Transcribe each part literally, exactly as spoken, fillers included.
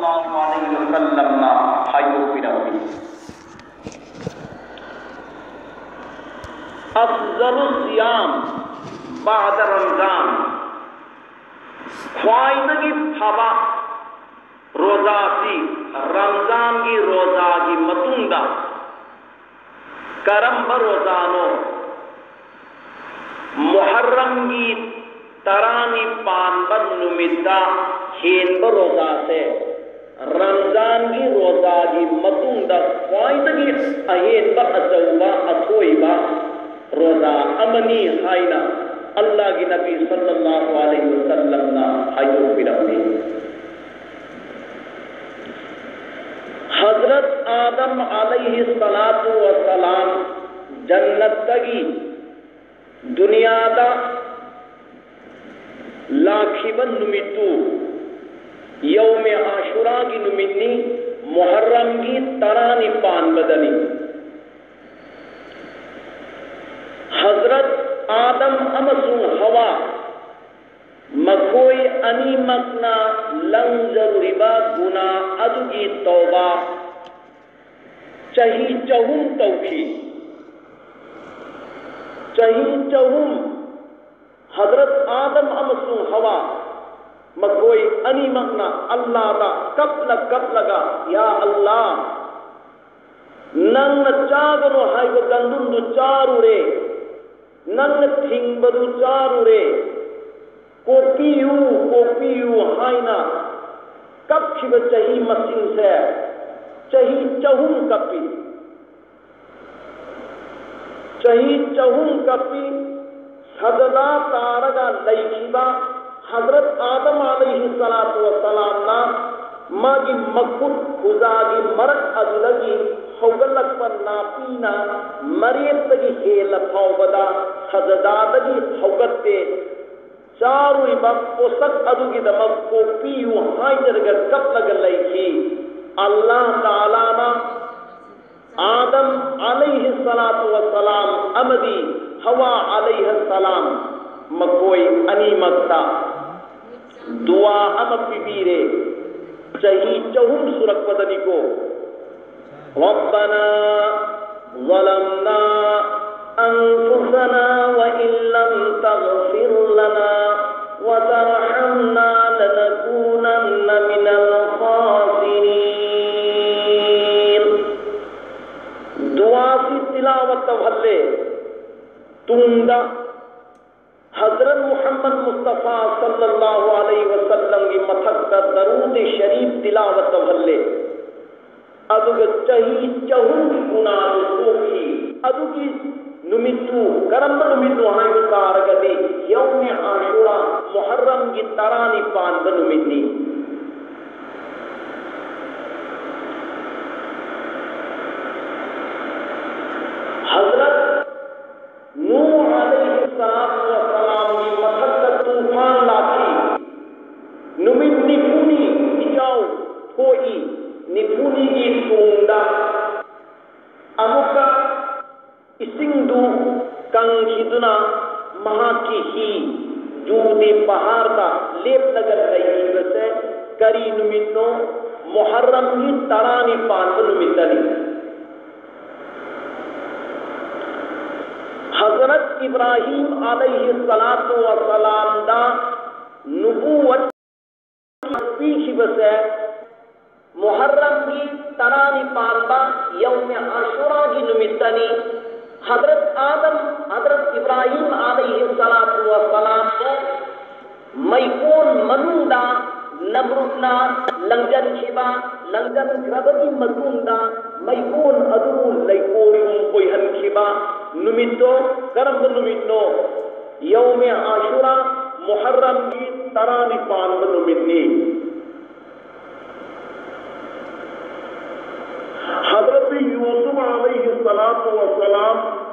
ꯁꯜꯂꯜꯂꯥꯍꯨ ꯑꯂꯩꯍꯤ ꯋꯁꯜꯂꯝꯅ ꯍꯥꯏꯗꯣꯛꯄꯤꯔꯝꯃꯤ꯫ "ꯑꯐ꯭ꯖꯂꯨ Siam ꯕꯥꯗ Ramzan", ꯈ꯭ꯋꯥꯏꯗꯒꯤ ꯐꯕ ꯔꯣꯖꯥꯁꯤ ꯔꯝꯖꯥꯟꯒꯤ ꯔꯣꯖꯥꯒꯤ ꯃꯇꯨꯡꯗ ꯀꯔꯝꯕ ꯔꯣꯖꯥꯅꯣ? ꯃꯨꯍꯔꯔꯝꯒꯤ ꯇꯔꯥꯅꯤꯄꯥꯟꯕ ꯅꯨꯃꯤꯠꯇ ꯍꯦꯟꯕ ꯔꯣꯖꯥꯁꯦ ꯔꯝꯖꯥꯟꯒꯤ ꯔꯣꯖꯥꯒꯤ ꯃꯇꯨꯡꯗ ꯈ꯭ꯋꯥꯏꯗꯒꯤ ꯑꯍꯦꯟꯕ, ꯑꯆꯧꯕ, ꯑꯊꯣꯏꯕ ꯔꯣꯖꯥ ꯑꯃꯅꯤ ꯍꯥꯏꯅ ꯑꯜꯂꯥꯍꯒꯤ ꯅꯕꯤ ꯁꯜꯂꯜꯂꯥꯍꯨ ꯑꯂꯩꯍꯤ ꯋꯁꯜꯂꯝꯅ ꯍꯥꯏꯗꯣꯛꯄꯤꯔꯝꯃꯤ꯫ ꯍꯖꯔꯠ ꯑꯥꯗꯝ ꯑꯂꯩꯍꯤ ꯁꯂꯥꯇꯨ ꯋꯁꯂꯥꯝ ꯖꯟꯅꯠꯇꯒꯤ ꯗꯨꯅꯤꯌꯥꯗ ꯂꯥꯛꯈꯤꯕ ꯅꯨꯃꯤꯠꯇꯨ ꯌꯧꯃꯦ ꯑꯥꯁꯨꯔꯥꯒꯤ ꯅꯨꯃꯤꯠꯅꯤ, ꯃꯨꯍꯔꯔꯝꯒꯤ ꯇꯔꯥꯅꯤꯄꯥꯟꯕꯗꯅꯤ꯫ ꯍꯖꯔꯠ ꯑꯥꯗꯝ ꯑꯃꯁꯨꯡ ꯍꯋꯥ, ꯃꯈꯣꯏ ꯑꯅꯤꯃꯛꯅ ꯂꯪꯖꯔꯨꯔꯤꯕ ꯒꯨꯅꯥ ꯑꯗꯨꯒꯤ ꯇꯧꯕ ꯆꯍꯤ ꯆꯍꯨꯝ ꯇꯧꯈꯤ꯫ ꯆꯍꯤ ꯆꯍꯨꯝ ꯍꯖꯔꯠ ꯑꯥꯗꯝ ꯑꯃꯁꯨꯡ ꯍꯋꯥ, ꯃꯈꯣꯏ ꯑꯅꯤꯃꯛꯅ ꯑꯜꯂꯥꯗ ꯀꯞꯂ ꯀꯞꯂꯒ, "ꯌꯥ ꯑꯜꯂꯥ, ꯅꯪꯅ ꯆꯥꯒꯅꯨ ꯍꯥꯏꯕ ꯒꯟꯗꯨꯝꯗꯨ ꯆꯥꯔꯨꯔꯦ, ꯅꯪꯅ ꯊꯤꯡꯕꯗꯨ ꯆꯥꯔꯨꯔꯦ, ꯀꯣꯛꯄꯤꯌꯨ, ꯀꯣꯛꯄꯤꯌꯨ" ꯍꯥꯏꯅ ꯀꯞꯈꯤꯕ ꯆꯍꯤ ꯃꯁꯤꯡꯁꯦ ꯆꯍꯤ ꯆꯍꯨꯝ ꯀꯞꯄꯤ꯫ ꯆꯍꯤ ꯆꯍꯨꯝ ꯀꯞꯄꯤ, ꯁꯖꯗꯥ ꯇꯥꯔꯒ ꯂꯩꯈꯤꯕ ꯍꯖꯔꯠ ꯑꯥꯗꯝ ꯑꯂꯩꯍꯤ ꯁꯂꯥꯇꯨ ꯋꯁꯂꯥꯝꯅ ꯃꯥꯒꯤ ꯃꯈꯨꯠ ꯈꯨꯖꯥꯒꯤ ꯃꯔꯛ ꯑꯗꯨꯗꯒꯤ ꯍꯧꯒꯠꯂꯛꯄ ꯅꯥꯄꯤꯅ ꯃꯔꯦꯞꯇꯒꯤ ꯍꯦꯜꯂ ꯐꯥꯎꯕꯗ ꯁꯖꯗꯥꯗꯒꯤ ꯍꯧꯒꯠꯇꯦ꯫ ꯆꯥꯔꯨꯔꯤꯕ ꯄꯣꯠꯁꯛ ꯑꯗꯨꯒꯤꯗꯃꯛ ꯀꯣꯛꯄꯤꯌꯨ ꯍꯥꯏꯖꯔꯒ ꯀꯞꯂꯒ ꯂꯩꯈꯤ꯫ ꯑꯜꯂꯥꯍ ꯇꯥꯂꯥꯅ ꯑꯥꯗꯝ ꯑꯂꯩꯍꯤ ꯁꯂꯥꯇꯨ ꯋꯁꯂꯥꯝ ꯑꯃꯗꯤ ꯍꯋꯥ ꯑꯂꯩꯍ ꯁꯂꯥꯝ, ꯃꯈꯣꯏ ꯑꯅꯤꯃꯛꯇ ꯗꯨꯋꯥ ꯑꯃ ꯄꯤꯕꯤꯔꯦ꯫ ꯆꯍꯤ ꯆꯍꯨꯝ ꯁꯨꯔꯛꯄꯗꯅꯤꯀꯣ꯫ ربنا ظلمنا أنفسنا وإن لم تغفر لنا وترحمنا لنكونن من الخاسرين. ꯗꯨꯋꯥꯁꯤ ꯇꯤꯂꯥꯋꯠ ꯇꯧꯍꯜꯂꯦ꯫ ꯇꯨꯡꯗ ꯍꯖꯔꯠ ꯃꯨꯍꯝꯃꯗ ꯃꯨꯁꯇꯐꯥ ꯁꯜꯂꯜꯂꯥꯍꯨ ꯑꯂꯩꯍꯤ ꯋꯁꯜꯂꯝꯒꯤ ꯃꯊꯛꯇ ꯗꯔꯨꯗ ꯁꯔꯤꯐ ꯇꯤꯂꯥꯋꯠ ꯇꯧꯍꯜꯂꯦ꯫ ꯑꯗꯨꯒ ꯆꯍꯤ ꯆꯍꯨꯝꯒꯤ ꯒꯨꯅꯥꯗꯨ ꯀꯣꯛꯈꯤ꯫ ꯑꯗꯨꯒꯤ ꯅꯨꯃꯤꯠꯇꯨ ꯀꯔꯝꯕ ꯅꯨꯃꯤꯠꯅꯣ ꯍꯥꯏꯕ ꯇꯥꯔꯒꯗꯤ, ꯌꯧꯃꯦ ꯑꯥꯁꯨꯔꯥ, ꯃꯨꯍꯔꯔꯝꯒꯤ ꯇꯔꯥꯅꯤꯄꯥꯟꯕ ꯅꯨꯃꯤꯠꯅꯤ꯫ ꯍꯖꯔꯠ ꯅꯨꯍ ꯑꯂꯩꯍꯤ ꯁꯂꯥꯇꯨ ꯋꯁꯂꯥꯝꯒꯤ ꯃꯊꯛꯇ ꯇꯨꯐꯥꯟ ꯂꯥꯛꯈꯤ꯫ ꯅꯨꯃꯤꯠ ꯅꯤꯐꯨꯅꯤ ꯏꯆꯥꯎ ꯊꯣꯛꯏ꯫ ꯅꯤꯐꯨꯅꯤꯒꯤ ꯇꯨꯡꯗ ꯑꯃꯨꯛꯀ ꯏꯁꯤꯡꯗꯨ ꯀꯪꯈꯤꯗꯨꯅ ꯃꯍꯥꯛꯀꯤ ꯍꯤ ꯖꯨꯗꯤ ꯄꯍꯥꯔꯗ ꯂꯦꯞꯂꯒ ꯂꯩꯈꯤꯕꯁꯦ ꯀꯔꯤ ꯅꯨꯃꯤꯠꯅꯣ? ꯃꯨꯍꯔꯔꯝꯒꯤ ꯇꯔꯥꯅꯤꯄꯥꯟꯕ ꯅꯨꯃꯤꯠꯇꯅꯤ꯫ ꯍꯖꯔꯠ ꯏꯕ꯭ꯔꯥꯍꯤꯝ ꯑꯂꯩꯍꯤ ꯁꯂꯥꯇꯨ ꯋꯁꯂꯥꯝꯗ ꯅꯨꯕꯨꯋꯠ ꯄꯤꯈꯤꯕꯁꯦ ꯃꯨꯍꯔꯔꯝꯒꯤ ꯇꯔꯥꯅꯤꯄꯥꯟꯕ ꯌꯧꯃꯦ ꯑꯥꯁꯨꯔꯥꯒꯤ ꯅꯨꯃꯤꯠꯇꯅꯤ꯫ ꯍꯖꯔꯠ ꯑꯥꯗꯝ, ꯍꯖꯔꯠ ꯏꯕ꯭ꯔꯥꯍꯤꯝ ꯑꯂꯩꯍꯤ ꯁꯂꯥꯇꯨ ꯋꯁꯂꯥꯝꯕꯨ ꯃꯩꯀꯣꯟ ꯃꯅꯨꯡꯗ ꯅꯝꯔꯨꯗꯅ ꯂꯪꯖꯟꯈꯤꯕ, ꯂꯪꯖꯟꯈ꯭ꯔꯕꯒꯤ ꯃꯇꯨꯡꯗ ꯃꯩꯀꯣꯟ ꯑꯗꯨꯕꯨ ꯂꯩꯀꯣꯜꯒꯨꯝ ꯑꯣꯏꯍꯟꯈꯤꯕ ꯅꯨꯃꯤꯠꯇꯣ ꯀꯔꯝꯕ ꯅꯨꯃꯤꯠꯅꯣ? ꯌꯧꯃꯦ ꯑꯥꯁꯨꯔꯥ, ꯃꯨꯍꯔꯔꯝꯒꯤ ꯇꯔꯥꯅꯤꯄꯥꯟꯕ ꯅꯨꯃꯤꯠꯅꯤ꯫ ꯍꯖꯔꯠ ꯌꯨꯁꯨꯐ ꯑꯂꯩꯍꯤ ꯁꯂꯥꯇꯨ ꯋꯁꯂꯥꯝ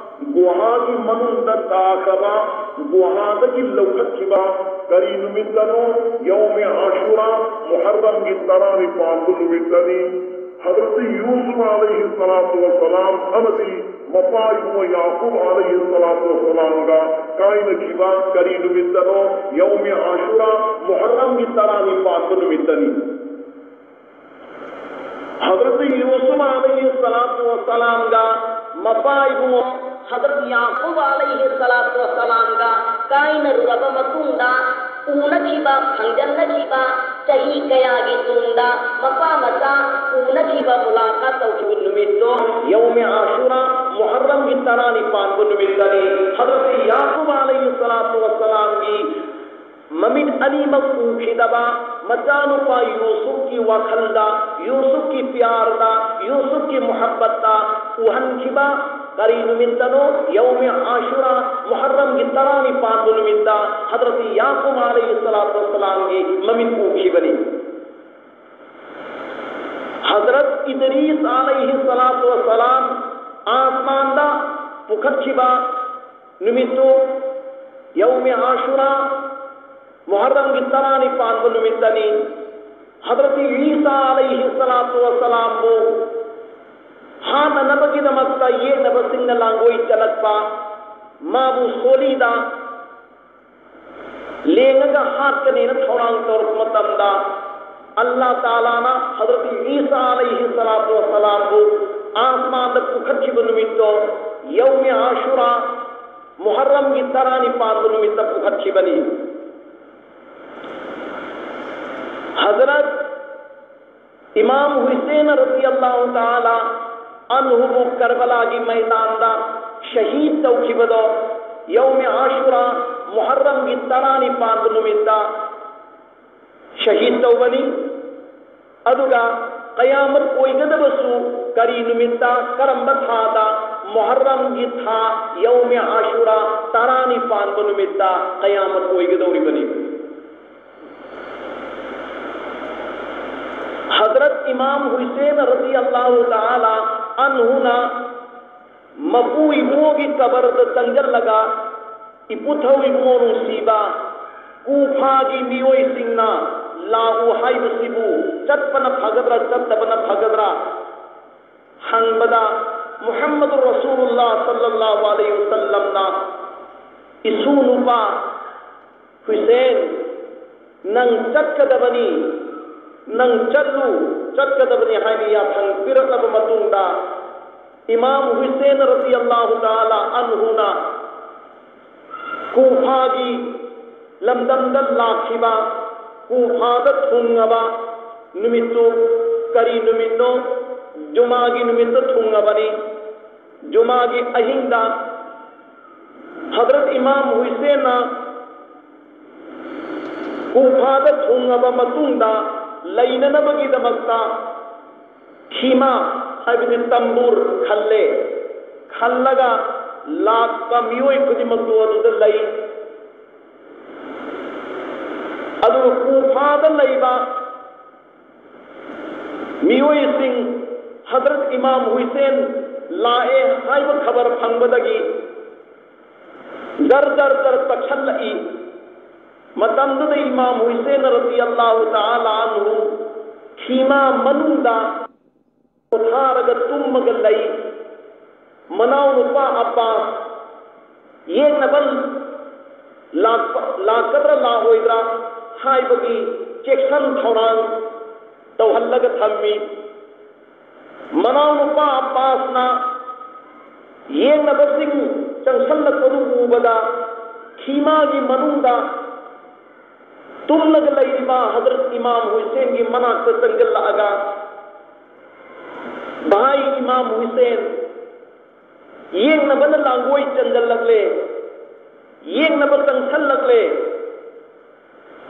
ꯒꯨꯍꯥꯒꯤ ꯃꯅꯨꯡꯗ ꯇꯥꯈ꯭ꯔꯕ, ꯒꯨꯍꯥꯗꯒꯤ ꯂꯧꯈꯠꯈꯤꯕ ꯀꯔꯤ ꯅꯨꯃꯤꯠꯇꯅꯣ? ꯌꯧꯃꯦ ꯑꯥꯁꯨꯔꯥ, ꯃꯨꯍꯔꯔꯝꯒꯤ ꯇꯔꯥꯅꯤꯄꯥꯟꯕ ꯅꯨꯃꯤꯠꯇꯅꯤ꯫ ꯍꯖꯔꯠ ꯌꯨꯁꯨꯐ ꯑꯂꯩꯍꯤ ꯁꯂꯥꯇꯨ ꯋꯁꯂꯥꯝ ꯑꯃꯗꯤ ꯃꯄꯥ ꯏꯕꯨꯡꯉꯣ ꯌꯥꯀꯨꯕ ꯑꯂꯩꯍꯤ ꯁꯂꯥꯇꯨ ꯋꯁꯂꯥꯝꯒ ꯀꯥꯏꯅꯈꯤꯕ ꯀꯔꯤ ꯅꯨꯃꯤꯠꯇꯅꯣ? ꯌꯧꯃꯦ ꯑꯥꯁꯨꯔꯥ, ꯃꯨꯍꯔꯔꯝꯒꯤ ꯇꯔꯥꯅꯤꯄꯥꯟꯕ ꯅꯨꯃꯤꯠꯇꯅꯤ꯫ ꯍꯖꯔꯠ ꯌꯨꯁꯨꯐ ꯑꯂꯩꯍꯤ ꯁꯂꯥꯇꯨ ꯋꯁꯁꯂꯥꯝꯒ ꯃꯄꯥ ꯏꯕꯨꯡꯉꯣ ꯍꯖꯔꯠ ꯌꯥꯀꯨꯕ ꯑꯂꯩꯍꯤ ꯁꯂꯥꯇꯨ ꯋꯁꯁꯂꯥꯝꯒ ꯀꯥꯏꯅꯔꯨꯔꯕ ꯃꯇꯨꯡꯗ, ꯎꯅꯈꯤꯕ, ꯈꯪꯖꯟꯅꯈꯤꯕ, ꯆꯍꯤ ꯀꯌꯥꯒꯤ ꯇꯨꯡꯗ ꯃꯄꯥ ꯃꯆꯥ ꯎꯅꯈꯤꯕ, ꯃꯨꯂꯥꯀꯥꯠ ꯇꯧꯈꯤꯕ ꯅꯨꯃꯤꯠꯇꯣ, ꯌꯧꯃꯦ ꯑꯥꯁꯨꯔꯥ, ꯃꯨꯍꯔꯔꯝꯒꯤ ꯇꯔꯥꯅꯤꯄꯥꯟꯕ ꯅꯨꯃꯤꯠꯇꯅꯤ꯫ ꯍꯖꯔꯠ ꯌꯥꯀꯨꯕ ꯑꯂꯩꯍꯤ ꯁꯂꯥꯇꯨ ꯋꯁꯁꯂꯥꯝꯒꯤ ꯃꯃꯤꯠ ꯑꯅꯤꯃꯛ ꯎꯈꯤꯗꯕ ꯃꯆꯥꯅꯨꯄꯥ ꯌꯨꯁꯨꯐꯀꯤ ꯋꯥꯈꯜꯗ, ꯌꯨꯁꯨꯐꯀꯤ ꯄꯤꯌꯥꯔꯗ, ꯌꯨꯁꯨꯐꯀꯤ ꯃꯨꯍꯕꯠꯇ ꯎꯍꯟꯈꯤꯕ ꯀꯔꯤ ꯅꯨꯃꯤꯠꯇꯅꯣ? ꯌꯧꯃꯦ ꯑꯥꯁꯨꯔꯥ, ꯃꯨꯍꯔꯔꯝꯒꯤ ꯇꯔꯥꯅꯤꯄꯥꯟꯕ ꯅꯨꯃꯤꯠꯇ ꯍꯖꯔꯠ ꯌꯥꯀꯨꯕ ꯑꯂꯩꯍꯤ ꯁꯂꯥꯇꯨ ꯋꯁꯁꯂꯥꯝꯒꯤ ꯃꯃꯤꯠ ꯎꯈꯤꯕꯅꯤ꯫ ꯍꯖꯔꯠ ꯏꯗꯔꯤꯁ ꯑꯂꯩꯍꯤ ꯁꯂꯥꯇꯨ ꯋꯁꯁꯂꯥꯝ ꯑꯥꯁꯃꯥꯟꯗ ꯄꯨꯈꯠꯈꯤꯕ ꯅꯨꯃꯤꯠꯇꯨ ꯌꯧꯃꯦ ꯑꯥꯁꯨꯔꯥ, ꯃꯨꯍꯔꯔꯝꯒꯤ ꯇꯔꯥꯅꯤꯄꯥꯟꯕ ꯅꯨꯃꯤꯠꯇꯅꯤ꯫ ꯍꯖꯔꯠ ꯏꯁꯥ ꯑꯂꯩꯍꯤ ꯁꯂꯥꯇꯨ ꯋꯁꯁꯂꯥꯝꯕꯨ ꯍꯥꯠꯅꯅꯕꯒꯤꯗꯃꯛꯇ ꯌꯦꯛꯅꯕꯁꯤꯡꯅ ꯂꯥꯡꯒꯣꯏ ꯆꯜꯂꯛꯄ, ꯃꯥꯕꯨ ꯁꯣꯂꯤꯗ ꯂꯦꯡꯉꯒ ꯍꯥꯠꯀꯅꯦꯅ ꯊꯧꯔꯥꯡ ꯇꯧꯔꯛꯄ ꯃꯇꯝꯗ, ꯑꯜꯂꯥ ꯇꯥꯂꯥꯅ ꯍꯖꯔꯠ ꯏꯁꯥ ꯑꯂꯩꯍꯤ ꯁꯂꯥꯇꯨ ꯋꯁꯁꯂꯥꯝꯕꯨ ꯑꯥꯁꯃꯥꯟꯗ ꯄꯨꯈꯠꯈꯤꯕ ꯅꯨꯃꯤꯠꯇꯣ, ꯌꯧꯃꯦ ꯑꯥꯁꯨꯔꯥ, ꯃꯨꯍꯔꯔꯝꯒꯤ ꯇꯔꯥꯅꯤꯄꯥꯟꯕ ꯅꯨꯃꯤꯠꯇ ꯄꯨꯈꯠꯈꯤꯕꯅꯤ꯫ ꯍꯖꯔꯠ ꯏꯃꯥꯝ ꯍꯨꯁꯦꯟ ꯔꯗꯤꯌꯜꯂꯥꯍꯨ ꯇꯥꯂꯥ ꯑꯟꯍꯨꯕꯨ ꯀꯔꯕꯂꯥꯒꯤ ꯃꯩꯗꯥꯟꯗ ꯁꯍꯤꯗ ꯇꯧꯈꯤꯕꯗꯣ, ꯌꯧꯃꯦ ꯑꯥꯁꯨꯔꯥ, ꯃꯨꯍꯔꯔꯝꯒꯤ ꯇꯔꯥꯅꯤꯄꯥꯟꯕ ꯅꯨꯃꯤꯠꯇ ꯁꯍꯤꯗ ꯇꯧꯕꯅꯤ꯫ ꯑꯗꯨꯒ ꯀꯌꯥꯃꯠ ꯑꯣꯏꯒꯗꯕꯁꯨ ꯀꯔꯤ ꯅꯨꯃꯤꯠꯇ, ꯀꯔꯝꯕ ꯊꯥꯗ? ꯃꯨꯍꯔꯔꯝꯒꯤ ꯊꯥ, ꯌꯧꯃꯦ ꯑꯥꯁꯨꯔꯥ, ꯇꯔꯥꯅꯤꯄꯥꯟꯕ ꯅꯨꯃꯤꯠꯇ ꯀꯌꯥꯃꯠ ꯑꯣꯏꯒꯗꯧꯔꯤꯕꯅꯤ꯫ ꯍꯖꯔꯠ ꯏꯃꯥꯝ ꯍꯨꯁꯦꯟ ꯔꯗꯤꯌꯜꯂꯥꯍꯨ ꯇꯥꯂꯥ ꯑꯟꯍꯨꯅ ꯃꯄꯨ ꯏꯕꯨꯡꯉꯣꯒꯤ ꯀꯕꯔꯗ ꯆꯪꯁꯤꯜꯂꯒ, "ꯏꯄꯨꯊꯧ ꯏꯕꯨꯡꯉꯣ ꯅꯨꯡꯁꯤꯕ, ꯀꯨꯐꯥꯒꯤ ꯃꯤꯑꯣꯏꯁꯤꯡꯅ ꯂꯥꯛꯎ ꯍꯥꯏꯕꯁꯤꯕꯨ ꯆꯠꯄꯅ ꯐꯒꯗ꯭ꯔꯥ, ꯆꯠꯇꯕꯅ ꯐꯒꯗ꯭ꯔꯥ?" ꯍꯪꯕꯗ, ꯃꯨꯍꯝꯃꯗꯨ ꯔꯁꯨꯂꯨꯜꯂꯥꯍ ꯁꯜꯂꯜꯂꯥꯍꯨ ꯑꯂꯩꯍꯤ ꯋꯁꯜꯂꯝꯅ, "ꯏꯁꯨ ꯅꯨꯄꯥ ꯍꯨꯁꯦꯟ, ꯅꯪ ꯆꯠꯀꯗꯕꯅꯤ, ꯅꯪ ꯆꯠꯂꯨ, ꯆꯠꯀꯗꯕꯅꯤ ꯍꯥꯏꯅ ꯌꯥꯊꯪ ꯄꯤꯔꯛꯂꯕ ꯃꯇꯨꯡꯗ, ꯏꯃꯥꯝ ꯍꯨꯁꯦꯟ ꯔꯗꯤꯌꯜꯂꯥꯍꯨ ꯇꯥꯂꯥ ꯑꯟꯍꯨꯅ ꯀꯨꯐꯥꯒꯤ ꯂꯝꯗꯝꯗ ꯂꯥꯛꯈꯤꯕ, ꯀꯨꯐꯥꯗ ꯊꯨꯡꯉꯕ ꯅꯨꯃꯤꯠꯇꯨ ꯀꯔꯤ ꯅꯨꯃꯤꯠꯅꯣ? ꯖꯨꯃꯥꯒꯤ ꯅꯨꯃꯤꯠꯇ ꯊꯨꯡꯉꯕꯅꯤ꯫ ꯖꯨꯃꯥꯒꯤ ꯑꯍꯤꯡꯗ ꯍꯗ꯭ꯔꯠ ꯏꯃꯥꯝ ꯍꯨꯁꯦꯟꯅ ꯀꯨꯐꯥꯗ ꯊꯨꯡꯉꯕ ꯃꯇꯨꯡꯗ ꯂꯩꯅꯅꯕꯒꯤꯗꯃꯛꯇ ꯈꯤꯃꯥ ꯍꯥꯏꯕꯗꯤ ꯇꯝꯕꯨꯔ ꯈꯜꯂꯦ꯫ ꯈꯜꯂꯒ ꯂꯥꯛꯄ ꯃꯤꯑꯣꯏ ꯈꯨꯗꯤꯡꯃꯛꯇꯨ ꯑꯗꯨꯗ ꯂꯩ꯫ ꯑꯗꯨꯒ ꯀꯨꯐꯥꯗ ꯂꯩꯕ ꯃꯤꯑꯣꯏꯁꯤꯡ ꯍꯗ꯭ꯔꯠ ꯏꯃꯥꯝ ꯍꯨꯁꯦꯟ ꯂꯥꯛꯑꯦ ꯍꯥꯏꯕ ꯈꯕꯔ ꯐꯪꯕꯗꯒꯤ ꯖꯔ ꯖꯔ ꯖꯔ ꯆꯠꯁꯜꯂꯛꯏ꯫ ꯃꯇꯝꯗꯨꯗ ꯏꯃꯥꯝ ꯍꯨꯁꯦꯟ ꯔꯗꯤꯌꯜꯂꯥꯍꯨ ꯇꯥꯂꯥ ꯑꯟꯍꯨ ꯈꯤꯃꯥ ꯃꯅꯨꯡꯗ ꯄꯣꯊꯥꯔꯒ ꯇꯨꯝꯃꯒ ꯂꯩ꯫ ꯃꯅꯥꯎꯅꯨꯄꯥ ꯑꯞꯄꯥꯁ ꯌꯦꯡꯅꯕ ꯂꯥꯛꯄ, ꯂꯥꯛꯀꯗ꯭ꯔꯥ ꯂꯥꯛꯑꯣꯏꯗ꯭ꯔꯥ ꯍꯥꯏꯕꯒꯤ ꯆꯦꯛꯁꯤꯟ ꯊꯧꯔꯥꯡ ꯇꯧꯍꯜꯂꯒ ꯊꯝꯃꯤ꯫ ꯃꯅꯥꯎꯅꯨꯄꯥ ꯑꯞꯄꯥꯁꯅ ꯌꯦꯡꯅꯕꯁꯤꯡ ꯆꯪꯁꯜꯂꯛꯄꯗꯨ ꯎꯕꯗ, ꯈꯤꯃꯥꯒꯤ ꯃꯅꯨꯡꯗ ꯇꯨꯝꯂꯒ ꯂꯩꯔꯤꯕ ꯍꯗ꯭ꯔꯠ ꯏꯃꯥꯝ ꯍꯨꯁꯦꯟꯒꯤ ꯃꯅꯥꯛꯇ ꯆꯪꯁꯤꯜꯂꯛꯑꯒ, "ꯚꯥꯏ ꯏꯃꯥꯝ ꯍꯨꯁꯦꯟ, ꯌꯦꯡꯅꯕꯅ ꯂꯥꯡꯒꯣꯏ ꯆꯪꯁꯤꯜꯂꯛꯂꯦ, ꯌꯦꯡꯅꯕ ꯆꯪꯁꯤꯜꯂꯛꯂꯦ,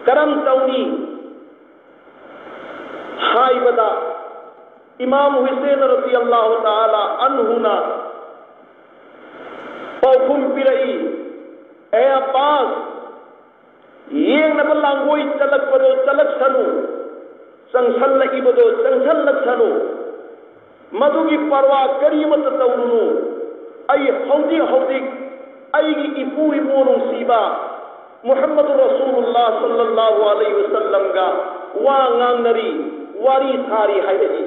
ꯀꯔꯝ ꯇꯧꯅꯤ?" ꯍꯥꯏꯕꯗ, ꯏꯃꯥꯝ ꯍꯨꯁꯦꯟ ꯔꯗꯤꯌꯜꯂꯥꯍꯨ ꯇꯥꯂꯥ ꯑꯟꯍꯨꯅ ꯄꯥꯎꯈꯨꯝ ꯄꯤꯔꯛꯏ, "ꯑꯦ ꯑꯞꯄꯥꯁ, ꯌꯦꯡꯅꯕ ꯂꯥꯡꯒꯣꯏ ꯆꯠꯂꯛꯄꯗꯣ ꯆꯠꯂꯛꯁꯅꯨ, ꯆꯪꯁꯜꯂꯛꯏꯕꯗꯣ ꯆꯪꯁꯜꯂꯛꯁꯅꯨ, ꯃꯗꯨꯒꯤ ꯄꯔꯋꯥ ꯀꯔꯤꯃꯠꯇ ꯇꯧꯔꯨꯅꯨ꯫ ꯑꯩ ꯍꯧꯖꯤꯛ ꯍꯧꯖꯤꯛ ꯑꯩꯒꯤ ꯏꯄꯨ ꯏꯄꯨ ꯅꯨꯡꯁꯤꯕ ꯃꯨꯍꯝꯃꯗꯨ ꯔꯁꯨꯂꯨꯜꯂꯥꯍ ꯁꯜꯂꯜꯂꯥꯍꯨ ꯑꯂꯩꯍꯤ ꯋꯁꯜꯂꯝꯒ ꯋꯥ ꯉꯥꯡꯅꯔꯤ, ꯋꯥꯔꯤ ꯁꯥꯔꯤ" ꯍꯥꯏꯔꯛꯏ꯫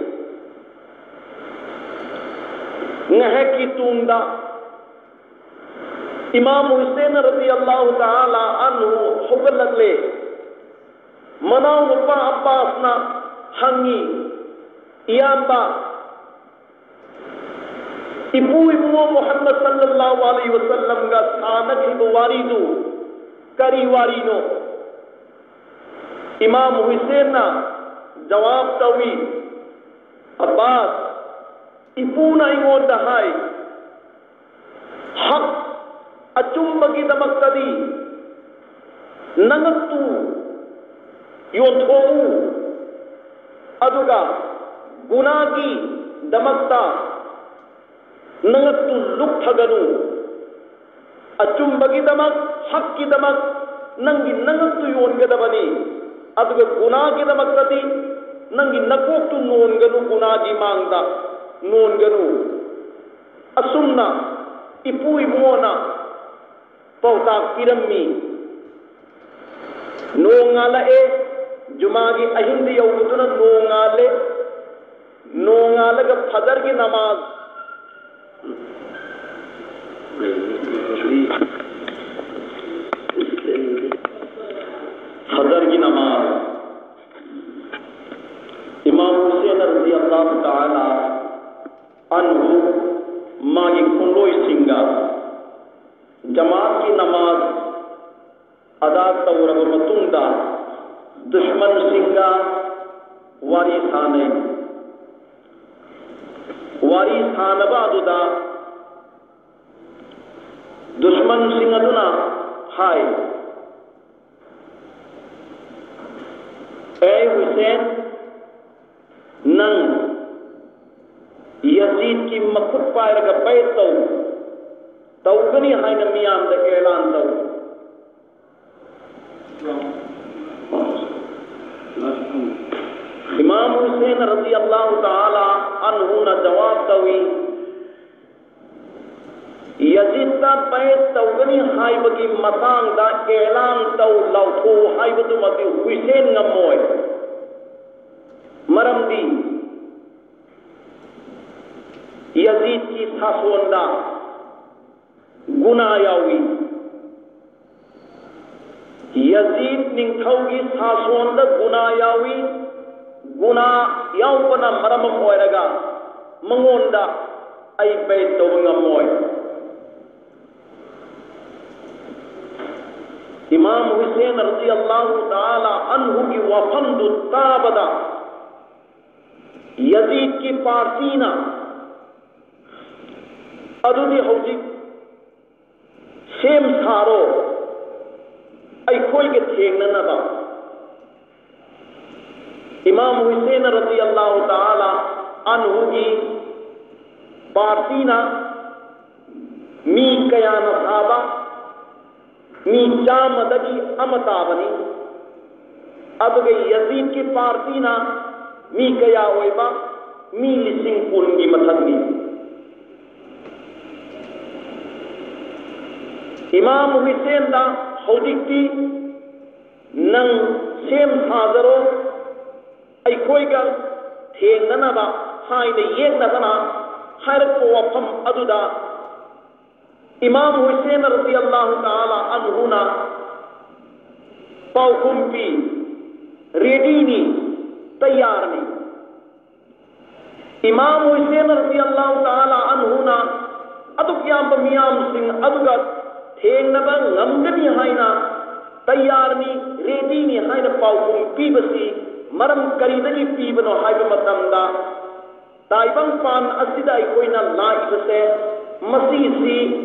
ꯉꯥꯏꯍꯥꯛꯀꯤ ꯇꯨꯡꯗ ꯏꯃꯥꯝ ꯍꯨꯁꯦꯟ ꯔꯗꯤꯌꯜꯂꯥꯍꯨ ꯇꯥꯂꯥ ꯑꯟꯍꯨ ꯍꯧꯒꯠꯂꯛꯂꯦ꯫ ꯃꯅꯥꯎꯅꯨꯄꯥ ꯑꯞꯄꯥꯁꯅ ꯍꯪꯉꯤ, ꯏꯌꯥꯝꯕ, ꯏꯄꯨ ꯏꯕꯨꯡꯉꯣ ꯃꯨꯍꯝꯃꯗ ꯁꯜꯂꯜꯂꯥꯍꯨ ꯑꯂꯩꯍꯤ ꯋꯥꯁꯜꯂꯝꯒ ꯁꯥꯟꯅꯈꯤꯕ ꯋꯥꯔꯤꯗꯨ ꯀꯔꯤ ꯋꯥꯔꯤꯅꯣ? ꯏꯃꯥꯝ ꯍꯨꯁꯦꯟꯅ ꯖꯋꯥꯕ ꯇꯧꯏ, "ꯑꯕꯥꯁ, ꯏꯄꯨꯅ ꯑꯩꯉꯣꯟꯗ ꯍꯥꯏ, ꯍꯛ, ꯑꯆꯨꯝꯕꯒꯤꯗꯃꯛꯇꯗꯤ ꯅꯉꯛꯇꯨ ꯌꯣꯟꯊꯣꯛꯎ, ꯑꯗꯨꯒ ꯒꯨꯅꯥꯒꯤꯗꯃꯛꯇ ꯅꯉꯛꯇꯨ ꯂꯨꯞꯊꯒꯅꯨ꯫ ꯑꯆꯨꯝꯕꯒꯤꯗꯃꯛ, ꯍꯛꯀꯤꯗꯃꯛ ꯅꯪꯒꯤ ꯅꯉꯛꯇꯨ ꯌꯣꯟꯒꯗꯕꯅꯤ, ꯑꯗꯨꯒ ꯒꯨꯅꯥꯒꯤꯗꯃꯛꯇꯗꯤ ꯅꯪꯒꯤ ꯅꯀꯣꯛꯇꯨ ꯅꯣꯟꯒꯅꯨ, ꯒꯨꯅꯥꯒꯤ ꯃꯥꯡꯗ ꯅꯣꯟꯒꯅꯨ"꯫ ꯑꯁꯨꯝꯅ ꯏꯄꯨ ꯏꯕꯨꯡꯉꯣꯅ ꯄꯥꯎꯇꯥꯛ ꯄꯤꯔꯝꯃꯤ꯫ ꯅꯣꯡ ꯉꯥꯜꯂꯛꯑꯦ, ꯖꯨꯃꯥꯒꯤ ꯑꯍꯤꯡꯗ ꯌꯧꯕꯗꯨꯅ ꯅꯣꯡ ꯉꯥꯜꯂꯦ꯫ ꯅꯣꯡ ꯉꯥꯜꯂꯒ ꯐꯖꯔꯒꯤ ꯅꯃꯥꯖ, ꯐꯖꯔꯒꯤ ꯅꯃꯥꯖ, ꯏꯃꯥꯝ ꯍꯨꯁꯦꯟ ꯔꯖꯤꯌꯜꯂꯥꯍꯨ ꯇꯥꯂꯥ ꯑꯟꯍꯨ ꯃꯥꯒꯤ ꯈꯣꯡꯂꯣꯏꯁꯤꯡꯒ ꯖꯃꯥꯠꯀꯤ ꯅꯃꯥꯖ ꯑꯗꯥ ꯇꯧꯔꯕ ꯃꯇꯨꯡꯗ ꯗꯨꯁꯃꯟꯁꯤꯡꯒ ꯋꯥꯔꯤ ꯁꯥꯅꯩ꯫ ꯋꯥꯔꯤ ꯁꯥꯅꯕ ꯑꯗꯨꯗ ꯗꯨꯁꯃꯟꯁꯤꯡ ꯑꯗꯨꯅ ꯍꯥꯏ, "ꯑꯦ ꯍꯨꯁꯦꯟ, ꯅꯪ ꯌꯖꯤꯗꯀꯤ ꯃꯈꯨꯠ ꯄꯥꯏꯔꯒ ꯕꯩꯠ ꯇꯧ, ꯇꯧꯒꯅꯤ ꯍꯥꯏꯅ ꯃꯤꯌꯥꯝꯗ ꯑꯦꯂꯥꯟ ꯇꯧ"꯫ ꯏꯃꯥꯝ ꯍꯨꯁꯦꯟ ꯔꯖꯤꯌꯜꯂꯥꯍꯨ ꯇꯥꯂꯥ ꯑꯟꯍꯨꯅ ꯖꯋꯥꯕ ꯇꯧꯏ, "ꯌꯖꯤꯗꯇ ꯕꯩꯠ ꯇꯧꯒꯅꯤ ꯍꯥꯏꯕꯒꯤ ꯃꯇꯥꯡꯗ ꯑꯦꯂꯥꯟ ꯇꯧ, ꯂꯥꯎꯊꯣꯛꯎ ꯍꯥꯏꯕꯗꯨꯃꯗꯤ ꯍꯨꯁꯦꯟ ꯉꯝꯃꯣꯏ꯫ ꯃꯔꯝꯗꯤ ꯌꯖꯤꯗꯀꯤ ꯁꯥꯁꯣꯟꯗ ꯒꯨꯅꯥ ꯌꯥꯎꯏ꯫ ꯌꯖꯤꯗ ꯅꯤꯡꯊꯧꯒꯤ ꯁꯥꯁꯣꯟꯗ ꯒꯨꯅꯥ ꯌꯥꯎꯏ꯫ ꯒꯨꯅꯥ ꯌꯥꯎꯕꯅ ꯃꯔꯝ ꯑꯃ ꯑꯣꯏꯔꯒ ꯃꯉꯣꯟꯗ ꯑꯩ ꯕꯦꯠ ꯇꯧꯕ ꯉꯝꯃꯣꯏ꯫ ꯏꯃꯥꯝ ꯍꯨꯁꯦꯟ ꯔꯗꯤꯌꯜꯂꯥꯍꯨ ꯇꯥꯂꯥ ꯑꯟꯍꯨꯒꯤ ꯋꯥꯐꯝꯗꯨ ꯇꯥꯕꯗ ꯌꯖꯤꯗꯀꯤ ꯄꯥꯔꯇꯤꯅ ꯑꯗꯨꯗꯤ ꯍꯧꯖꯤꯛ ꯁꯦꯝ ꯁꯥꯔꯣ ꯑꯩꯈꯣꯏꯒ ꯊꯦꯡꯅꯅꯕ꯫ ꯏꯃꯥꯝ ꯍꯨꯁꯦꯟ ꯔꯗꯤꯌꯜꯂꯥꯍꯨ ꯇꯥꯂꯥ ꯑꯟꯍꯨꯒꯤ ꯄꯥꯔꯇꯤꯅ ꯃꯤ ꯀꯌꯥꯅ ꯁꯥꯕ, ꯃꯤ ꯆꯥꯝꯃꯗꯒꯤ ꯑꯃ ꯇꯥꯕꯅꯤ꯫ ꯑꯗꯨꯒ ꯌꯖꯤꯗꯀꯤ ꯄꯥꯔꯇꯤꯅ ꯃꯤ ꯀꯌꯥ ꯑꯣꯏꯕ? ꯃꯤ ꯂꯤꯁꯤꯡ ꯀꯨꯟꯒꯤ ꯃꯊꯛꯅꯤ꯫ ꯏꯃꯥꯝ ꯍꯨꯁꯦꯟꯗ ꯍꯧꯖꯤꯛꯇꯤ ꯅꯪ ꯁꯦꯝ ꯁꯥꯖꯔꯣ, ꯑꯩꯈꯣꯏꯒ ꯊꯦꯡꯅꯅꯕ ꯍꯥꯏꯅ ꯌꯦꯛꯅꯕꯅ ꯍꯥꯏꯔꯛꯄ ꯋꯥꯐꯝ ꯑꯗꯨꯗ ꯏꯃꯥꯝ ꯍꯨꯁꯦꯟ ꯔꯗꯤꯌꯜꯂꯥꯍꯨ ꯇꯥꯂꯥ ꯑꯟꯍꯨꯅ ꯄꯥꯎꯈꯨꯝ ꯄꯤ, "ꯔꯦꯗꯤꯅꯤ, ꯇꯌꯥꯔꯅꯤ"꯫ ꯏꯃꯥꯝ ꯍꯨꯁꯦꯟ ꯔꯗꯤꯌꯜꯂꯥꯍꯨ ꯇꯥꯂꯥ ꯑꯟꯍꯨꯅ ꯑꯗꯨꯛ ꯌꯥꯝꯕ ꯃꯤꯌꯥꯝꯁꯤꯡ ꯑꯗꯨꯒ ꯊꯦꯡꯅꯕ ꯉꯝꯒꯅꯤ ꯍꯥꯏꯅ, ꯇꯌꯥꯔꯅꯤ, ꯔꯦꯗꯤꯅꯤ ꯍꯥꯏꯅ ꯄꯥꯎꯈꯨꯝ ꯄꯤꯕꯁꯤ ꯃꯔꯝ ꯀꯔꯤꯗꯒꯤ ꯄꯤꯕꯅꯣ ꯍꯥꯏꯕ ꯃꯇꯝꯗ, ꯇꯥꯏꯕꯪꯄꯥꯟ ꯑꯁꯤꯗ ꯑꯩꯈꯣꯏꯅ ꯂꯥꯛꯏꯕꯁꯦ, ꯃꯁꯤꯁꯤ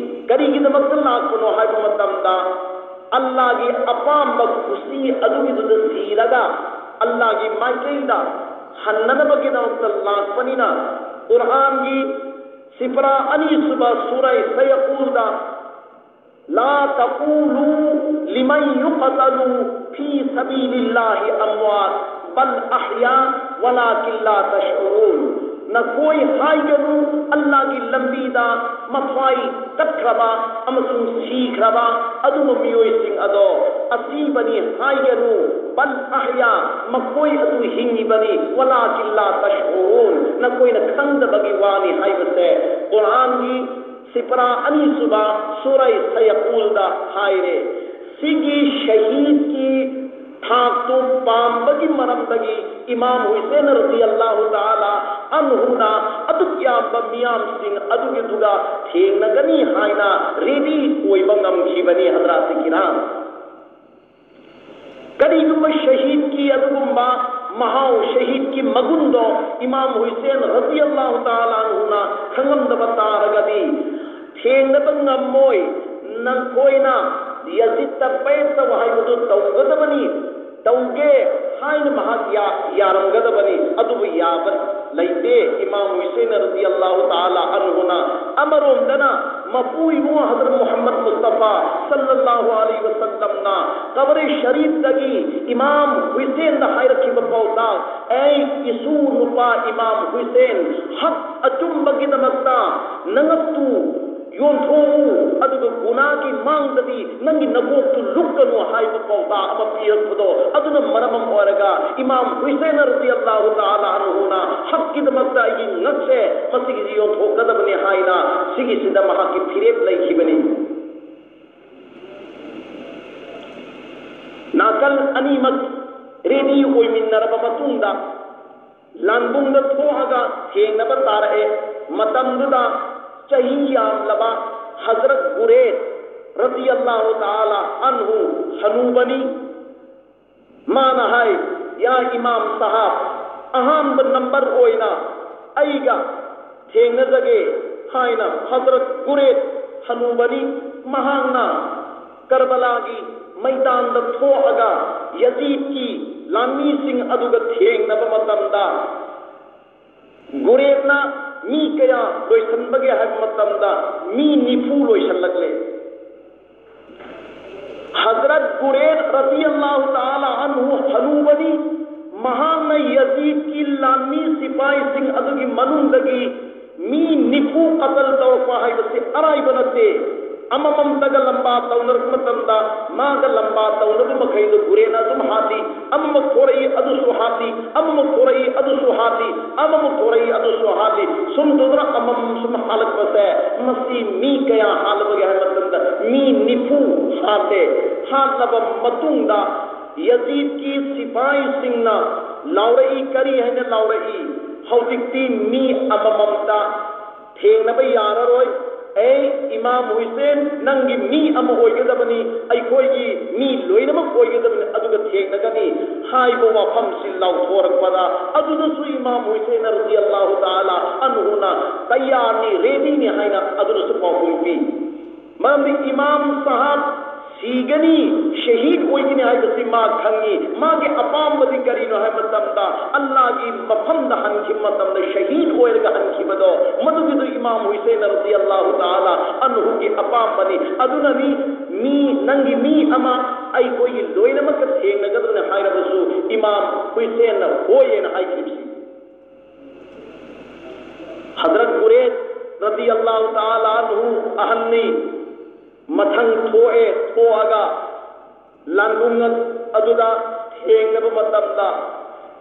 ꯀꯔꯤꯒꯤꯗꯃꯛꯇ ꯂꯥꯛꯄꯅꯣ ꯍꯥꯏꯕ ꯃꯇꯝꯗ, ꯑꯜꯂꯥꯒꯤ ꯑꯄꯥꯝꯕ ꯈꯨꯁꯤ ꯑꯗꯨꯒꯤꯗꯨꯗ ꯁꯤꯔꯒ ꯑꯜꯂꯥꯒꯤ ꯃꯥꯏꯀꯩꯗ ꯍꯟꯅꯅꯕꯒꯤꯗꯃꯛꯇ ꯂꯥꯛꯄꯅꯤꯅ, ꯀꯨꯔꯥꯟꯒꯤ ꯁꯤꯄꯔꯥ ꯑꯅꯤꯁꯨꯕ ꯁꯨꯔꯥ ꯁꯌꯀꯨꯜꯗ, "لا تقولوا لمن يقتل في سبيل الله أموات بل أحياء ولكن لا تشعرون"꯫ ꯅꯈꯣꯏ ꯍꯥꯏꯒꯅꯨ, ꯑꯜꯂꯥꯒꯤ ꯂꯝꯕꯤꯗ ꯃꯊ꯭ꯋꯥꯏ ꯇꯠꯈ꯭ꯔꯕ ꯑꯃꯁꯨꯡ ꯁꯤꯈ꯭ꯔꯕ ꯑꯗꯨꯒꯨꯝꯕ ꯃꯤꯑꯣꯏꯁꯤꯡ ꯑꯗꯣ ꯑꯁꯤꯕꯅꯤ ꯍꯥꯏꯒꯅꯨ, "بل أحياء"، ꯃꯈꯣꯏ ꯑꯗꯨ ꯍꯤꯡꯉꯤꯕꯅꯤ, "ولكن لا تشعرون"، ꯅꯈꯣꯏꯅ ꯈꯪꯗꯕꯒꯤ ꯋꯥꯅꯤ ꯍꯥꯏꯕꯁꯦ ꯀꯨꯔꯥꯟꯒꯤ ꯁꯤꯄꯔꯥ ꯑꯅꯤꯁꯨꯕ ꯁꯨꯔꯥ ꯁꯌꯀꯨꯜꯗ ꯍꯥꯏꯔꯦ꯫ ꯁꯤꯒꯤ ꯁꯍꯤꯗꯀꯤ ꯏꯁꯍꯥꯛꯇꯨ ꯄꯥꯝꯕꯒꯤ ꯃꯔꯝꯗꯒꯤ ꯏꯃꯥꯝ ꯍꯨꯏꯁꯦꯟ ꯔꯗꯤꯌꯜꯂꯥꯍꯨ ꯇꯥꯂꯥ ꯑꯟꯍꯨꯅ ꯑꯗꯨꯛ ꯌꯥꯝꯕ ꯃꯤꯌꯥꯝꯁꯤꯡ ꯑꯗꯨꯒꯤꯗꯨꯒ ꯊꯦꯡꯅꯒꯅꯤ ꯍꯥꯏꯅ ꯔꯦꯗꯤ ꯑꯣꯏꯕ ꯉꯝꯈꯤꯕꯅꯤ꯫ ꯍꯗ꯭ꯔꯥꯠ ꯀꯤꯔꯥꯝ, ꯀꯔꯤꯒꯨꯝꯕ ꯁꯍꯤꯗꯀꯤ ꯑꯗꯨꯒꯨꯝꯕ ꯃꯍꯥꯎ, ꯁꯍꯤꯗꯀꯤ ꯃꯒꯨꯟꯗꯣ ꯏꯃꯥꯝ ꯍꯨꯏꯁꯦꯟ ꯔꯗꯤꯌꯜꯂꯥꯍꯨ ꯇꯥꯂꯥ ꯑꯟꯍꯨꯅ ꯈꯪꯉꯝꯗꯕ ꯇꯥꯔꯒꯗꯤ, ꯊꯦꯡꯅꯕ ꯉꯝꯃꯣꯏ꯫ ꯅꯈꯣꯏꯅ ꯌꯖꯤꯠꯇ ꯕꯦꯠ ꯇꯧ ꯍꯥꯏꯕꯗꯨ ꯇꯧꯒꯗꯕꯅꯤ, ꯇꯧꯒꯦ ꯍꯥꯏꯅ ꯃꯍꯥꯛ ꯌꯥ-, ꯌꯥꯔꯝꯒꯗꯕꯅꯤ꯫ ꯑꯗꯨꯕꯨ ꯌꯥꯕ ꯂꯩꯇꯦ꯫ ꯏꯃꯥꯝ ꯍꯨꯏꯁꯦꯟ ꯔꯗꯤꯌꯜꯂꯥꯍꯨ ꯇꯥꯂꯥ ꯑꯟꯍꯨꯅ ꯑꯃꯔꯣꯝꯗꯅ ꯃꯄꯨ ꯏꯕꯨꯡ ꯍꯖꯔꯠ ꯃꯨꯍꯝꯃꯗ ꯃꯨꯁꯇꯐꯥ ꯁꯜꯂꯜꯂꯥꯍꯨ ꯑꯂꯩꯍꯤ ꯋꯁꯜꯂꯝꯅ ꯀꯕꯔꯦ ꯁꯔꯤꯐꯇꯒꯤ ꯏꯃꯥꯝ ꯍꯨꯏꯁꯦꯟꯗ ꯍꯥꯏꯔꯛꯈꯤꯕ ꯄꯥꯎꯇꯥꯛ, "ꯑꯩ ꯏꯁꯨ ꯅꯨꯄꯥ ꯏꯃꯥꯝ ꯍꯨꯏꯁꯦꯟ, ꯍꯛ ꯑꯆꯨꯝꯕꯒꯤꯗꯃꯛꯇ ꯅꯉꯛꯇꯨ ꯌꯣꯟꯊꯣꯛꯎ, ꯑꯗꯨꯒ ꯒꯨꯅꯥꯒꯤ ꯃꯥꯡꯗꯗꯤ ꯅꯪꯒꯤ ꯅꯀꯣꯛꯇꯨ ꯂꯨꯞꯀꯅꯨ" ꯍꯥꯏꯕ ꯄꯥꯎꯇꯥꯛ ꯑꯃ ꯄꯤꯔꯛꯄꯗꯣ, ꯑꯗꯨꯅ ꯃꯔꯝ ꯑꯃ ꯑꯣꯏꯔꯒ ꯏꯃꯥꯝ ꯍꯨꯏꯁꯦꯟ ꯔꯗꯤꯌꯜꯂꯥꯍꯨ ꯇꯥꯂꯥ ꯑꯟꯍꯨꯅ ꯍꯛꯀꯤꯗꯃꯛꯇ ꯑꯩꯒꯤ ꯉꯛꯁꯦ ꯃꯁꯤꯒꯤꯁꯤ ꯌꯣꯟꯊꯣꯛꯀꯗꯕꯅꯤ ꯍꯥꯏꯅ ꯁꯤꯒꯤꯁꯤꯗ ꯃꯍꯥꯛꯀꯤ ꯐꯤꯔꯦꯞ ꯂꯩꯈꯤꯕꯅꯤ꯫ ꯅꯥꯀꯜ ꯑꯅꯤꯃꯛ ꯔꯦꯗꯤ ꯑꯣꯏꯃꯤꯟꯅꯔꯕ ꯃꯇꯨꯡꯗ, ꯂꯥꯟꯕꯨꯡꯗ ꯊꯣꯛꯑꯒ ꯊꯦꯡꯅꯕ ꯇꯥꯔꯛꯑꯦ꯫ ꯃꯇꯝꯗꯨꯗ ꯆꯍꯤ ꯌꯥꯝꯂꯕ ꯍꯖꯔꯠ ꯒꯨꯔꯦꯠ ꯔꯗꯤꯌꯜꯂꯥꯍꯨ ꯇꯥꯂꯥ ꯑꯟꯍꯨ ꯍꯅꯨꯕꯅꯤ꯫ ꯃꯥꯅ ꯍꯥꯏ, "ꯌꯥ ꯏꯃꯥꯝ ꯁꯥꯍꯥꯕ, ꯑꯍꯥꯟꯕ ꯅꯝꯕꯔ ꯑꯣꯏꯅ ꯑꯩꯒ ꯊꯦꯡꯅꯖꯒꯦ" ꯍꯥꯏꯅ ꯍꯖꯔꯠ ꯒꯨꯔꯦꯠ ꯍꯅꯨꯕꯅꯤ꯫ ꯃꯍꯥꯛꯅ ꯀꯔꯕꯂꯥꯒꯤ ꯃꯩꯗꯥꯟꯗ ꯊꯣꯛꯑꯒ ꯌꯖꯤꯗꯀꯤ ꯂꯥꯟꯃꯤꯁꯤꯡ ꯑꯗꯨꯒ ꯊꯦꯡꯅꯕ ꯃꯇꯝꯗ, ꯒꯨꯔꯦꯠꯅ ꯃꯤ ꯀꯌꯥ ꯂꯣꯏꯁꯤꯟꯕꯒꯦ ꯍꯥꯏꯕ ꯃꯇꯝꯗ, ꯃꯤ ꯅꯤꯐꯨ ꯂꯣꯏꯁꯤꯜꯂꯛꯂꯦ꯫ ꯍꯖꯔꯠ ꯒꯨꯔꯦꯠ ꯔꯗꯤꯌꯜꯂꯥꯍꯨ ꯇꯥꯂꯥ ꯑꯟꯍꯨ ꯍꯅꯨꯕꯅꯤ꯫ ꯃꯍꯥꯛꯅ ꯌꯖꯤꯗꯀꯤ ꯂꯥꯟꯃꯤ ꯁꯤꯄꯥꯏꯁꯤꯡ ꯑꯗꯨꯒꯤ ꯃꯅꯨꯡꯗꯒꯤ ꯃꯤ ꯅꯤꯐꯨ ꯀꯇꯜ ꯇꯧꯔꯛꯄ ꯍꯥꯏꯕꯁꯤ ꯑꯔꯥꯏꯕ ꯅꯠꯇꯦ꯫ ꯑꯃꯃꯝꯇꯒ ꯂꯝꯕꯥ ꯇꯧꯅꯔꯛꯄ ꯃꯇꯝꯗ, ꯃꯥꯒ ꯂꯝꯕꯥ ꯇꯧꯅꯕ ꯃꯈꯩꯗꯨ ꯒꯨꯔꯦꯠꯅ ꯑꯗꯨꯝ ꯍꯥꯠꯂꯤ꯫ ꯑꯃꯃꯨꯛ ꯊꯣꯔꯛꯏ, ꯑꯗꯨꯁꯨ ꯍꯥꯠꯂꯤ, ꯑꯃꯃꯨꯛ ꯊꯣꯔꯛꯏ, ꯑꯗꯨꯁꯨ ꯍꯥꯠꯂꯤ, ꯑꯃꯃꯨꯛ ꯊꯣꯔꯛꯏ, ꯑꯗꯨꯁꯨ ꯍꯥꯠꯂꯤ꯫ ꯁꯨꯝ ꯇꯧꯗꯨꯅ ꯑꯃꯃꯝ ꯁꯨꯝ ꯍꯥꯠꯂꯛꯄꯁꯦ, ꯃꯁꯤ ꯃꯤ ꯀꯌꯥ ꯍꯥꯠꯂꯕꯒꯦ ꯍꯥꯏꯕ ꯃꯇꯝꯗ, ꯃꯤ ꯅꯤꯐꯨ ꯍꯥꯠꯂꯦ꯫ ꯍꯥꯠꯂꯕ ꯃꯇꯨꯡꯗ, ꯌꯥꯖꯤꯗꯀꯤ ꯁꯤꯄꯥꯏꯁꯤꯡꯅ ꯂꯥꯎꯔꯛꯏ꯫ ꯀꯔꯤ ꯍꯥꯏꯅ ꯂꯥꯎꯔꯛꯏ? "ꯍꯧꯖꯤꯛꯇꯤ ꯃꯤ ꯑꯃꯃꯝꯇ ꯊꯦꯡꯅꯕ ꯌꯥꯔꯔꯣꯏ꯫ ꯑꯦ ꯏꯃꯥꯝ ꯍꯨꯏꯁꯦꯟ, ꯅꯪꯒꯤ ꯃꯤ ꯑꯃ ꯑꯣꯏꯒꯗꯕꯅꯤ, ꯑꯩꯈꯣꯏꯒꯤ ꯃꯤ ꯂꯣꯏꯅꯃꯛ ꯑꯣꯏꯒꯗꯕꯅꯤ, ꯑꯗꯨꯒ ꯊꯦꯡꯅꯒꯅꯤ" ꯍꯥꯏꯕ ꯋꯥꯐꯝꯁꯤ ꯂꯥꯎꯊꯣꯔꯛꯄꯗ, ꯑꯗꯨꯗꯁꯨ ꯏꯃꯥꯝ ꯍꯨꯏꯁꯦꯟ ꯔꯗꯤꯌꯜꯂꯥꯍꯨ ꯇꯥꯂꯥ ꯑꯟꯍꯨꯅ "ꯇꯌꯥꯔꯅꯤ, ꯔꯦꯗꯤꯅꯤ" ꯍꯥꯏꯅ ꯑꯗꯨꯗꯁꯨ ꯄꯥꯎꯈꯨꯝ ꯄꯤ꯫ ꯃꯔꯝꯗꯤ ꯏꯃꯥꯝ ꯁꯥꯍꯥꯕ ꯁꯤꯒꯅꯤ, ꯁꯍꯤꯗ ꯑꯣꯏꯒꯅꯤ ꯍꯥꯏꯕꯁꯤ ꯃꯥ ꯈꯪꯉꯤ꯫ ꯃꯥꯒꯤ ꯑꯄꯥꯝꯕꯗꯤ ꯀꯔꯤꯅꯣ ꯍꯥꯏꯕ ꯃꯇꯝꯗ, ꯑꯜꯂꯥꯒꯤ ꯃꯐꯝꯗ ꯍꯟꯈꯤꯕ ꯃꯇꯝꯗ ꯁꯍꯤꯗ ꯑꯣꯏꯔꯒ ꯍꯟꯈꯤꯕꯗꯣ, ꯃꯗꯨꯒꯤꯗꯨ ꯏꯃꯥꯝ ꯍꯨꯁꯦꯟ ꯔꯗꯤꯌꯜꯂꯥꯍꯨ ꯇꯥꯂꯥ ꯑꯟꯍꯨꯒꯤ ꯑꯄꯥꯝꯕꯅꯤ꯫ ꯑꯗꯨꯅꯅꯤ, "ꯃꯤ, ꯅꯪꯒꯤ ꯃꯤ ꯑꯃ ꯑꯩꯈꯣꯏꯒꯤ ꯂꯣꯏꯅꯃꯛꯀ ꯊꯦꯡꯅꯒꯗꯕꯅꯤ" ꯍꯥꯏꯔꯕꯁꯨ ꯏꯃꯥꯝ ꯍꯨꯁꯦꯟꯅ "ꯍꯣꯏ" ꯍꯥꯏꯅ ꯍꯥꯏꯈꯤꯕꯁꯤ꯫ ꯍꯖꯔꯠ ꯀꯨꯔꯦꯁ ꯔꯗꯤꯌꯜꯂꯥꯍꯨ ꯇꯥꯂꯥ ꯑꯟꯍꯨ ꯑꯍꯟꯅꯤ꯫ ꯃꯊꯪ ꯊꯣꯛꯑꯦ, ꯊꯣꯛꯑꯒ ꯂꯥꯟꯕꯨꯡ ꯑꯗꯨꯗ ꯊꯦꯡꯅꯕ ꯃꯇꯝꯗ,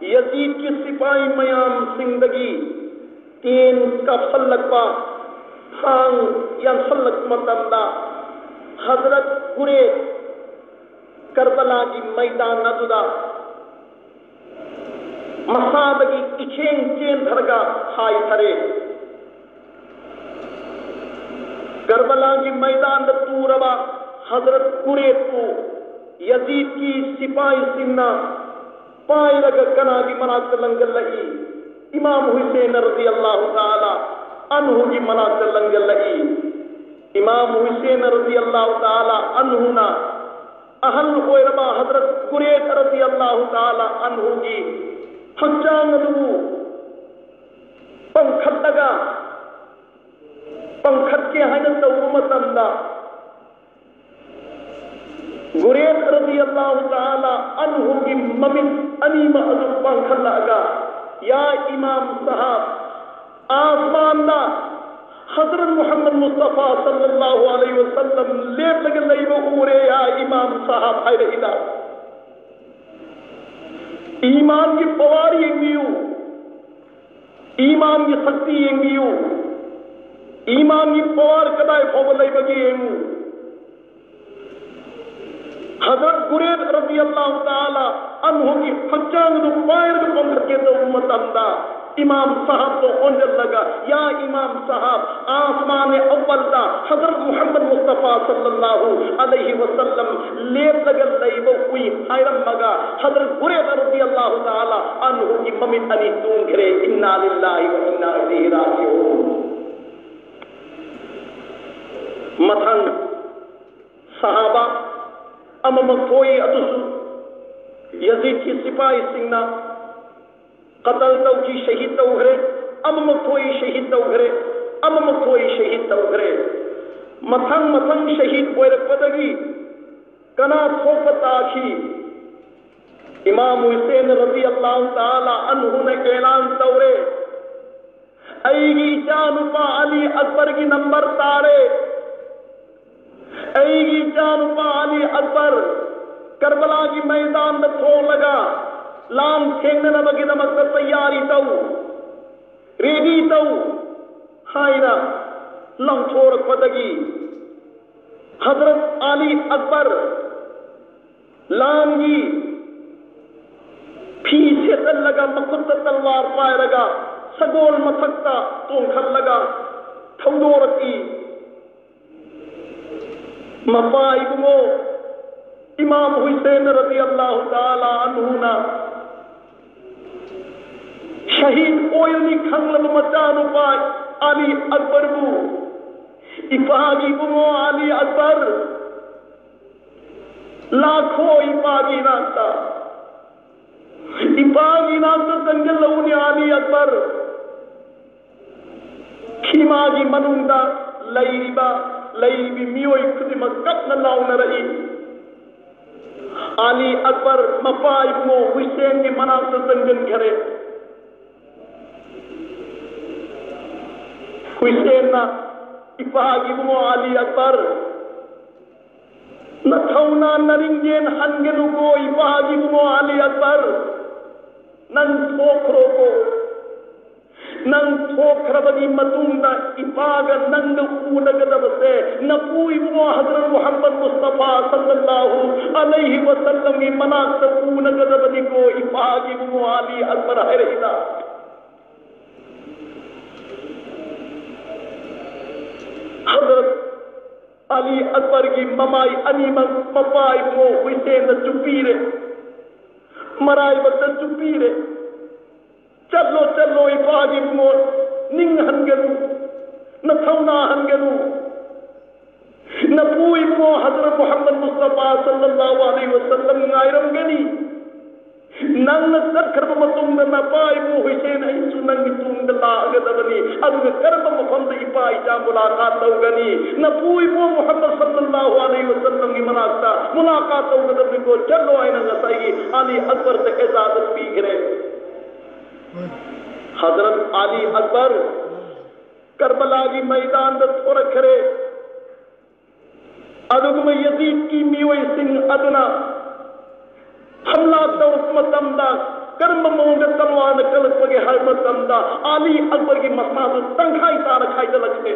ꯌꯥꯖꯤꯗꯀꯤ ꯁꯤꯄꯥꯏ ꯃꯌꯥꯝꯁꯤꯡꯗꯒꯤ ꯇꯦꯟ ꯀꯥꯞꯁꯜꯂꯛꯄ, ꯊꯥꯡ ꯌꯥꯟꯁꯜꯂꯛꯄ ꯃꯇꯝꯗ, ꯍꯖꯔꯠ ꯀꯨꯔꯦꯁ ꯀꯔꯕꯂꯥꯒꯤ ꯃꯩꯗꯥꯟ ꯑꯗꯨꯗ ꯃꯁꯥꯗꯒꯤ ꯏꯆꯦꯟ ꯆꯦꯟꯊꯔꯒ ꯍꯥꯏꯊꯔꯦ꯫ ꯀꯔꯕꯂꯥꯒꯤ ꯃꯩꯗꯥꯟꯗ ꯇꯨꯔꯕ ꯍꯖꯔꯠ ꯀꯨꯔꯦꯁꯄꯨ ꯌꯥꯖꯤꯗꯀꯤ ꯁꯤꯄꯥꯏꯁꯤꯡꯅ ꯄꯥꯏꯔꯒ ꯀꯅꯥꯒꯤ ꯃꯅꯥꯛꯇ ꯂꯪꯒꯜꯂꯛꯏ? ꯏꯃꯥꯝ ꯍꯨꯁꯦꯟ ꯔꯗꯤꯌꯜꯂꯥꯍꯨ ꯇꯥꯂꯥ ꯑꯟꯍꯨꯒꯤ ꯃꯅꯥꯛꯇ ꯂꯪꯒꯜꯂꯛꯏ꯫ ꯏꯃꯥꯝ ꯍꯨꯁꯦꯟ ꯔꯗꯤꯌꯜꯂꯥꯍꯨ ꯇꯥꯂꯥ ꯑꯟꯍꯨꯅ ꯑꯍꯜ ꯑꯣꯏꯔꯕ ꯍꯖꯔꯠ ꯀꯨꯔꯦꯁ ꯔꯗꯤꯌꯜꯂꯥꯍꯨ ꯇꯥꯂꯥ ꯑꯟꯍꯨꯒꯤ ꯍꯛꯆꯥꯡ ꯑꯗꯨꯕꯨ ꯄꯪꯈꯠꯂꯒ, ꯄꯪꯈꯠꯀꯦ ꯍꯥꯏꯅ ꯇꯧꯕ ꯃꯇꯝꯗ, ꯀꯨꯔꯦꯁ ꯔꯗꯤꯌꯜꯂꯥꯍꯨ ꯇꯥꯂꯥ ꯑꯟꯍꯨꯒꯤ ꯃꯃꯤꯠ ꯑꯅꯤꯃꯛ ꯑꯗꯨ ꯄꯥꯡꯈꯠꯂꯛꯑꯒ, "ꯌꯥ ꯏꯃꯥꯝ ꯁꯥꯍꯥꯕ, ꯑꯥꯁꯃꯥꯟꯗ ꯍꯖꯔꯠ ꯃꯨꯍꯝꯃꯗ ꯃꯨꯁꯇꯐꯥ ꯁꯜꯂꯜꯂꯥꯍꯨ ꯑꯂꯩꯍꯤ ꯋꯁꯜꯂꯝ ꯂꯦꯞꯂꯒ ꯂꯩꯕ ꯎꯔꯦ, ꯌꯥ ꯏꯃꯥꯝ ꯁꯥꯍꯥꯕ" ꯍꯥꯏꯔꯛꯏꯗ꯫ ꯏꯃꯥꯟꯒꯤ ꯄꯋꯥꯔ ꯌꯦꯡꯕꯤꯌꯨ, ꯏꯃꯥꯟꯒꯤ ꯁꯛꯇꯤ ꯌꯦꯡꯕꯤꯌꯨ, ꯏꯃꯥꯟꯒꯤ ꯄꯋꯥꯔ ꯀꯗꯥꯏ ꯐꯥꯎꯕ ꯂꯩꯕꯒꯦ ꯌꯦꯡꯉꯨ꯫ ꯍꯖꯔꯠ ꯒꯨꯔꯦꯖ ꯔꯗꯤꯌꯜꯂꯥꯍꯨ ꯇꯥꯂꯥ ꯑꯟꯍꯨꯒꯤ ꯍꯛꯆꯥꯡꯗꯨ ꯄꯥꯏꯔꯒ ꯄꯣꯝꯈꯠꯀꯦ ꯇꯧꯕ ꯃꯇꯝꯗ, ꯏꯃꯥꯝ ꯁꯥꯍꯕꯇꯣ ꯑꯣꯟꯁꯤꯜꯂꯒ, "ꯌꯥ ꯏꯃꯥꯝ ꯁꯥꯍꯕ, ꯑꯥꯁꯃꯥꯅꯦ ꯑꯧꯋꯜꯗ ꯍꯖꯔꯠ ꯃꯨꯍꯝꯃꯗ ꯃꯨꯁꯇꯐꯥ ꯁꯜꯂꯜꯂꯥꯍꯨ ꯑꯂꯩꯍꯤ ꯋꯁꯜꯂꯝ ꯂꯦꯞꯂꯒ ꯂꯩꯕ ꯎꯏ" ꯍꯥꯏꯔꯝꯃꯒ, ꯍꯖꯔꯠ ꯒꯨꯔꯦꯖ ꯔꯗꯤꯌꯜꯂꯥꯍꯨ ꯇꯥꯂꯥ ꯑꯟꯍꯨꯒꯤ ꯃꯃꯤꯠ ꯑꯅꯤ ꯇꯨꯝꯈ꯭ꯔꯦ꯫ ꯏꯟꯅꯥ ꯂꯤꯜꯂꯥꯍꯤ ꯋ ꯏꯟꯅꯥ ꯏꯂꯩꯍꯤ ꯔꯥꯖꯤꯎꯟ꯫ ꯃꯊꯪ ꯁꯍꯥꯕꯥ ꯑꯃꯃꯛ ꯊꯣꯛꯏ, ꯑꯗꯨꯁꯨ ꯌꯥꯖꯤꯗꯀꯤ ꯁꯤꯄꯥꯍꯤꯁꯤꯡꯅ ꯀꯇꯜ ꯇꯧꯈꯤ, ꯁꯍꯤꯗ ꯇꯧꯈ꯭ꯔꯦ꯫ ꯑꯃꯃꯛ ꯊꯣꯛꯏ, ꯁꯍꯤꯗ ꯇꯧꯈ꯭ꯔꯦ꯫ ꯑꯃꯃꯛ ꯊꯣꯛꯏ, ꯁꯍꯤꯗ ꯇꯧꯈ꯭ꯔꯦ꯫ ꯃꯊꯪ ꯃꯊꯪ ꯁꯍꯤꯗ ꯑꯣꯏꯔꯛꯄꯗꯒꯤ ꯀꯅꯥ ꯊꯣꯛꯄ ꯇꯥꯈꯤ? ꯏꯃꯥꯝ ꯍꯨꯁꯦꯟ ꯔꯗꯤꯌꯜꯂꯥꯍꯨ ꯇꯥꯂꯥ ꯑꯟꯍꯨꯅ ꯑꯦꯂꯥꯟ ꯇꯧꯔꯦ, "ꯑꯩꯒꯤ ꯏꯆꯥꯅꯨꯄꯥ ꯑꯂꯤ ꯑꯛꯕꯔꯒꯤ ꯅꯝꯕꯔ ꯇꯥꯔꯦ꯫ ꯑꯩꯒꯤ ꯏꯆꯥꯅꯨꯄꯥ ꯑꯂꯤ ꯑꯛꯕꯔ ꯀꯔꯕꯂꯥꯒꯤ ꯃꯩꯗꯥꯟꯗ ꯊꯣꯛꯂꯒ ꯂꯥꯟ ꯊꯦꯡꯅꯅꯕꯒꯤꯗꯃꯛꯇ ꯇꯌꯥꯔꯤ ꯇꯧ, ꯔꯦꯗꯤ ꯇꯧ" ꯍꯥꯏꯅ ꯂꯥꯎꯊꯣꯔꯛꯄꯗꯒꯤ, ꯍꯖꯔꯠ ꯑꯂꯤ ꯑꯛꯕꯔ ꯂꯥꯟꯒꯤ ꯐꯤ ꯁꯦꯠꯍꯜꯂꯒ, ꯃꯈꯨꯠꯇ ꯇꯜꯋꯥꯔ ꯄꯥꯏꯔꯒ, ꯁꯒꯣꯜ ꯃꯊꯛꯇ ꯇꯣꯡꯈꯠꯂꯒ ꯊꯧꯗꯣꯔꯛꯏ꯫ ꯃꯄꯥ ꯏꯕꯨꯡꯉꯣ ꯏꯃꯥꯝ ꯍꯨꯁꯦꯟ ꯔꯗꯤꯌꯜꯂꯥꯍꯨ ꯇꯥꯂꯥ ꯑꯟꯍꯨꯅ ꯁꯍꯤꯗ ꯑꯣꯏꯔꯅꯤ ꯈꯪꯂꯕ ꯃꯆꯥꯅꯨꯄꯥ ꯑꯂꯤ ꯑꯛꯕꯔꯕꯨ, "ꯏꯄꯥꯒꯤ ꯏꯕꯨꯡꯉꯣ ꯑꯂꯤ ꯑꯛꯕꯔ, ꯂꯥꯛꯈꯣ ꯏꯄꯥꯒꯤ ꯏꯅꯥꯛꯇ, ꯏꯄꯥꯒꯤ ꯏꯅꯥꯛꯇ ꯆꯪꯁꯤꯜꯂꯛꯎꯅꯦ ꯑꯂꯤ ꯑꯛꯕꯔ"꯫ ꯈꯤꯃꯥꯒꯤ ꯃꯅꯨꯡꯗ ꯂꯩꯔꯤꯕ, ꯂꯩꯔꯤꯕꯤ ꯃꯤꯑꯣꯏ ꯈꯨꯗꯤꯡꯃꯛ ꯀꯞꯅ ꯂꯥꯎꯅꯔꯛꯏ꯫ ꯑꯂꯤ ꯑꯛꯕꯔ ꯃꯄꯥ ꯏꯕꯨꯡꯉꯣ ꯍꯨꯏꯁꯦꯟꯒꯤ ꯃꯅꯥꯛꯇ ꯆꯪꯁꯤꯟꯈꯔꯦ꯫ ꯍꯨꯏꯁꯦꯟꯅ, "ꯏꯄꯥꯒꯤ ꯏꯕꯨꯡꯉꯣ ꯑꯂꯤ ꯑꯛꯕꯔ, ꯅꯊꯧꯅꯥ ꯅꯔꯤꯡꯖꯦꯜ ꯍꯟꯒꯅꯨꯀꯣ, ꯏꯄꯥꯒꯤ ꯏꯕꯨꯡꯉꯣ ꯑꯂꯤ ꯑꯛꯕꯔ, ꯅꯪ ꯊꯣꯛꯈ꯭ꯔꯣꯀꯣ, ꯅꯪ ꯊꯣꯛꯈ꯭ꯔꯕꯒꯤ ꯃꯇꯨꯡꯗ ꯏꯄꯥꯒ ꯅꯪꯒ ꯎꯅꯒꯗꯕꯁꯦ ꯅꯄꯨ ꯏꯕꯨꯡꯉꯣ ꯍꯖꯔꯠ ꯃꯨꯍꯝꯃꯗ ꯃꯨꯁꯇꯐꯥ ꯁꯜꯂꯜꯂꯥꯍꯨ ꯑꯂꯩꯍꯤ ꯋꯁꯜꯂꯝꯒꯤ ꯃꯅꯥꯛꯇ ꯎꯅꯒꯗꯕꯅꯤꯀꯣ, ꯏꯄꯥꯒꯤ ꯏꯕꯨꯡꯉꯣ ꯑꯂꯤ ꯑꯛꯕꯔ ꯍꯥꯏꯔꯛꯏꯗ꯫ ꯍꯖꯔꯠ ꯑꯂꯤ ꯑꯛꯕꯔꯒꯤ ꯃꯃꯥꯏ ꯑꯅꯤꯃꯛ ꯃꯄꯥ ꯏꯕꯨꯡꯉꯣ ꯍꯨꯏꯁꯦꯟꯅ ꯆꯨꯞꯄꯤꯔꯦ, ꯃꯔꯥꯏꯕꯛꯇ ꯆꯨꯞꯄꯤꯔꯦ꯫ ꯆꯠꯂꯣ, ꯆꯠꯂꯣ, ꯏꯄꯥꯒꯤ ꯏꯕꯨꯡꯉꯣ, ꯅꯤꯡꯍꯟꯒꯅꯨ, ꯅꯊꯧꯅꯥ ꯍꯟꯒꯅꯨ꯫ ꯅꯄꯨ ꯏꯕꯨꯡꯉꯣ ꯍꯖꯔꯠ ꯃꯨꯍꯝꯃꯗ ꯃꯨꯁꯇꯐꯥ ꯁꯜꯂꯜꯂꯥꯍꯨ ꯑꯂꯩꯍꯤ ꯋꯁꯜꯂꯝ ꯉꯥꯏꯔꯝꯒꯅꯤ꯫ ꯅꯪꯅ ꯆꯠꯈ꯭ꯔꯕ ꯃꯇꯨꯡꯗ ꯅꯄꯥ ꯏꯕꯨꯡꯉꯣ ꯍꯨꯏꯁꯦꯟ ꯑꯩꯁꯨ ꯅꯪꯒꯤ ꯇꯨꯡꯗ ꯂꯥꯛꯑꯒꯗꯕꯅꯤ꯫ ꯑꯗꯨꯒ ꯀꯔꯝꯕ ꯃꯐꯝꯗ ꯏꯄꯥ ꯏꯆꯥ ꯃꯨꯂꯥꯀꯥꯠ ꯇꯧꯒꯅꯤ? ꯅꯄꯨ ꯏꯕꯨꯡꯉꯣ ꯃꯨꯍꯝꯃꯗ ꯁꯜꯂꯜꯂꯥꯍꯨ ꯑꯂꯩꯍꯤ ꯋꯁꯜꯂꯝꯒꯤ ꯃꯅꯥꯛꯇ ꯃꯨꯂꯥꯀꯥꯠ ꯇꯧꯒꯗꯕꯅꯤꯀꯣ, ꯆꯠꯂꯣ ꯍꯥꯏꯅ ꯉꯁꯥꯏꯒꯤ ꯑꯂꯤ ꯑꯛꯕꯔꯗ ꯏꯖꯥꯖꯠ ꯄꯤꯈ꯭ꯔꯦ꯫ ꯍꯖꯔꯠ ꯑꯂꯤ ꯑꯛꯕꯔ ꯀꯔꯕꯂꯥꯒꯤ ꯃꯩꯗꯥꯟꯗ ꯊꯣꯔꯛꯈ꯭ꯔꯦ꯫ ꯑꯗꯨꯒꯨꯝꯕ ꯌꯖꯤꯗꯀꯤ ꯃꯤꯑꯣꯏꯁꯤꯡ ꯑꯗꯨꯅ ꯍꯝꯂꯥ ꯇꯧꯔꯛꯄ ꯃꯇꯝꯗ ꯀꯔꯝꯕ ꯃꯑꯣꯡꯗ ꯇꯜꯋꯥꯔꯅ ꯀꯜꯂꯛꯄꯒꯦ ꯍꯥꯏꯕ ꯃꯇꯝꯗ ꯑꯂꯤ ꯑꯛꯕꯔꯒꯤ ꯃꯁꯥꯗꯨ ꯇꯪꯈꯥꯏ ꯇꯥꯅ ꯈꯥꯏꯗꯂꯛꯈ꯭ꯔꯦ꯫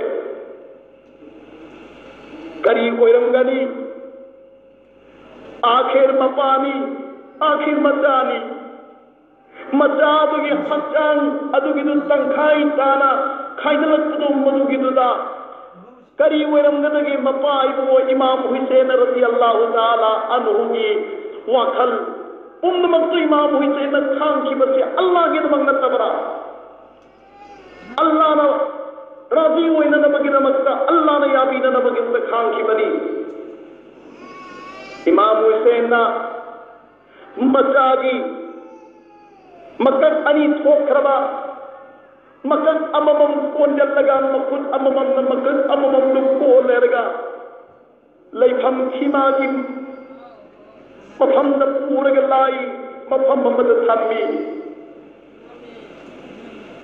ꯀꯔꯤ ꯑꯣꯏꯔꯝꯒꯅꯤ? ꯑꯥꯈꯤꯔ ꯃꯄꯥꯅꯤ, ꯑꯥꯈꯤꯔ ꯃꯆꯥꯅꯤ꯫ ꯃꯆꯥꯗꯨꯒꯤ ꯍꯛꯆꯥꯡ ꯑꯗꯨꯒꯤꯗꯨ ꯇꯪꯈꯥꯏ ꯇꯥꯅ ꯈꯥꯏꯗꯂꯛꯄꯗꯣ, ꯃꯗꯨꯒꯤꯗꯨꯗ ꯀꯔꯤ ꯑꯣꯏꯔꯝꯒꯗꯒꯦ? ꯃꯄꯥ ꯏꯕꯨꯡꯉꯣ ꯏꯃꯥꯝ ꯍꯨꯁꯦꯟ ꯔꯗꯤꯌꯜꯂꯥꯍꯨ ꯇꯥꯂꯥ ꯑꯟꯍꯨꯒꯤ ꯋꯥꯈꯜ ꯄꯨꯝꯅꯃꯛꯇꯨ ꯏꯃꯥꯝ ꯍꯨꯁꯦꯟꯅ ꯈꯥꯡꯈꯤꯕꯁꯦ ꯑꯜꯂꯥꯍꯒꯤꯗꯃꯛ ꯅꯠꯇꯕ꯭ꯔꯥ? ꯑꯜꯂꯥꯍꯅ ꯔꯥꯖꯤ ꯑꯣꯏꯅꯅꯕꯒꯤꯗꯃꯛꯇ, ꯑꯜꯂꯥꯍꯅ ꯌꯥꯕꯤꯅꯅꯕꯒꯤꯗꯃꯛꯇ ꯈꯥꯡꯈꯤꯕꯅꯤ꯫ ꯏꯃꯥꯝ ꯍꯨꯁꯦꯟꯅ ꯃꯆꯥꯒꯤ ꯃꯀꯛ ꯑꯅꯤ ꯊꯣꯛꯈ꯭ꯔꯕ, ꯃꯀꯛ ꯑꯃꯃꯝ ꯀꯣꯟꯖꯜꯂꯒ ꯃꯈꯨꯠ ꯑꯃꯃꯝꯅ ꯃꯀꯛ ꯑꯃꯃꯝꯗꯨ ꯀꯣꯜꯂꯦꯔꯒ ꯂꯩꯐꯝ ꯊꯤꯃꯥꯒꯤ ꯃꯐꯝꯗ ꯄꯨꯔꯒ ꯂꯥꯏ ꯃꯐꯝ ꯑꯃꯗ ꯊꯝꯃꯤ꯫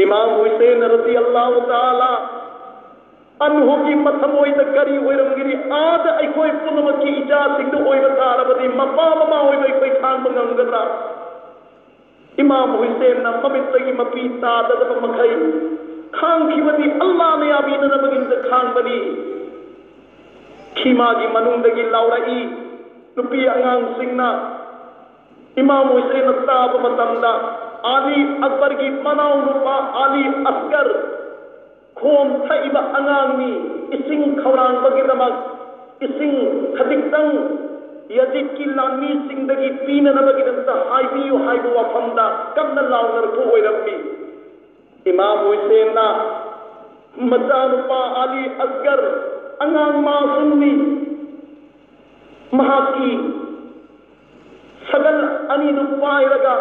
ꯏꯃꯥꯝ ꯍꯨꯁꯦꯟ ꯔꯗꯤꯌꯜꯂꯥꯍꯨ ꯇꯥꯂꯥ ꯑꯟꯍꯨꯒꯤ ꯃꯊꯃꯣꯏꯗ ꯀꯔꯤ ꯑꯣꯏꯔꯝꯒꯅꯤ? ꯑꯥꯗ ꯑꯩꯈꯣꯏ ꯄꯨꯝꯅꯃꯛꯀꯤ ꯏꯆꯥꯁꯤꯡꯗ ꯑꯣꯏꯕ ꯇꯥꯔꯕꯗꯤ ꯃꯄꯥ ꯃꯃꯥ ꯑꯣꯏꯕ ꯑꯩꯈꯣꯏ ꯈꯥꯡꯕ ꯉꯝꯒꯗ꯭ꯔꯥ? ꯏꯃꯥꯝ ꯍꯨꯏꯁꯦꯟꯅ ꯃꯃꯤꯠꯇꯒꯤ ꯃꯄꯤ ꯇꯥꯗꯗꯕ ꯃꯈꯩ ꯈꯥꯡꯈꯤꯕꯗꯤ ꯑꯜꯂꯥꯅ ꯌꯥꯕꯤꯅꯅꯕꯒꯤꯗꯃꯛꯇ ꯈꯥꯡꯕꯅꯤ꯫ ꯈꯤꯃꯥꯒꯤ ꯃꯅꯨꯡꯗꯒꯤ ꯂꯥꯎꯔꯛꯏ꯫ ꯅꯨꯄꯤ ꯑꯉꯥꯡꯁꯤꯡꯅ ꯏꯃꯥꯝ ꯍꯨꯁꯦꯟꯅ ꯇꯥꯕ ꯃꯇꯝꯗ, ꯑꯂꯤ ꯑꯛꯕꯔꯒꯤ ꯃꯅꯥꯎꯅꯨꯄꯥ ꯑꯂꯤ ꯑꯁꯒꯔ ꯈꯣꯝ ꯊꯛꯏꯕ ꯑꯉꯥꯡꯅꯤ, ꯏꯁꯤꯡ ꯈꯧꯔꯥꯡꯕꯒꯤꯗꯃꯛ ꯏꯁꯤꯡ ꯈꯖꯤꯛꯇꯪ ꯌꯥꯖꯤꯠꯀꯤ ꯂꯥꯟꯃꯤꯁꯤꯡꯗꯒꯤ ꯄꯤꯅꯅꯕꯒꯤꯗꯃꯛꯇ ꯍꯥꯏꯕꯤꯌꯨ ꯍꯥꯏꯕ ꯋꯥꯐꯝꯗ ꯀꯟꯅ ꯂꯥꯎꯅꯔꯛꯄ ꯑꯣꯏꯔꯝꯃꯤ꯫ ꯏꯃꯥꯝ ꯍꯨꯁꯦꯟꯅ ꯃꯆꯥꯅꯨꯄꯥ ꯑꯂꯤ ꯑꯁꯒꯔ ꯑꯉꯥꯡ ꯃꯥꯁꯨꯝꯅꯤ, ꯃꯍꯥꯛꯀꯤ ꯁꯒꯜ ꯑꯅꯤꯗꯨ ꯄꯥꯏꯔꯒ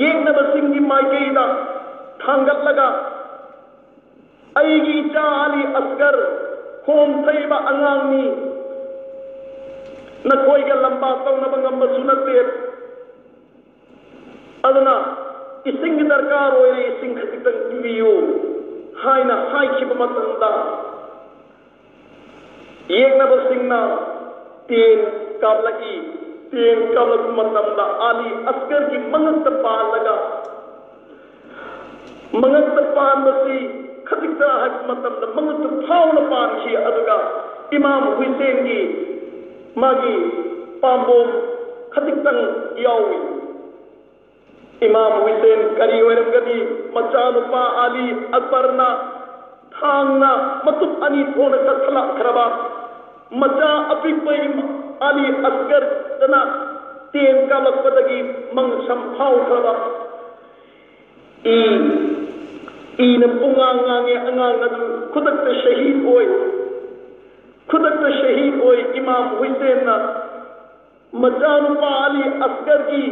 ꯌꯦꯛꯅꯕꯁꯤꯡꯒꯤ ꯃꯥꯏꯀꯩꯗ ꯊꯥꯡꯒꯠꯂꯒ, "ꯑꯩꯒꯤ ꯏꯆꯥ ꯑꯂꯤ ꯑꯁꯒꯔ ꯈꯣꯝ ꯊꯛꯏꯕ ꯑꯉꯥꯡꯅꯤ, ꯅꯈꯣꯏꯒ ꯂꯝꯕꯥ ꯇꯧꯅꯕ ꯉꯝꯕꯁꯨ ꯅꯠꯇꯦ, ꯑꯗꯨꯅ ꯏꯁꯤꯡꯒꯤ ꯗꯔꯀꯥꯔ ꯑꯣꯏꯔꯦ, ꯏꯁꯤꯡ ꯈꯖꯤꯛꯇꯪ ꯄꯤꯕꯤꯌꯨ" ꯍꯥꯏꯅ ꯍꯥꯏꯈꯤꯕ ꯃꯇꯝꯗ, ꯌꯦꯛꯅꯕꯁꯤꯡꯅ ꯇꯦꯟ ꯀꯥꯞꯂꯛꯏ꯫ ꯇꯦꯟ ꯀꯥꯞꯂꯛꯄ ꯃꯇꯝꯗ ꯑꯂꯤ ꯑꯁꯒꯔꯒꯤ ꯃꯉꯛꯇ ꯄꯥꯜꯂꯒ, ꯃꯉꯛꯇ ꯄꯥꯟꯕꯁꯤ ꯈꯖꯤꯛꯇ ꯍꯥꯏꯕ ꯃꯇꯝꯗ ꯃꯉꯛꯇ ꯐꯥꯎꯅ ꯄꯥꯟꯈꯤ꯫ ꯑꯗꯨꯒ ꯏꯃꯥꯝ ꯍꯨꯁꯦꯟꯒꯤ ꯃꯥꯒꯤ ꯄꯥꯝꯕꯣꯝ ꯈꯖꯤꯛꯇꯪ ꯌꯥꯎꯏ꯫ ꯏꯃꯥꯝ ꯍꯨꯁꯦꯟ ꯀꯔꯤ ꯑꯣꯏꯔꯝꯒꯅꯤ? ꯃꯆꯥꯅꯨꯄꯥ ꯑꯂꯤ ꯑꯛꯕꯔꯅ ꯊꯥꯡꯅ ꯃꯇꯨꯞ ꯑꯅꯤ ꯊꯣꯛꯅ ꯀꯛꯊꯠꯂꯛꯈ꯭ꯔꯕ ꯃꯆꯥ ꯑꯄꯤꯛꯄ ꯏꯃꯥ ꯑꯂꯤ ꯑꯁꯒꯔꯗꯅ ꯇꯦꯟ ꯀꯥꯞꯂꯛꯄꯗꯒꯤ ꯃꯪꯁꯝ ꯐꯥꯎꯈ꯭ꯔꯕ꯫ ꯏ, ꯏꯅ ꯄꯨꯡꯉꯥꯡ ꯉꯥꯡꯉꯦ꯫ ꯑꯉꯥꯡ ꯑꯗꯨ ꯈꯨꯗꯛꯇ ꯁꯍꯤꯗ ꯑꯣꯏ꯫ ꯈꯨꯗꯛꯇ ꯁꯍꯤꯗ ꯑꯣꯏ꯫ ꯏꯃꯥꯝ ꯍꯨꯁꯦꯟꯅ ꯃꯆꯥꯅꯨꯄꯥ ꯑꯂꯤ ꯑꯁꯒꯔꯒꯤ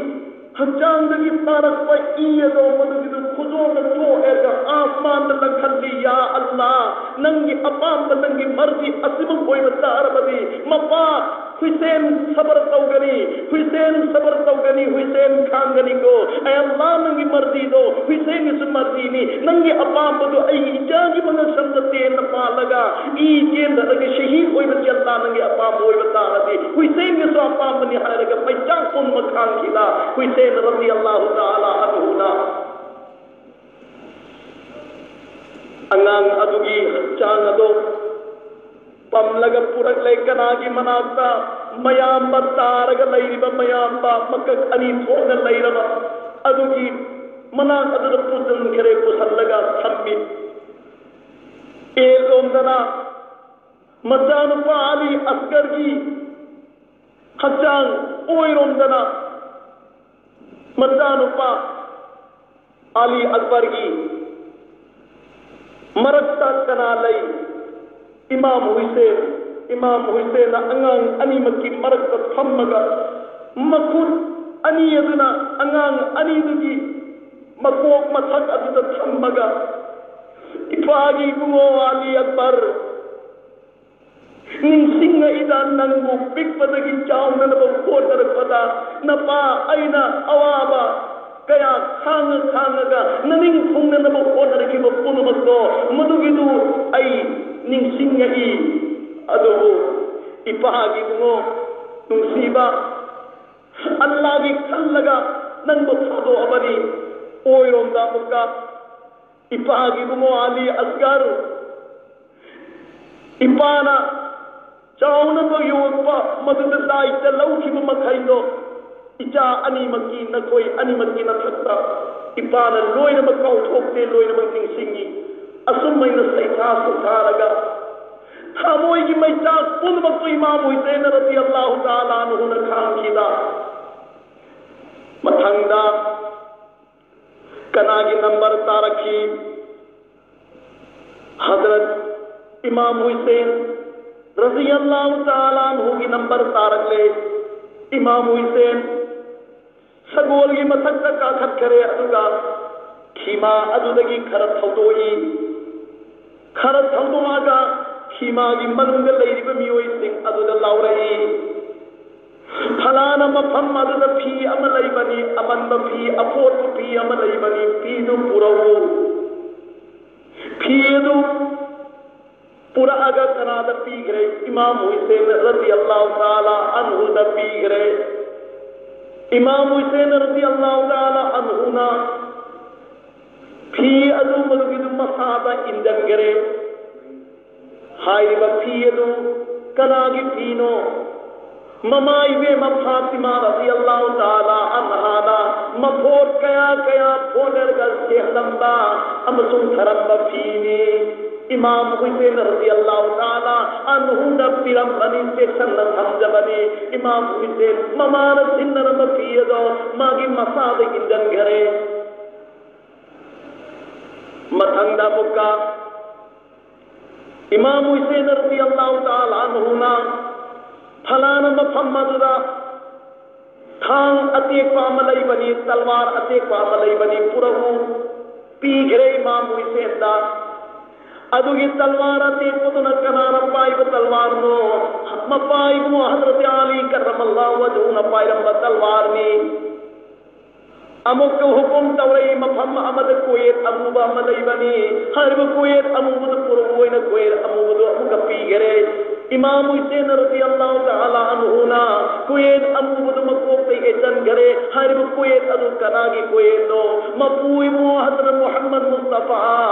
ꯍꯛꯆꯥꯡꯗꯒꯤ ꯇꯥꯔꯛꯄ ꯏ ꯑꯗꯣ ꯃꯗꯨꯒꯤꯗꯨ ꯈꯨꯗꯣꯡꯅ ꯊꯣꯛꯑꯒ ꯑꯥꯁꯃꯥꯟꯗ ꯂꯪꯈꯠꯂꯤ꯫ "ꯌꯥ ꯑꯜꯂꯥ, ꯅꯪꯒꯤ ꯑꯄꯥꯝꯕ, ꯅꯪꯒꯤ ꯃꯔꯖꯤ ꯑꯁꯤꯃꯛ ꯑꯣꯏꯕ ꯇꯥꯔꯕꯗꯤ, ꯃꯄꯥ ꯍꯨꯁꯦꯟ ꯁꯕꯔ ꯇꯧꯒꯅꯤ, ꯍꯨꯁꯦꯟ ꯁꯕꯔ ꯇꯧꯒꯅꯤ, ꯍꯨꯁꯦꯟ ꯈꯥꯡꯒꯅꯤꯀꯣ꯫ ꯑꯦ ꯑꯜꯂꯥ, ꯅꯪꯒꯤ ꯃꯔꯖꯤꯗꯣ ꯍꯨꯁꯦꯟꯒꯤꯁꯨ ꯃꯔꯖꯤꯅꯤ, ꯅꯪꯒꯤ ꯑꯄꯥꯝꯕꯗꯣ ꯑꯩꯒꯤ ꯏꯆꯥꯒꯤ ꯃꯉꯛꯁꯝꯗ ꯇꯦꯟꯅ ꯄꯥꯜꯂꯒ ꯏ ꯆꯦꯟꯊꯔꯒ ꯁꯍꯤꯗ ꯑꯣꯏꯕꯁꯤ ꯑꯜꯂꯥ ꯅꯪꯒꯤ ꯑꯄꯥꯝꯕ ꯑꯣꯏꯕ ꯇꯥꯔꯗꯤ, ꯍꯨꯁꯦꯟꯒꯤꯁꯨ ꯑꯄꯥꯝꯕꯅꯤ" ꯍꯥꯏꯔꯒ ꯃꯩꯆꯥꯛ ꯄꯨꯝꯕ ꯈꯥꯡꯈꯤꯕ ꯍꯨꯏꯁꯦꯟ ꯔꯗꯤꯌꯜꯂꯥꯍꯨ ꯇꯥꯂꯥ ꯑꯟꯍꯨꯅ ꯑꯉꯥꯡ ꯑꯗꯨꯒꯤ ꯍꯛꯆꯥꯡ ꯑꯗꯣ ꯄꯝꯂꯒ ꯄꯨꯔꯛꯂꯦ꯫ ꯀꯅꯥꯒꯤ ꯃꯅꯥꯛꯇ? ꯃꯌꯥꯝꯕ ꯇꯥꯔꯒ ꯂꯩꯔꯤꯕ ꯃꯌꯥꯝꯕ ꯃꯀꯛ ꯑꯅꯤ ꯊꯣꯛꯅ ꯂꯩꯔꯕ ꯑꯗꯨꯒꯤ ꯃꯅꯥꯛ ꯑꯗꯨꯗ ꯄꯨꯁꯤꯟꯈ꯭ꯔꯦ, ꯄꯨꯁꯜꯂꯒ ꯊꯝꯃꯤ꯫ ꯑꯦ ꯂꯣꯝꯗꯅ ꯃꯆꯥꯅꯨꯄꯥ ꯑꯂꯤ ꯑꯁꯒꯔꯒꯤ ꯍꯛꯆꯥꯡ, ꯑꯣꯏꯔꯣꯝꯗꯅ ꯃꯆꯥꯅꯨꯄꯥ ꯑꯂꯤ ꯑꯛꯕꯔꯒꯤ ꯃꯔꯛꯇ ꯀꯅꯥ ꯂꯩ? ꯏꯃꯥꯝ ꯍꯨꯏꯁꯦꯟ꯫ ꯏꯃꯥꯝ ꯍꯨꯏꯁꯦꯟꯅ ꯑꯉꯥꯡ ꯑꯅꯤꯃꯛꯀꯤ ꯃꯔꯛꯇ ꯐꯝꯃꯒ ꯃꯈꯨꯠ ꯑꯅꯤ ꯑꯗꯨꯅ ꯑꯉꯥꯡ ꯑꯅꯤꯗꯨꯒꯤ ꯃꯀꯣꯛ ꯃꯊꯛ ꯑꯗꯨꯗ ꯊꯝꯃꯒ, "ꯏꯄꯥꯒꯤ ꯏꯕꯨꯡꯉꯣ ꯑꯂꯤ ꯑꯛꯕꯔ, ꯅꯤꯡꯁꯤꯡꯉꯛꯏꯗ, ꯅꯪꯕꯨ ꯄꯤꯛꯄꯗꯒꯤ ꯆꯥꯎꯅꯅꯕ ꯍꯣꯠꯅꯔꯛꯄꯗ ꯅꯄꯥ ꯑꯩꯅ ꯑꯋꯥꯕ ꯀꯌꯥ ꯈꯥꯡꯉ ꯈꯥꯡꯉꯒ ꯅꯅꯤꯡ ꯊꯨꯡꯅꯅꯕ ꯍꯣꯠꯅꯔꯛꯈꯤꯕ ꯄꯨꯝꯅꯃꯛꯇꯣ, ꯃꯗꯨꯒꯤꯗꯨ ꯑꯩ ꯅꯤꯡꯁꯤꯡꯉꯛꯏ꯫ ꯑꯗꯨꯕꯨ ꯏꯄꯥꯒꯤ ꯏꯕꯨꯡꯉꯣ ꯅꯨꯡꯁꯤꯕ, ꯑꯜꯂꯥꯒꯤ ꯈꯜꯂꯒ ꯅꯪꯕꯨ ꯊꯥꯗꯣꯛꯑꯕꯅꯤ꯫" ꯑꯣꯏꯔꯣꯝꯗ ꯑꯃꯨꯛꯀ ꯏꯄꯥꯒꯤ ꯏꯕꯨꯡꯉꯣ ꯑꯂꯤ ꯑꯁꯒꯔ, ꯏꯄꯥꯅ ꯆꯥꯎꯅꯕ ꯌꯣꯛꯄ ꯃꯗꯨꯗ ꯗꯥꯏꯇ ꯂꯧꯈꯤꯕ ꯃꯈꯩꯗꯣ, ꯏꯆꯥ ꯑꯅꯤꯃꯛꯀꯤ, ꯅꯈꯣꯏ ꯑꯅꯤꯃꯛꯀꯤ ꯃꯊꯛꯇ ꯏꯄꯥꯅ ꯂꯣꯏꯅꯃꯛ ꯀꯥꯎꯊꯣꯛꯇꯦ, ꯂꯣꯏꯅꯃꯛ ꯅꯤꯡꯁꯤꯡꯉꯤ꯫ ꯑꯁꯨꯝ ꯑꯩꯅ ꯁꯩꯊꯥ ꯁꯩꯊꯥꯔꯒ ꯊꯃꯣꯏꯒꯤ ꯃꯩꯆꯥꯛ ꯄꯨꯝꯅꯃꯛꯇꯨ ꯏꯃꯥꯝ ꯍꯨꯏꯁꯦꯟ ꯔꯗꯤꯌꯜꯂꯥꯍꯨ ꯇꯥꯂꯥ ꯑꯟꯍꯨꯅ ꯈꯥꯡꯈꯤꯕ꯫ ꯃꯊꯪꯗ ꯀꯅꯥꯒꯤ ꯅꯝꯕꯔ ꯇꯥꯔꯛꯈꯤ? ꯍꯖꯔꯠ ꯏꯃꯥꯝ ꯍꯨꯏꯁꯦꯟ ꯔꯗꯤꯌꯜꯂꯥꯍꯨ ꯇꯥꯂꯥ ꯑꯟꯍꯨꯒꯤ ꯅꯝꯕꯔ ꯇꯥꯔꯛꯂꯦ꯫ ꯏꯃꯥꯝ ꯍꯨꯏꯁꯦꯟ ꯁꯒꯣꯜꯒꯤ ꯃꯊꯛꯇ ꯀꯥꯈꯠꯈꯔꯦ, ꯑꯗꯨꯒ ꯈꯤꯃꯥ ꯑꯗꯨꯗꯒꯤ ꯈꯔ ꯊꯧꯗꯣꯛꯏ꯫ ꯈꯔ ꯊꯧꯗꯣꯛꯑꯒ ꯈꯤꯃꯥꯒꯤ ꯃꯅꯨꯡꯗ ꯂꯩꯔꯤꯕ ꯃꯤꯑꯣꯏꯁꯤꯡ ꯑꯗꯨꯗ ꯂꯥꯎꯔꯛꯏ, "ꯐꯂꯥꯅ ꯃꯐꯝ ꯑꯗꯨꯗ ꯐꯤ ꯑꯃ ꯂꯩꯕꯅꯤ, ꯑꯃꯟꯕ ꯐꯤ, ꯑꯐꯣꯠꯄ ꯐꯤ ꯑꯃ ꯂꯩꯕꯅꯤ, ꯐꯤꯗꯨ ꯄꯨꯔꯛꯎ꯫" ꯐꯤ ꯑꯗꯨ ꯄꯨꯔꯛꯑꯒ ꯀꯅꯥꯗ ꯄꯤꯈ꯭ꯔꯦ? ꯏꯃꯥꯝ ꯍꯨꯏꯁꯦꯟ ꯔꯗꯤꯌꯜꯂꯥꯍꯨ ꯇꯥꯂꯥ ꯑꯟꯍꯨꯗ ꯄꯤꯈ꯭ꯔꯦ꯫ ꯏꯃꯥꯝ ꯍꯨꯁꯦꯟ ꯔꯗꯤꯌꯜꯂꯥꯍꯨ ꯇꯥꯂꯥ ꯑꯟꯍꯨꯅ ꯐꯤ ꯑꯗꯨ ꯃꯗꯨꯒꯤꯗꯨ ꯃꯁꯥꯗ ꯏꯟꯖꯟꯈꯔꯦ꯫ ꯍꯥꯏꯔꯤꯕ ꯐꯤ ꯑꯗꯨ ꯀꯅꯥꯒꯤ ꯐꯤꯅꯣ? ꯃꯃꯥ ꯏꯕꯦꯝꯃ ꯐꯥꯇꯤꯃꯥ ꯔꯗꯤꯌꯜꯂꯥꯍꯨ ꯇꯥꯂꯥ ꯑꯟꯍꯥꯅ ꯃꯐꯣꯟ ꯀꯌꯥ ꯀꯌꯥ ꯐꯣꯟꯅꯔꯒ ꯁꯦꯝꯂꯝꯕ ꯑꯃꯁꯨꯡ ꯊꯔꯝꯕ ꯐꯤꯅꯤ꯫ ꯏꯃꯥꯝ ꯍꯨꯁꯦꯟ ꯔꯗꯤꯌꯜꯂꯥꯍꯨ ꯇꯥꯂꯥ ꯑꯟꯍꯨꯅ ꯄꯤꯔꯝꯕꯅꯤ, ꯆꯦꯛꯁꯟꯅ ꯊꯝꯖꯕꯅꯤ꯫ ꯏꯃꯥꯝ ꯍꯨꯁꯦꯟ ꯃꯃꯥꯅ ꯁꯤꯟꯅꯔꯝꯕ ꯐꯤ ꯑꯗꯣ ꯃꯥꯒꯤ ꯃꯁꯥꯗ ꯏꯟꯖꯟꯈꯔꯦ꯫ ꯃꯊꯪꯗ ꯑꯃꯨꯛꯀ ꯏꯃꯥꯝ ꯍꯨꯁꯦꯟ ꯔꯗꯤꯌꯜꯂꯥꯍꯨ ꯇꯥꯂꯥ ꯑꯟꯍꯨꯅ ꯐꯂꯥꯅ ꯃꯐꯝ ꯑꯗꯨꯗ ꯊꯥꯡ ꯑꯇꯦꯛꯄ ꯑꯃ ꯂꯩꯕꯅꯤ, ꯇꯜꯋꯥꯔ ꯑꯇꯦꯛꯄ ꯑꯃ ꯂꯩꯕꯅꯤ, ꯄꯨꯔꯛꯎ꯫ ꯄꯤꯈ꯭ꯔꯦ ꯏꯃꯥꯝ ꯍꯨꯁꯦꯟꯗ꯫ ꯑꯗꯨꯒꯤ ꯇꯜꯋꯥꯔ ꯑꯇꯦꯛꯄꯗꯨꯅ ꯀꯅꯥꯅ ꯄꯥꯏꯕ ꯇꯜꯋꯥꯔꯅꯣ? ꯃꯄꯥ ꯏꯕꯨꯡꯉꯣ ꯍꯖꯔꯠ ꯑꯂꯤ ꯀꯔ꯭ꯔꯃꯜꯂꯥꯍꯨ ꯋꯖꯍꯨꯅ ꯄꯥꯏꯔꯝꯕ ꯇꯜꯋꯥꯔꯅꯤ꯫ ꯑꯃꯨꯛꯀ ꯍꯨꯀꯨꯝ ꯇꯧꯔꯛꯏ, ꯃꯐꯝ ꯑꯃꯗ ꯀꯣꯌꯦꯠ ꯑꯃꯨꯕ ꯑꯃ ꯂꯩꯕꯅꯤ, ꯍꯥꯏꯔꯤꯕ ꯀꯣꯌꯦꯠ ꯑꯃꯨꯕꯗꯨ ꯄꯨꯔꯛꯎ ꯍꯥꯏꯅ ꯀꯣꯌꯦꯠ ꯑꯃꯨꯕꯗꯨ ꯑꯃꯨꯛꯀ ꯄꯤꯈꯔꯦ꯫ ꯏꯃꯥꯝ ꯍꯨꯁꯦꯟ ꯔꯗꯤꯌꯜꯂꯥꯍꯨ ꯇꯥꯂꯥ ꯑꯟꯍꯨꯅ ꯀꯣꯌꯦꯠ ꯑꯃꯨꯕꯗꯨ ꯃꯀꯣꯛꯇ ꯌꯦꯠꯁꯟꯈꯔꯦ꯫ ꯍꯥꯏꯔꯤꯕ ꯀꯣꯌꯦꯠ ꯑꯗꯨ ꯀꯅꯥꯒꯤ ꯀꯣꯌꯦꯠꯅꯣ? ꯃꯄꯨ ꯏꯕꯨꯡꯉꯣ ꯍꯖꯔꯠ ꯃꯨꯍꯝꯃꯗ ꯃꯨꯁꯇꯐꯥ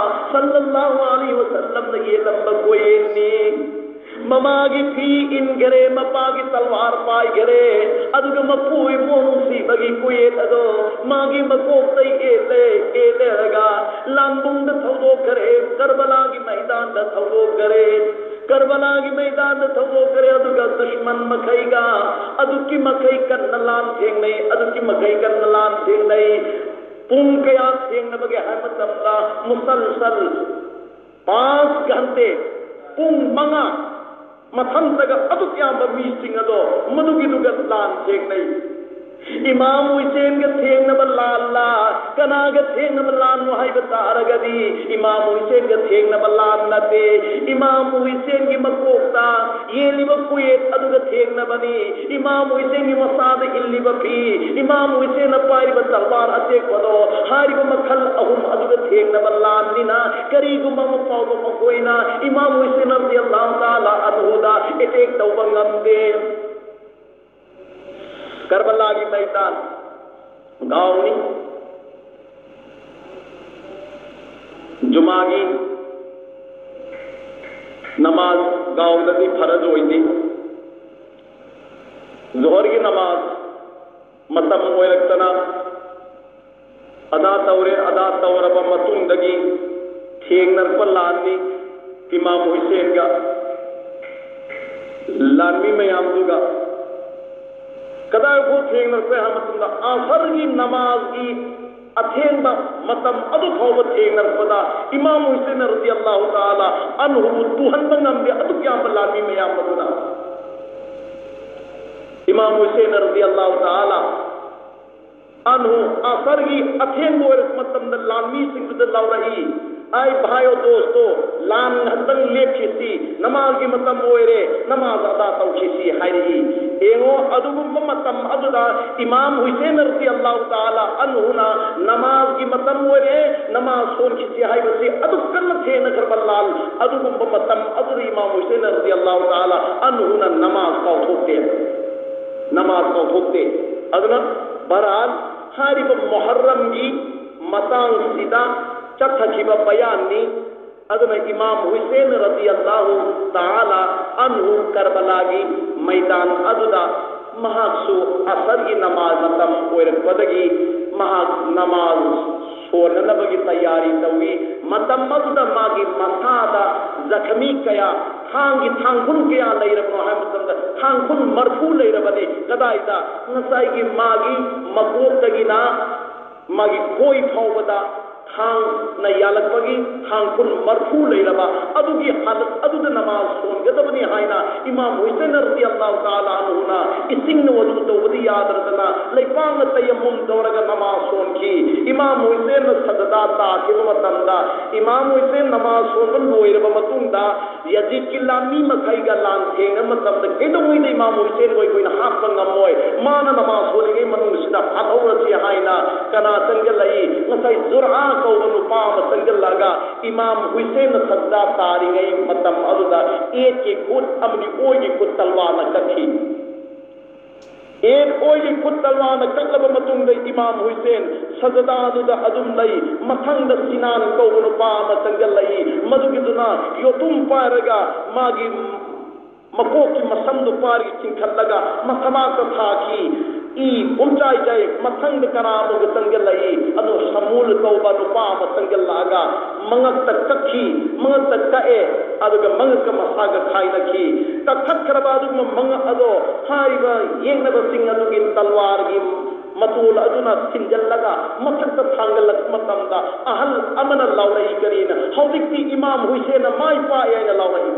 ꯁꯜꯂꯜꯂꯥꯍꯨ ꯑꯂꯩꯍꯤ ꯋꯁꯜꯂꯝꯅ ꯌꯦꯠꯂꯝꯕ ꯀꯣꯌꯦꯠꯅꯤ꯫ ꯃꯃꯥꯒꯤ ꯐꯤ ꯏꯟꯈꯔꯦ, ꯃꯄꯥꯒꯤ ꯇꯜꯋꯥꯔ ꯄꯥꯏꯈꯔꯦ, ꯑꯗꯨꯒ ꯃꯄꯨ ꯏꯕꯨꯡꯉꯣ ꯅꯨꯡꯁꯤꯕꯒꯤ ꯀꯣꯌꯦꯠ ꯑꯗꯣ ꯃꯥꯒꯤ ꯃꯀꯣꯛꯇ ꯌꯦꯠꯂꯦ꯫ ꯌꯦꯠꯂꯦꯔꯒ ꯂꯥꯟꯕꯨꯡꯗ ꯊꯧꯗꯣꯛꯈꯔꯦ, ꯀꯔꯕꯂꯥꯒꯤ ꯃꯩꯗꯥꯟꯗ ꯊꯧꯗꯣꯛꯈꯔꯦ꯫ ꯀꯔꯕꯂꯥꯒꯤ ꯃꯩꯗꯥꯟꯗ ꯊꯧꯗꯣꯛꯈꯔꯦ, ꯑꯗꯨꯒ ꯗꯨꯁꯃꯟ ꯃꯈꯩꯒ ꯑꯗꯨꯛꯀꯤ ꯃꯈꯩ ꯀꯟꯅ ꯂꯥꯟ ꯊꯦꯡꯅꯩ, ꯑꯗꯨꯛꯀꯤ ꯃꯈꯩ ꯀꯟꯅ ꯂꯥꯟ ꯊꯦꯡꯅꯩ꯫ ꯄꯨꯡ ꯀꯌꯥ ꯊꯦꯡꯅꯕꯒꯦ ꯍꯥꯏꯕ ꯃꯇꯝꯗ, ꯃꯨꯁꯜꯁꯜ ꯄꯥꯁ ꯘꯟꯇꯦ, ꯄꯨꯡ ꯃꯉꯥ ꯃꯊꯟꯇꯒ ꯑꯗꯨꯛ ꯌꯥꯝꯕ ꯃꯤꯁꯤꯡ ꯑꯗꯣ ꯃꯗꯨꯒꯤꯗꯨꯒ ꯂꯥꯟ ꯊꯦꯡꯅꯩ꯫ ꯏꯃꯥꯝ ꯍꯨꯁꯦꯟꯒ ꯊꯦꯡꯅꯕ ꯂꯥꯟꯂꯥ, ꯀꯅꯥꯒ ꯊꯦꯡꯅꯕ ꯂꯥꯟꯅꯣ ꯍꯥꯏꯕ ꯇꯥꯔꯒꯗꯤ, ꯏꯃꯥꯝ ꯍꯨꯁꯦꯟꯒ ꯊꯦꯡꯅꯕ ꯂꯥꯟ ꯅꯠꯇꯦ꯫ ꯏꯃꯥꯝ ꯍꯨꯁꯦꯟꯒꯤ ꯃꯀꯣꯛꯇ ꯌꯦꯜꯂꯤꯕ ꯀꯨꯌꯦꯠ ꯑꯗꯨꯒ ꯊꯦꯡꯅꯕꯅꯤ꯫ ꯏꯃꯥꯝ ꯍꯨꯁꯦꯟꯒꯤ ꯃꯁꯥꯗ ꯏꯜꯂꯤꯕ ꯐꯤ, ꯏꯃꯥꯝ ꯍꯨꯁꯦꯟꯅ ꯄꯥꯏꯔꯤꯕ ꯇꯜꯋꯥꯔ ꯑꯇꯦꯛꯄꯗꯣ, ꯍꯥꯏꯔꯤꯕ ꯃꯈꯜ ꯑꯍꯨꯝ ꯑꯗꯨꯒ ꯊꯦꯡꯅꯕ ꯂꯥꯟꯅꯤꯅ, ꯀꯔꯤꯒꯨꯝꯕ ꯑꯃ ꯐꯥꯎꯕ ꯃꯈꯣꯏꯅ ꯏꯃꯥꯝ ꯍꯨꯁꯦꯟ ꯔꯗꯤꯌꯜꯂꯥꯍꯨ ꯇꯥꯂꯥ ꯑꯟꯍꯨꯗ ꯑꯦꯇꯦꯛ ꯇꯧꯕ ꯉꯝꯗꯦ꯫ ꯀꯔꯕꯂꯥꯒꯤ ꯃꯩꯗꯥꯟ ꯒꯥꯎꯅꯤ꯫ ꯖꯨꯃꯥꯒꯤ ꯅꯃꯥꯖ ꯒꯥꯎꯗꯗꯤ ꯐꯔꯖ ꯑꯣꯏꯗꯦ꯫ ꯖꯣꯍꯔꯒꯤ ꯅꯃꯥꯖ ꯃꯇꯝ ꯑꯣꯏꯔꯛꯇꯅ ꯑꯗꯥ ꯇꯧꯔꯦ꯫ ꯑꯗꯥ ꯇꯧꯔꯕ ꯃꯇꯨꯡꯗꯒꯤ ꯊꯦꯡꯅꯔꯛꯄ ꯂꯥꯟꯅꯤ꯫ ꯏꯃꯥꯝ ꯍꯨꯁꯦꯟꯒ ꯂꯥꯟꯃꯤ ꯃꯌꯥꯝꯗꯨꯒ ꯀꯗꯥꯏꯐꯥꯎ ꯊꯦꯡꯅꯔꯛꯄ ꯍꯥꯏꯕ ꯃꯇꯝꯗ, ꯑꯁꯔꯒꯤ ꯅꯃꯥꯖꯒꯤ ꯑꯊꯦꯡꯕ ꯃꯇꯝ ꯑꯗꯨ ꯐꯥꯎꯕ ꯊꯦꯡꯅꯔꯛꯄꯗ, ꯏꯃꯥꯝ ꯍꯨꯁꯦꯟ ꯔꯗꯤꯌꯜꯂꯥꯍꯨ ꯇꯥꯂꯥ ꯑꯟꯍꯨꯕꯨ ꯇꯨꯍꯟꯕ ꯉꯝꯗꯦ꯫ ꯑꯗꯨꯛ ꯌꯥꯝꯕ ꯂꯥꯟꯃꯤ ꯃꯌꯥꯝ ꯑꯗꯨꯅ ꯏꯃꯥꯝ ꯍꯨꯁꯦꯟ ꯔꯗꯤꯌꯜꯂꯥꯍꯨ ꯇꯥꯂꯥ ꯑꯟꯍꯨ ꯑꯁꯔꯒꯤ ꯑꯊꯦꯡꯕ ꯑꯣꯏꯔꯛꯄ ꯃꯇꯝꯗ ꯂꯥꯟꯃꯤꯁꯤꯡꯗꯨꯗ ꯂꯥꯎꯔꯛꯏ, "ꯑꯩ ꯚꯥꯏꯌꯣ ꯗꯣꯁꯇꯣ, ꯂꯥꯟ ꯉꯥꯛꯇꯪ ꯂꯦꯞꯈꯤꯁꯤ, ꯅꯃꯥꯖꯒꯤ ꯃꯇꯝ ꯑꯣꯏꯔꯦ, ꯅꯃꯥꯖ ꯑꯗꯥ ꯇꯧꯈꯤꯁꯤ" ꯍꯥꯏꯔꯛꯏ꯫ ꯌꯦꯡꯉꯣ, ꯑꯗꯨꯒꯨꯝꯕ ꯃꯇꯝ ꯑꯗꯨꯗ ꯏꯃꯥꯝ ꯍꯨꯁꯦꯟ ꯔꯗꯤꯌꯜꯂꯥꯍꯨ ꯇꯥꯂꯥ ꯑꯟꯍꯨꯅ ꯅꯃꯥꯖꯒꯤ ꯃꯇꯝ ꯑꯣꯏꯔꯦ, ꯅꯃꯥꯖ ꯁꯣꯟꯈꯤꯁꯤ ꯍꯥꯏꯕꯁꯤ ꯑꯗꯨꯛ ꯀꯟꯅ ꯊꯦꯡꯅꯈ꯭ꯔꯕ ꯂꯥꯟ, ꯑꯗꯨꯒꯨꯝꯕ ꯃꯇꯝ ꯑꯗꯨꯗ ꯏꯃꯥꯝ ꯍꯨꯁꯦꯟ ꯔꯗꯤꯌꯜꯂꯥꯍꯨ ꯇꯥꯂꯥ ꯑꯟꯍꯨꯅ ꯅꯃꯥꯖ ꯀꯥꯎꯊꯣꯛꯇꯦ, ꯅꯃꯥꯖ ꯀꯥꯎꯊꯣꯛꯇꯦ꯫ ꯑꯗꯨꯅ ꯕꯍꯔꯍꯥꯜ, ꯍꯥꯏꯔꯤꯕ ꯃꯨꯍꯔꯔꯝꯒꯤ ꯃꯇꯥꯡꯁꯤꯗ ꯆꯠꯊꯈꯤꯕ ꯕꯌꯥꯟꯅꯤ꯫ ꯑꯗꯨꯅ ꯏꯃꯥꯝ ꯍꯨꯁꯦꯟ ꯔꯗꯤꯌꯜꯂꯥꯍꯨ ꯇꯥꯂꯥ ꯑꯟꯍꯨ ꯀꯔꯕꯂꯥꯒꯤ ꯃꯩꯗꯥꯟ ꯑꯗꯨꯗ ꯃꯍꯥꯛꯁꯨ ꯑꯁꯔꯒꯤ ꯅꯃꯥꯖ ꯃꯇꯝ ꯑꯣꯏꯔꯛꯄꯗꯒꯤ ꯃꯍꯥꯛ ꯅꯃꯥꯖ ꯁꯣꯟꯅꯅꯕꯒꯤ ꯇꯌꯥꯔꯤ ꯇꯧꯏ꯫ ꯃꯇꯝ ꯑꯗꯨꯗ ꯃꯥꯒꯤ ꯃꯁꯥꯗ ꯖꯈꯃꯤ ꯀꯌꯥ, ꯊꯥꯡꯒꯤ ꯊꯥꯡꯈꯨꯜ ꯀꯌꯥ ꯂꯩꯔꯕꯅꯣ ꯍꯥꯏꯕ ꯃꯇꯝꯗ, ꯊꯥꯡꯈꯨꯜ ꯃꯔꯐꯨ ꯂꯩꯔꯕꯅꯤ꯫ ꯀꯗꯥꯏꯗ? ꯉꯁꯥꯏꯒꯤ ꯃꯥꯒꯤ ꯃꯀꯣꯛꯇꯒꯤꯅ ꯃꯥꯒꯤ ꯀꯣꯏ ꯐꯥꯎꯕꯗ ꯊꯥꯡꯅ ꯌꯥꯜꯂꯛꯄꯒꯤ ꯊꯥꯡꯈꯨꯜ ꯃꯔꯐꯨ ꯂꯩꯔꯕ ꯑꯗꯨꯒꯤ ꯍꯥꯂꯠ ꯑꯗꯨꯗ ꯅꯃꯥꯖ ꯁꯣꯟꯒꯗꯕꯅꯤ ꯍꯥꯏꯅ ꯏꯃꯥꯝ ꯍꯨꯁꯦꯟ ꯔꯗꯤꯌꯜꯂꯥꯍꯨ ꯇꯥꯂꯥ ꯑꯟꯍꯨꯅ ꯏꯁꯤꯡꯅ ꯋꯖꯨ ꯇꯧꯕꯗꯤ ꯌꯥꯗ꯭ꯔꯗꯅ ꯂꯩꯄꯥꯛꯅ ꯇꯌꯝꯃꯨꯝ ꯇꯧꯔꯒ ꯅꯃꯥꯖ ꯁꯣꯟꯈꯤ꯫ ꯏꯃꯥꯝ ꯍꯨꯁꯦꯟꯅ ꯁꯖꯗꯥ ꯇꯥꯈꯤꯕ ꯃꯇꯝꯗ, ꯏꯃꯥꯝ ꯍꯨꯁꯦꯟ ꯅꯃꯥꯖ ꯁꯣꯟꯕ ꯂꯣꯏꯔꯕ ꯃꯇꯨꯡꯗ, ꯌꯥꯖꯤꯗꯀꯤ ꯂꯥꯟꯃꯤ ꯃꯈꯩꯒ ꯂꯥꯟ ꯊꯦꯡꯅꯕ ꯃꯇꯝꯗ ꯀꯩꯗꯧꯉꯩꯗ ꯏꯃꯥꯝ ꯍꯨꯁꯦꯟꯕꯨ ꯑꯩꯈꯣꯏꯅ ꯍꯥꯠꯄ ꯉꯝꯃꯣꯏ, ꯃꯥꯅ ꯅꯃꯥꯖ ꯁꯣꯜꯂꯤꯉꯩ ꯃꯅꯨꯡꯁꯤꯗ ꯍꯥꯠꯍꯧꯔꯁꯤ ꯍꯥꯏꯅ ꯀꯅꯥ ꯆꯪꯁꯤꯜꯂꯛꯏ? ꯉꯁꯥꯏ ꯖꯨꯔꯑꯥ ꯀꯧꯕ ꯅꯨꯄꯥ ꯑꯃ ꯆꯪꯁꯤꯜꯂꯛꯑꯒ ꯏꯃꯥꯝ ꯍꯨꯁꯦꯟꯅ ꯁꯖꯗꯥ ꯇꯥꯔꯤꯉꯩ ꯃꯇꯝ ꯑꯗꯨꯗ ꯌꯦꯠꯀꯤ ꯈꯨꯠ ꯑꯃꯗꯤ ꯑꯣꯏꯒꯤ ꯈꯨꯠ ꯇꯜꯋꯥꯔꯅ ꯀꯛꯈꯤ꯫ ꯑꯦꯞ ꯑꯣꯏꯒꯤ ꯈꯨꯠ ꯇꯜꯋꯥꯔꯅ ꯀꯛꯂꯕ ꯃꯇꯨꯡꯗ ꯏꯃꯥꯝ ꯍꯨꯏꯁꯦꯟ ꯁꯖꯗꯥꯗꯨꯗ ꯑꯗꯨꯝ ꯂꯩ꯫ ꯃꯊꯪꯗ ꯁꯤꯅꯥꯟ ꯀꯧꯕ ꯅꯨꯄꯥ ꯑꯃ ꯆꯪꯁꯤꯜꯂꯛꯏ꯫ ꯃꯗꯨꯒꯤꯗꯨꯅ ꯌꯣꯇꯨꯝ ꯄꯥꯏꯔꯒ ꯃꯥꯒꯤ ꯃꯀꯣꯛꯀꯤ ꯃꯁꯝꯗꯨ ꯄꯥꯏꯔꯒ ꯆꯤꯡꯈꯠꯂꯒ ꯃꯊꯕꯥꯛꯇ ꯊꯥꯈꯤ꯫ ꯏ ꯄꯨꯝꯆꯥꯏ ꯆꯥꯏ꯫ ꯃꯊꯪꯗ ꯀꯅꯥ ꯑꯃꯒ ꯆꯪꯁꯤꯜꯂꯛꯏ? ꯑꯗꯣ ꯁꯃꯨꯜ ꯀꯧꯕ ꯅꯨꯄꯥ ꯑꯃ ꯆꯪꯁꯤꯜꯂꯛꯑꯒ ꯃꯉꯛꯇ ꯀꯛꯈꯤ꯫ ꯃꯉꯛꯇ ꯀꯛꯑꯦ꯫ ꯑꯗꯨꯒ ꯃꯉꯛꯀ ꯃꯁꯥꯒ ꯈꯥꯏꯅꯈꯤ꯫ ꯀꯛꯊꯠꯈ꯭ꯔꯕ ꯑꯗꯨꯒꯨꯝꯕ ꯃꯉꯛ ꯑꯗꯣ ꯍꯥꯏꯔꯤꯕ ꯌꯦꯛꯅꯕꯁꯤꯡ ꯑꯗꯨꯒꯤ ꯇꯜꯋꯥꯔꯒꯤ ꯃꯇꯣꯜ ꯑꯗꯨꯅ ꯊꯤꯟꯖꯤꯜꯂꯒ ꯃꯊꯛꯇ ꯊꯥꯡꯒꯠꯂꯛꯄ ꯃꯇꯝꯗ ꯑꯍꯜ ꯑꯃꯅ ꯂꯥꯎꯔꯛꯏ꯫ ꯀꯔꯤꯅ? "ꯍꯧꯖꯤꯛꯇꯤ ꯏꯃꯥꯝ ꯍꯨꯏꯁꯦꯟꯅ ꯃꯥꯏ ꯄꯥꯛꯑꯦ" ꯍꯥꯏꯅ ꯂꯥꯎꯔꯛꯏ꯫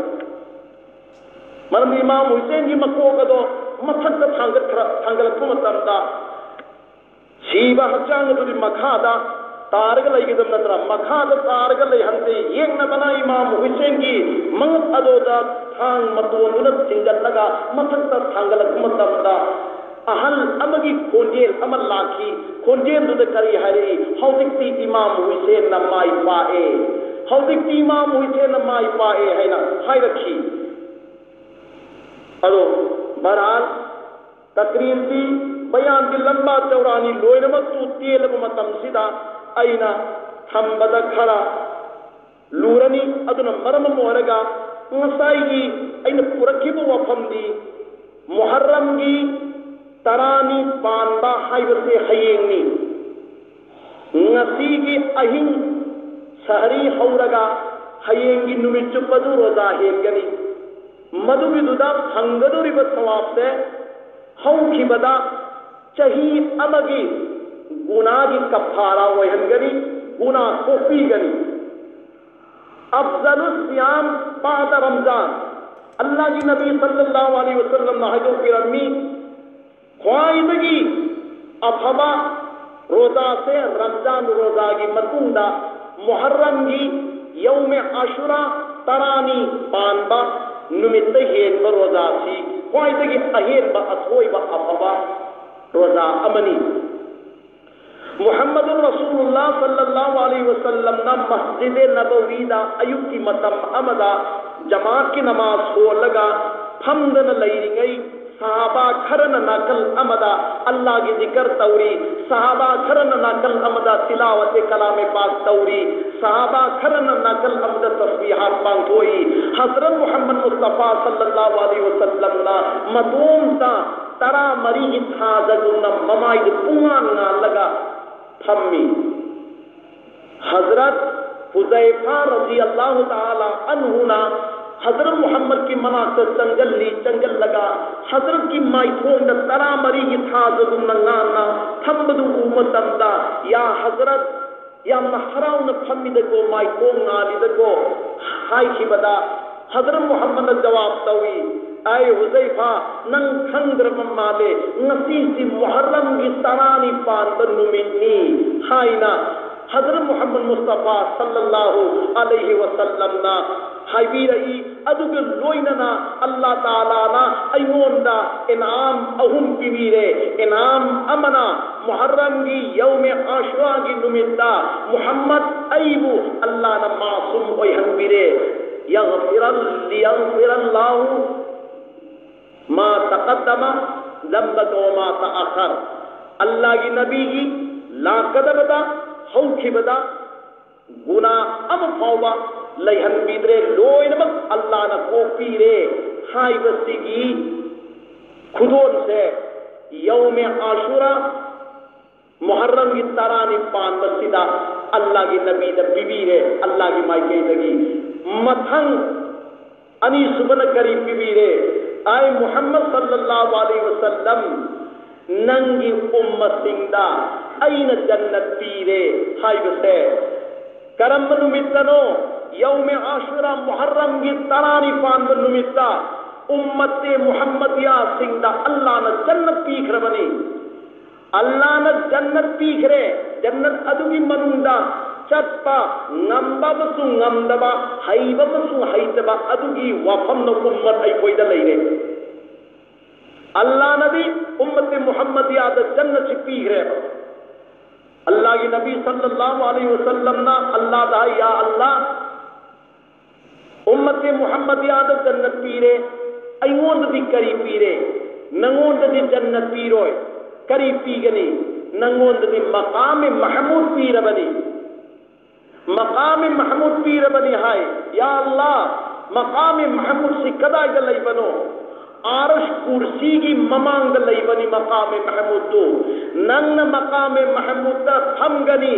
ꯃꯔꯝꯗꯤ ꯏꯃꯥꯝ ꯍꯨꯏꯁꯦꯟꯒꯤ ꯃꯀꯣꯛ ꯑꯗꯣ ꯃꯊꯛꯇ ꯊꯥꯡꯒꯠꯈ꯭ꯔ-, ꯊꯥꯡꯒꯠꯂꯛꯄ ꯃꯇꯝꯗ ꯁꯤꯕ ꯍꯛꯆꯥꯡ ꯑꯗꯨꯗꯤ ꯃꯈꯥꯗ ꯇꯥꯔꯒ ꯂꯩꯒꯗꯕ ꯅꯠꯇ꯭ꯔꯥ? ꯃꯈꯥꯗ ꯇꯥꯔꯒ ꯂꯩꯍꯟꯗꯦ꯫ ꯌꯦꯛꯅꯕꯅ ꯏꯃꯥꯝ ꯍꯨꯏꯁꯦꯟꯒꯤ ꯃꯉꯛ ꯑꯗꯣꯗ ꯊꯥꯡ ꯃꯇꯣꯟꯗꯨꯅ ꯊꯤꯡꯒꯠꯂꯒ ꯃꯊꯛꯇ ꯊꯥꯡꯒꯠꯂꯛꯄ ꯃꯇꯝꯗ ꯑꯍꯜ ꯑꯃꯒꯤ ꯈꯣꯟꯖꯦꯜ ꯑꯃ ꯂꯥꯛꯈꯤ꯫ ꯈꯣꯟꯖꯦꯜꯗꯨꯗ ꯀꯔꯤ ꯍꯥꯏꯔꯛꯏ? "ꯍꯧꯖꯤꯛꯇꯤ ꯏꯃꯥꯝ ꯍꯨꯏꯁꯦꯟꯅ ꯃꯥꯏ ꯄꯥꯛꯑꯦ, ꯍꯧꯖꯤꯛꯇꯤ ꯏꯃꯥꯝ ꯍꯨꯏꯁꯦꯟꯅ ꯃꯥꯏ ꯄꯥꯛꯑꯦ" ꯍꯥꯏꯅ ꯍꯥꯏꯔꯛꯈꯤ꯫ ꯑꯗꯣ ꯕꯍꯔꯍꯥꯜ, ꯇꯛꯔꯤꯔꯗꯤ, ꯕꯌꯥꯟꯗꯤ ꯂꯝꯕꯥ ꯆꯧꯔꯥꯅꯤ, ꯂꯣꯏꯅꯃꯛꯇꯨ ꯇꯦꯜꯂꯕ ꯃꯇꯝꯁꯤꯗ ꯑꯩꯅ ꯊꯝꯕꯗ ꯈꯔ ꯂꯨꯔꯅꯤ꯫ ꯑꯗꯨꯅ ꯃꯔꯝ ꯑꯃ ꯑꯣꯏꯔꯒ ꯉꯁꯥꯏꯒꯤ ꯑꯩꯅ ꯄꯨꯔꯛꯈꯤꯕ ꯋꯥꯐꯝꯗꯤ ꯃꯨꯍꯔꯔꯝꯒꯤ ꯇꯔꯥꯅꯤ ꯄꯥꯟꯕ ꯍꯥꯏꯕꯁꯦ ꯍꯌꯦꯡꯅꯤ꯫ ꯉꯁꯤꯒꯤ ꯑꯍꯤꯡ ꯁꯍꯔꯤ ꯍꯧꯔꯒ ꯍꯌꯦꯡꯒꯤ ꯅꯨꯃꯤꯠ ꯆꯨꯞꯄꯗꯨ ꯔꯣꯖꯥ ꯍꯦꯟꯒꯅꯤ꯫ ꯃꯗꯨꯒꯤꯗꯨꯗ ꯐꯪꯒꯗꯧꯔꯤꯕ ꯁꯋꯥꯕꯁꯦ ꯍꯧꯈꯤꯕꯗ ꯆꯍꯤ ꯑꯃꯒꯤ ꯒꯨꯅꯥꯒꯤ ꯀꯐꯥꯔꯥ ꯑꯣꯏꯍꯟꯒꯅꯤ, ꯒꯨꯅꯥ ꯀꯣꯛꯄꯤꯒꯅꯤ꯫ "ꯑꯐꯖꯂꯨ ꯁꯤꯌꯥꯝ ꯕꯥꯗ ꯔꯝꯖꯥꯟ", ꯑꯜꯂꯥꯍꯒꯤ ꯅꯕꯤ ꯁꯜꯂꯜꯂꯥꯍꯨ ꯑꯂꯩꯍꯤ ꯋꯁꯜꯂꯝꯅ ꯍꯥꯏꯗꯣꯛꯄꯤꯔꯝꯃꯤ, ꯈ꯭ꯋꯥꯏꯗꯒꯤ ꯑꯐꯕ ꯔꯣꯖꯥꯁꯦ ꯔꯝꯖꯥꯟ ꯔꯣꯖꯥꯒꯤ ꯃꯇꯨꯡꯗ ꯃꯨꯍꯔꯔꯝꯒꯤ ꯌꯧꯃꯦ ꯑꯥꯁꯨꯔꯥ ꯇꯔꯥꯅꯤ ꯄꯥꯟꯕ ꯅꯨꯃꯤꯠꯇ ꯍꯦꯟꯕ ꯔꯣꯖꯥꯁꯤ ꯈ꯭ꯋꯥꯏꯗꯒꯤ ꯑꯍꯦꯟꯕ ꯑꯊꯣꯏꯕ ꯑꯐꯕ ꯔꯣꯖꯥ ꯑꯃꯅꯤ꯫ ꯃꯨꯍꯝꯃꯗꯨ ꯔꯁꯨꯂꯨꯜꯂꯥ ꯁꯜꯂꯜꯂꯥꯍꯨ ꯑꯂꯩꯍꯤ ꯋꯁꯜꯂꯝꯅ ꯃꯁꯖꯤꯗꯦ ꯅꯕꯋꯤꯗ ꯑꯌꯨꯛꯀꯤ ꯃꯇꯝ ꯑꯃꯗ ꯖꯃꯥꯠꯀꯤ ꯅꯃꯥꯖ ꯁꯣꯜꯂꯒ ꯐꯝꯗꯅ ꯂꯩꯔꯤꯉꯩ ꯁꯍꯥꯕꯥ ꯈꯔꯅ ꯅꯥꯀꯜ ꯑꯃꯗ ꯑꯜꯂꯥꯍꯒꯤ ꯖꯤꯀꯔ ꯇꯧꯔꯤ, ꯁꯍꯥꯕꯥ ꯈꯔꯅ ꯅꯥꯀꯜ ꯑꯃꯗ ꯇꯤꯂꯥꯋꯠ ꯀꯂꯥꯃꯦ ꯄꯥꯛ ꯇꯧꯔꯤ, ꯁꯍꯥꯕꯥ ꯈꯔꯅ ꯅꯥꯀꯜ ꯑꯃꯗ ꯇꯁꯕꯤꯍꯥꯠ ꯄꯥꯡꯊꯣꯛꯏ꯫ ꯍꯖꯔꯠ ꯃꯨꯍꯝꯃꯗ ꯃꯨꯁꯇꯐꯥ ꯁꯜꯂꯜꯂꯥꯍꯨ ꯑꯂꯩꯍꯤ ꯋꯁꯜꯂꯝꯅ ꯃꯇꯣꯝꯇ ꯇꯔꯥꯃꯔꯤꯒꯤ ꯊꯥꯖꯒꯨꯝꯅ ꯃꯃꯥꯏꯗꯨ ꯄꯨꯡꯉꯥꯟ ꯉꯥꯜꯂꯒ ꯐꯝꯃꯤ꯫ ꯍꯖꯔꯠ ꯍꯨꯖꯩꯐꯥ ꯔꯖꯤꯌꯜꯂꯥꯍꯨ ꯇꯥꯂꯥ ꯑꯟꯍꯨꯅ ꯍꯖꯔꯠ ꯃꯨꯍꯝꯃꯗꯀꯤ ꯃꯅꯥꯛꯇ ꯆꯪꯁꯤꯜꯂꯤ꯫ ꯆꯪꯁꯤꯜꯂꯒ ꯍꯖꯔꯠꯀꯤ ꯃꯥꯏꯊꯣꯡꯗ ꯇꯔꯥꯃꯔꯤꯒꯤ ꯊꯥꯖꯒꯨꯝꯅ ꯉꯥꯟꯅ ꯐꯝꯕꯗꯨ ꯎꯕ ꯃꯇꯝꯗ, "ꯌꯥ ꯍꯖꯔꯠ, ꯌꯥꯝꯅ ꯍꯔꯥꯎꯅ ꯐꯝꯃꯤꯗꯀꯣ, ꯃꯥꯏꯊꯣꯡ ꯉꯥꯜꯂꯤꯗꯀꯣ" ꯍꯥꯏꯈꯤꯕꯗ, ꯍꯖꯔꯠ ꯃꯨꯍꯝꯃꯗꯅ ꯖꯋꯥꯕ ꯇꯧꯏ, "ꯑꯩ ꯍꯨꯖꯩꯐꯥ, ꯅꯪ ꯈꯪꯗ꯭ꯔꯕ ꯃꯥꯜꯂꯦ, ꯉꯁꯤꯁꯤ ꯃꯨꯍꯔꯔꯝꯒꯤ ꯇꯔꯥꯅꯤ ꯄꯥꯟꯕ ꯅꯨꯃꯤꯠꯅꯤ" ꯍꯥꯏꯅ ꯍꯖꯔꯠ ꯃꯨꯍꯝꯃꯗ ꯃꯨꯁꯇꯐꯥ ꯁꯜꯂꯜꯂꯥꯍꯨ ꯑꯂꯩꯍꯤ ꯋꯁꯜꯂꯝꯅ ꯍꯥꯏꯕꯤꯔꯛꯏ꯫ ꯑꯗꯨꯒ ꯂꯣꯏꯅꯅ ꯑꯜꯂꯥ ꯇꯥꯂꯥꯅ ꯑꯩꯉꯣꯟꯗ ꯏꯅꯥꯝ ꯑꯍꯨꯝ ꯄꯤꯕꯤꯔꯦ꯫ ꯏꯅꯥꯝ ꯑꯃꯅ ꯃꯨꯍꯔꯔꯝꯒꯤ ꯌꯧꯃꯦ ꯑꯥꯁꯨꯔꯥꯒꯤ ꯅꯨꯃꯤꯠꯇ ꯃꯨꯍꯝꯃꯗ ꯑꯩꯕꯨ ꯑꯜꯂꯥꯅ ꯃꯥꯁꯨꯝ ꯑꯣꯏꯍꯟꯕꯤꯔꯦ꯫ ꯌꯒꯐꯤꯔꯜ-, ꯂꯤꯌꯒꯐꯤꯔꯜꯂꯥꯍꯨ ꯃꯥ ꯇꯀꯗꯃ ꯖꯝꯕꯀ ꯋ ꯃꯥ ꯇꯑꯈꯔ꯫ ꯑꯜꯂꯥꯍꯒꯤ ꯅꯕꯤꯒꯤ ꯂꯥꯛꯀꯗꯕꯗ ꯍꯧꯈꯤꯕꯗ ꯒꯨꯅꯥ ꯑꯃ ꯐꯥꯎꯕ ꯂꯩꯍꯟꯕꯤꯗ꯭ꯔꯦ, ꯂꯣꯏꯅꯃꯛ ꯑꯜꯂꯥꯅ ꯀꯣꯛꯄꯤꯔꯦ ꯍꯥꯏꯕꯁꯤꯒꯤ ꯈꯨꯗꯣꯜꯁꯦ ꯌꯧꯃꯦ ꯑꯥꯁꯨꯔꯥ ꯃꯨꯍꯔꯔꯝꯒꯤ ꯇꯔꯥꯅꯤ ꯄꯥꯟꯕꯁꯤꯗ ꯑꯜꯂꯥꯍꯒꯤ ꯅꯕꯤꯗ ꯄꯤꯕꯤꯔꯦ, ꯑꯜꯂꯥꯍꯒꯤ ꯃꯥꯏꯀꯩꯗꯒꯤ꯫ ꯃꯊꯪ ꯑꯅꯤꯁꯨꯕꯅ ꯀꯔꯤ ꯄꯤꯕꯤꯔꯦ? ꯑꯩ ꯃꯨꯍꯝꯃꯗ ꯁꯜꯂꯜꯂꯥꯍꯨ ꯑꯂꯩꯍꯤ ꯋꯁꯜꯂꯝ, ꯅꯪꯒꯤ ꯎꯝꯃꯁꯤꯡꯗ ꯑꯩꯅ ꯖꯟꯅꯠ ꯄꯤꯔꯦ ꯍꯥꯏꯕꯁꯦ ꯀꯔꯝꯕ ꯅꯨꯃꯤꯠꯇꯅꯣ? ꯌꯧꯃꯦ ꯑꯥꯁꯨꯔꯥ, ꯃꯨꯍꯔꯔꯝꯒꯤ ꯇꯔꯥꯅꯤ ꯄꯥꯟꯕ ꯅꯨꯃꯤꯠꯇ ꯎꯝꯃꯠꯇꯦ ꯃꯨꯍꯝꯃꯗꯤꯌꯥꯁꯤꯡꯗ ꯑꯜꯂꯥꯅ ꯖꯟꯅꯠ ꯄꯤꯈ꯭ꯔꯕꯅꯤ꯫ ꯑꯜꯂꯥꯅ ꯖꯟꯅꯠ ꯄꯤꯈ꯭ꯔꯦ꯫ ꯖꯟꯅꯠ ꯑꯗꯨꯒꯤ ꯃꯅꯨꯡꯗ ꯆꯠꯄ ꯉꯝꯕ ꯑꯃꯁꯨꯡ ꯉꯝꯗꯕ, ꯍꯩꯕ ꯑꯃꯁꯨꯡ ꯍꯩꯇꯕ ꯑꯗꯨꯒꯤ ꯋꯥꯐꯝꯅ ꯎꯝꯃꯠ ꯑꯩꯈꯣꯏꯗ ꯂꯩꯔꯦ꯫ ꯑꯜꯂꯥꯅꯗꯤ ꯎꯝꯃꯠꯇꯦ ꯃꯨꯍꯝꯃꯗꯤꯌꯥꯗ ꯖꯟꯅꯠꯁꯤ ꯄꯤꯈ꯭ꯔꯦꯕ꯫ ꯑꯜꯂꯥꯍꯒꯤ ꯅꯕꯤ ꯁꯜꯂꯜꯂꯥꯍꯨ ꯑꯂꯩꯍꯤ ꯋꯁꯜꯂꯝꯅ ꯑꯜꯂꯥꯗ ꯍꯥꯏ, "ꯌꯥ ꯑꯜꯂꯥ, ꯎꯝꯃꯠꯇꯦ ꯃꯨꯍꯝꯃꯗꯤꯌꯥꯗ ꯖꯟꯅꯠ ꯄꯤꯔꯦ, ꯑꯩꯉꯣꯟꯗꯗꯤ ꯀꯔꯤ ꯄꯤꯔꯦ?" ꯅꯪꯉꯣꯟꯗꯗꯤ ꯖꯟꯅꯠ ꯄꯤꯔꯣꯏ꯫ ꯀꯔꯤ ꯄꯤꯒꯅꯤ? ꯅꯪꯉꯣꯟꯗꯗꯤ ꯃꯀꯥꯃꯦ ꯃꯍꯃꯨꯗ ꯄꯤꯔꯕꯅꯤ꯫ ꯃꯀꯥꯃꯦ ꯃꯍꯃꯨꯗ ꯄꯤꯔꯕꯅꯤ ꯍꯥꯏ꯫ ꯌꯥ ꯑꯜꯂꯥ, ꯃꯀꯥꯃꯦ ꯃꯍꯃꯨꯗꯁꯤ ꯀꯗꯥꯏꯗ ꯂꯩꯕꯅꯣ? ꯑꯥꯔꯁ ꯀꯨꯔꯁꯤꯒꯤ ꯃꯃꯥꯡꯗ ꯂꯩꯕꯅꯤ ꯃꯀꯥꯃꯦ ꯃꯍꯃꯨꯗꯇꯨ꯫ ꯅꯪꯅ ꯃꯀꯥꯃꯦ ꯃꯍꯃꯨꯗꯇ ꯐꯝꯒꯅꯤ꯫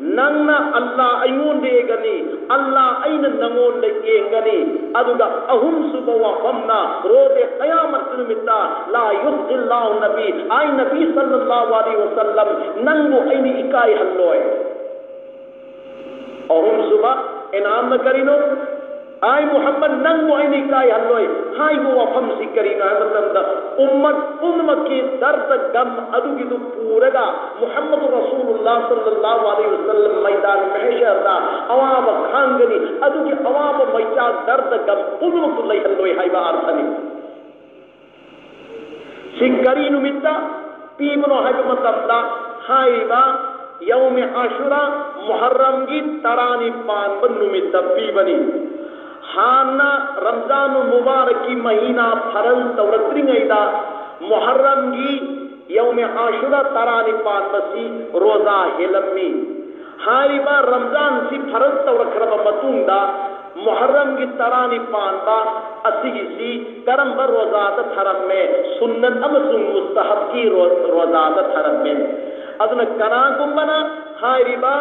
ꯅꯪꯅ ꯑꯜꯂꯥ ꯑꯩꯉꯣꯟꯗ ꯌꯦꯡꯒꯅꯤ, ꯑꯜꯂꯥ ꯑꯩꯅ ꯅꯪꯉꯣꯟꯗ ꯌꯦꯡꯒꯅꯤ꯫ ꯑꯗꯨꯒ ꯑꯍꯨꯝꯁꯨꯕ ꯋꯥꯐꯝꯅ ꯔꯣꯖꯦ ꯀꯌꯥꯃꯠ ꯅꯨꯃꯤꯠꯇ ꯂꯥ ꯌꯨꯈꯖꯤꯜꯂꯥꯍꯨ ꯅꯕꯤ, ꯑꯩ ꯅꯕꯤ ꯁꯜꯂꯜꯂꯥꯍꯨ ꯑꯂꯩꯍꯤ ꯋꯁꯜꯂꯝ ꯅꯪꯕꯨ ꯑꯩꯅ ꯏꯀꯥꯏꯍꯜꯂꯣꯏ꯫ ꯑꯍꯨꯝꯁꯨꯕ ꯏꯅꯥꯝꯅ ꯀꯔꯤꯅꯣ? ꯑꯩ ꯃꯨꯍꯝꯃꯗ ꯅꯪꯕꯨ ꯑꯩꯅ ꯏꯀꯥꯏꯍꯜꯂꯣꯏ ꯍꯥꯏꯕ ꯋꯥꯐꯝꯁꯤ ꯀꯔꯤꯅꯣ ꯍꯥꯏꯕ ꯃꯇꯝꯗ, ꯎꯝꯃꯠ ꯄꯨꯝꯅꯃꯛꯀꯤ ꯗꯔꯗ ꯒꯝ ꯑꯗꯨꯒꯤꯗꯨ ꯄꯨꯔꯒ ꯃꯨꯍꯝꯃꯗ ꯔꯁꯨꯂꯨꯜꯂꯥ ꯁꯜꯂꯜꯂꯥꯍꯨ ꯑꯂꯩꯍꯤ ꯋꯁꯜꯂꯝ ꯃꯩꯗꯥꯟ ꯃꯍꯁꯔꯗ ꯑꯋꯥꯕ ꯈꯥꯡꯒꯅꯤ꯫ ꯑꯗꯨꯒꯤ ꯑꯋꯥꯕ ꯃꯩꯆꯥꯛ ꯗꯔꯗ ꯒꯝ ꯄꯨꯝꯅꯃꯛꯇꯨ ꯂꯩꯍꯜꯂꯣꯏ ꯍꯥꯏꯕ ꯑꯔꯊꯅꯤ꯫ ꯁꯤ ꯀꯔꯤ ꯅꯨꯃꯤꯠꯇ ꯄꯤꯕꯅꯣ ꯍꯥꯏꯕ ꯃꯇꯝꯗ, ꯍꯥꯏꯔꯤꯕ ꯌꯧꯃꯦ ꯑꯥꯁꯨꯔꯥ, ꯃꯨꯍꯔꯝꯒꯤ ꯇꯔꯥꯅꯤ ꯄꯥꯟꯕ ꯅꯨꯃꯤꯠꯇ ꯄꯤꯕꯅꯤ꯫ ꯍꯥꯟꯅ ꯔꯝꯖꯥꯟ ꯃꯨꯕꯥꯔꯛꯀꯤ ꯃꯍꯤꯅꯥ ꯐꯔꯜ ꯇꯧꯔꯛꯇ꯭ꯔꯤꯉꯩꯗ ꯃꯨꯍꯔꯝꯒꯤ ꯌꯧꯃꯦ ꯑꯥꯁꯨꯔꯥ ꯇꯔꯥꯅꯤ ꯄꯥꯟꯕꯁꯤ ꯔꯣꯖꯥ ꯍꯦꯜꯂꯝꯃꯤ꯫ ꯍꯥꯏꯔꯤꯕ ꯔꯝꯖꯥꯟꯁꯤ ꯐꯔꯜ ꯇꯧꯔꯛꯈ꯭ꯔꯕ ꯃꯇꯨꯡꯗ ꯃꯨꯍꯔꯝꯒꯤ ꯇꯔꯥꯅꯤ ꯄꯥꯟꯕ ꯑꯁꯤꯒꯤꯁꯤ ꯀꯔꯝꯕ ꯔꯣꯖꯥꯗ ꯊꯔꯝꯃꯦ? ꯁꯨꯟꯅꯠ ꯑꯃꯁꯨꯡ ꯃꯨꯁꯇꯍꯕꯀꯤ ꯔꯣ-, ꯔꯣꯖꯥꯗ ꯊꯔꯝꯃꯦ꯫ ꯑꯗꯨꯅ ꯀꯅꯥꯒꯨꯝꯕꯅ ꯍꯥꯏꯔꯤꯕ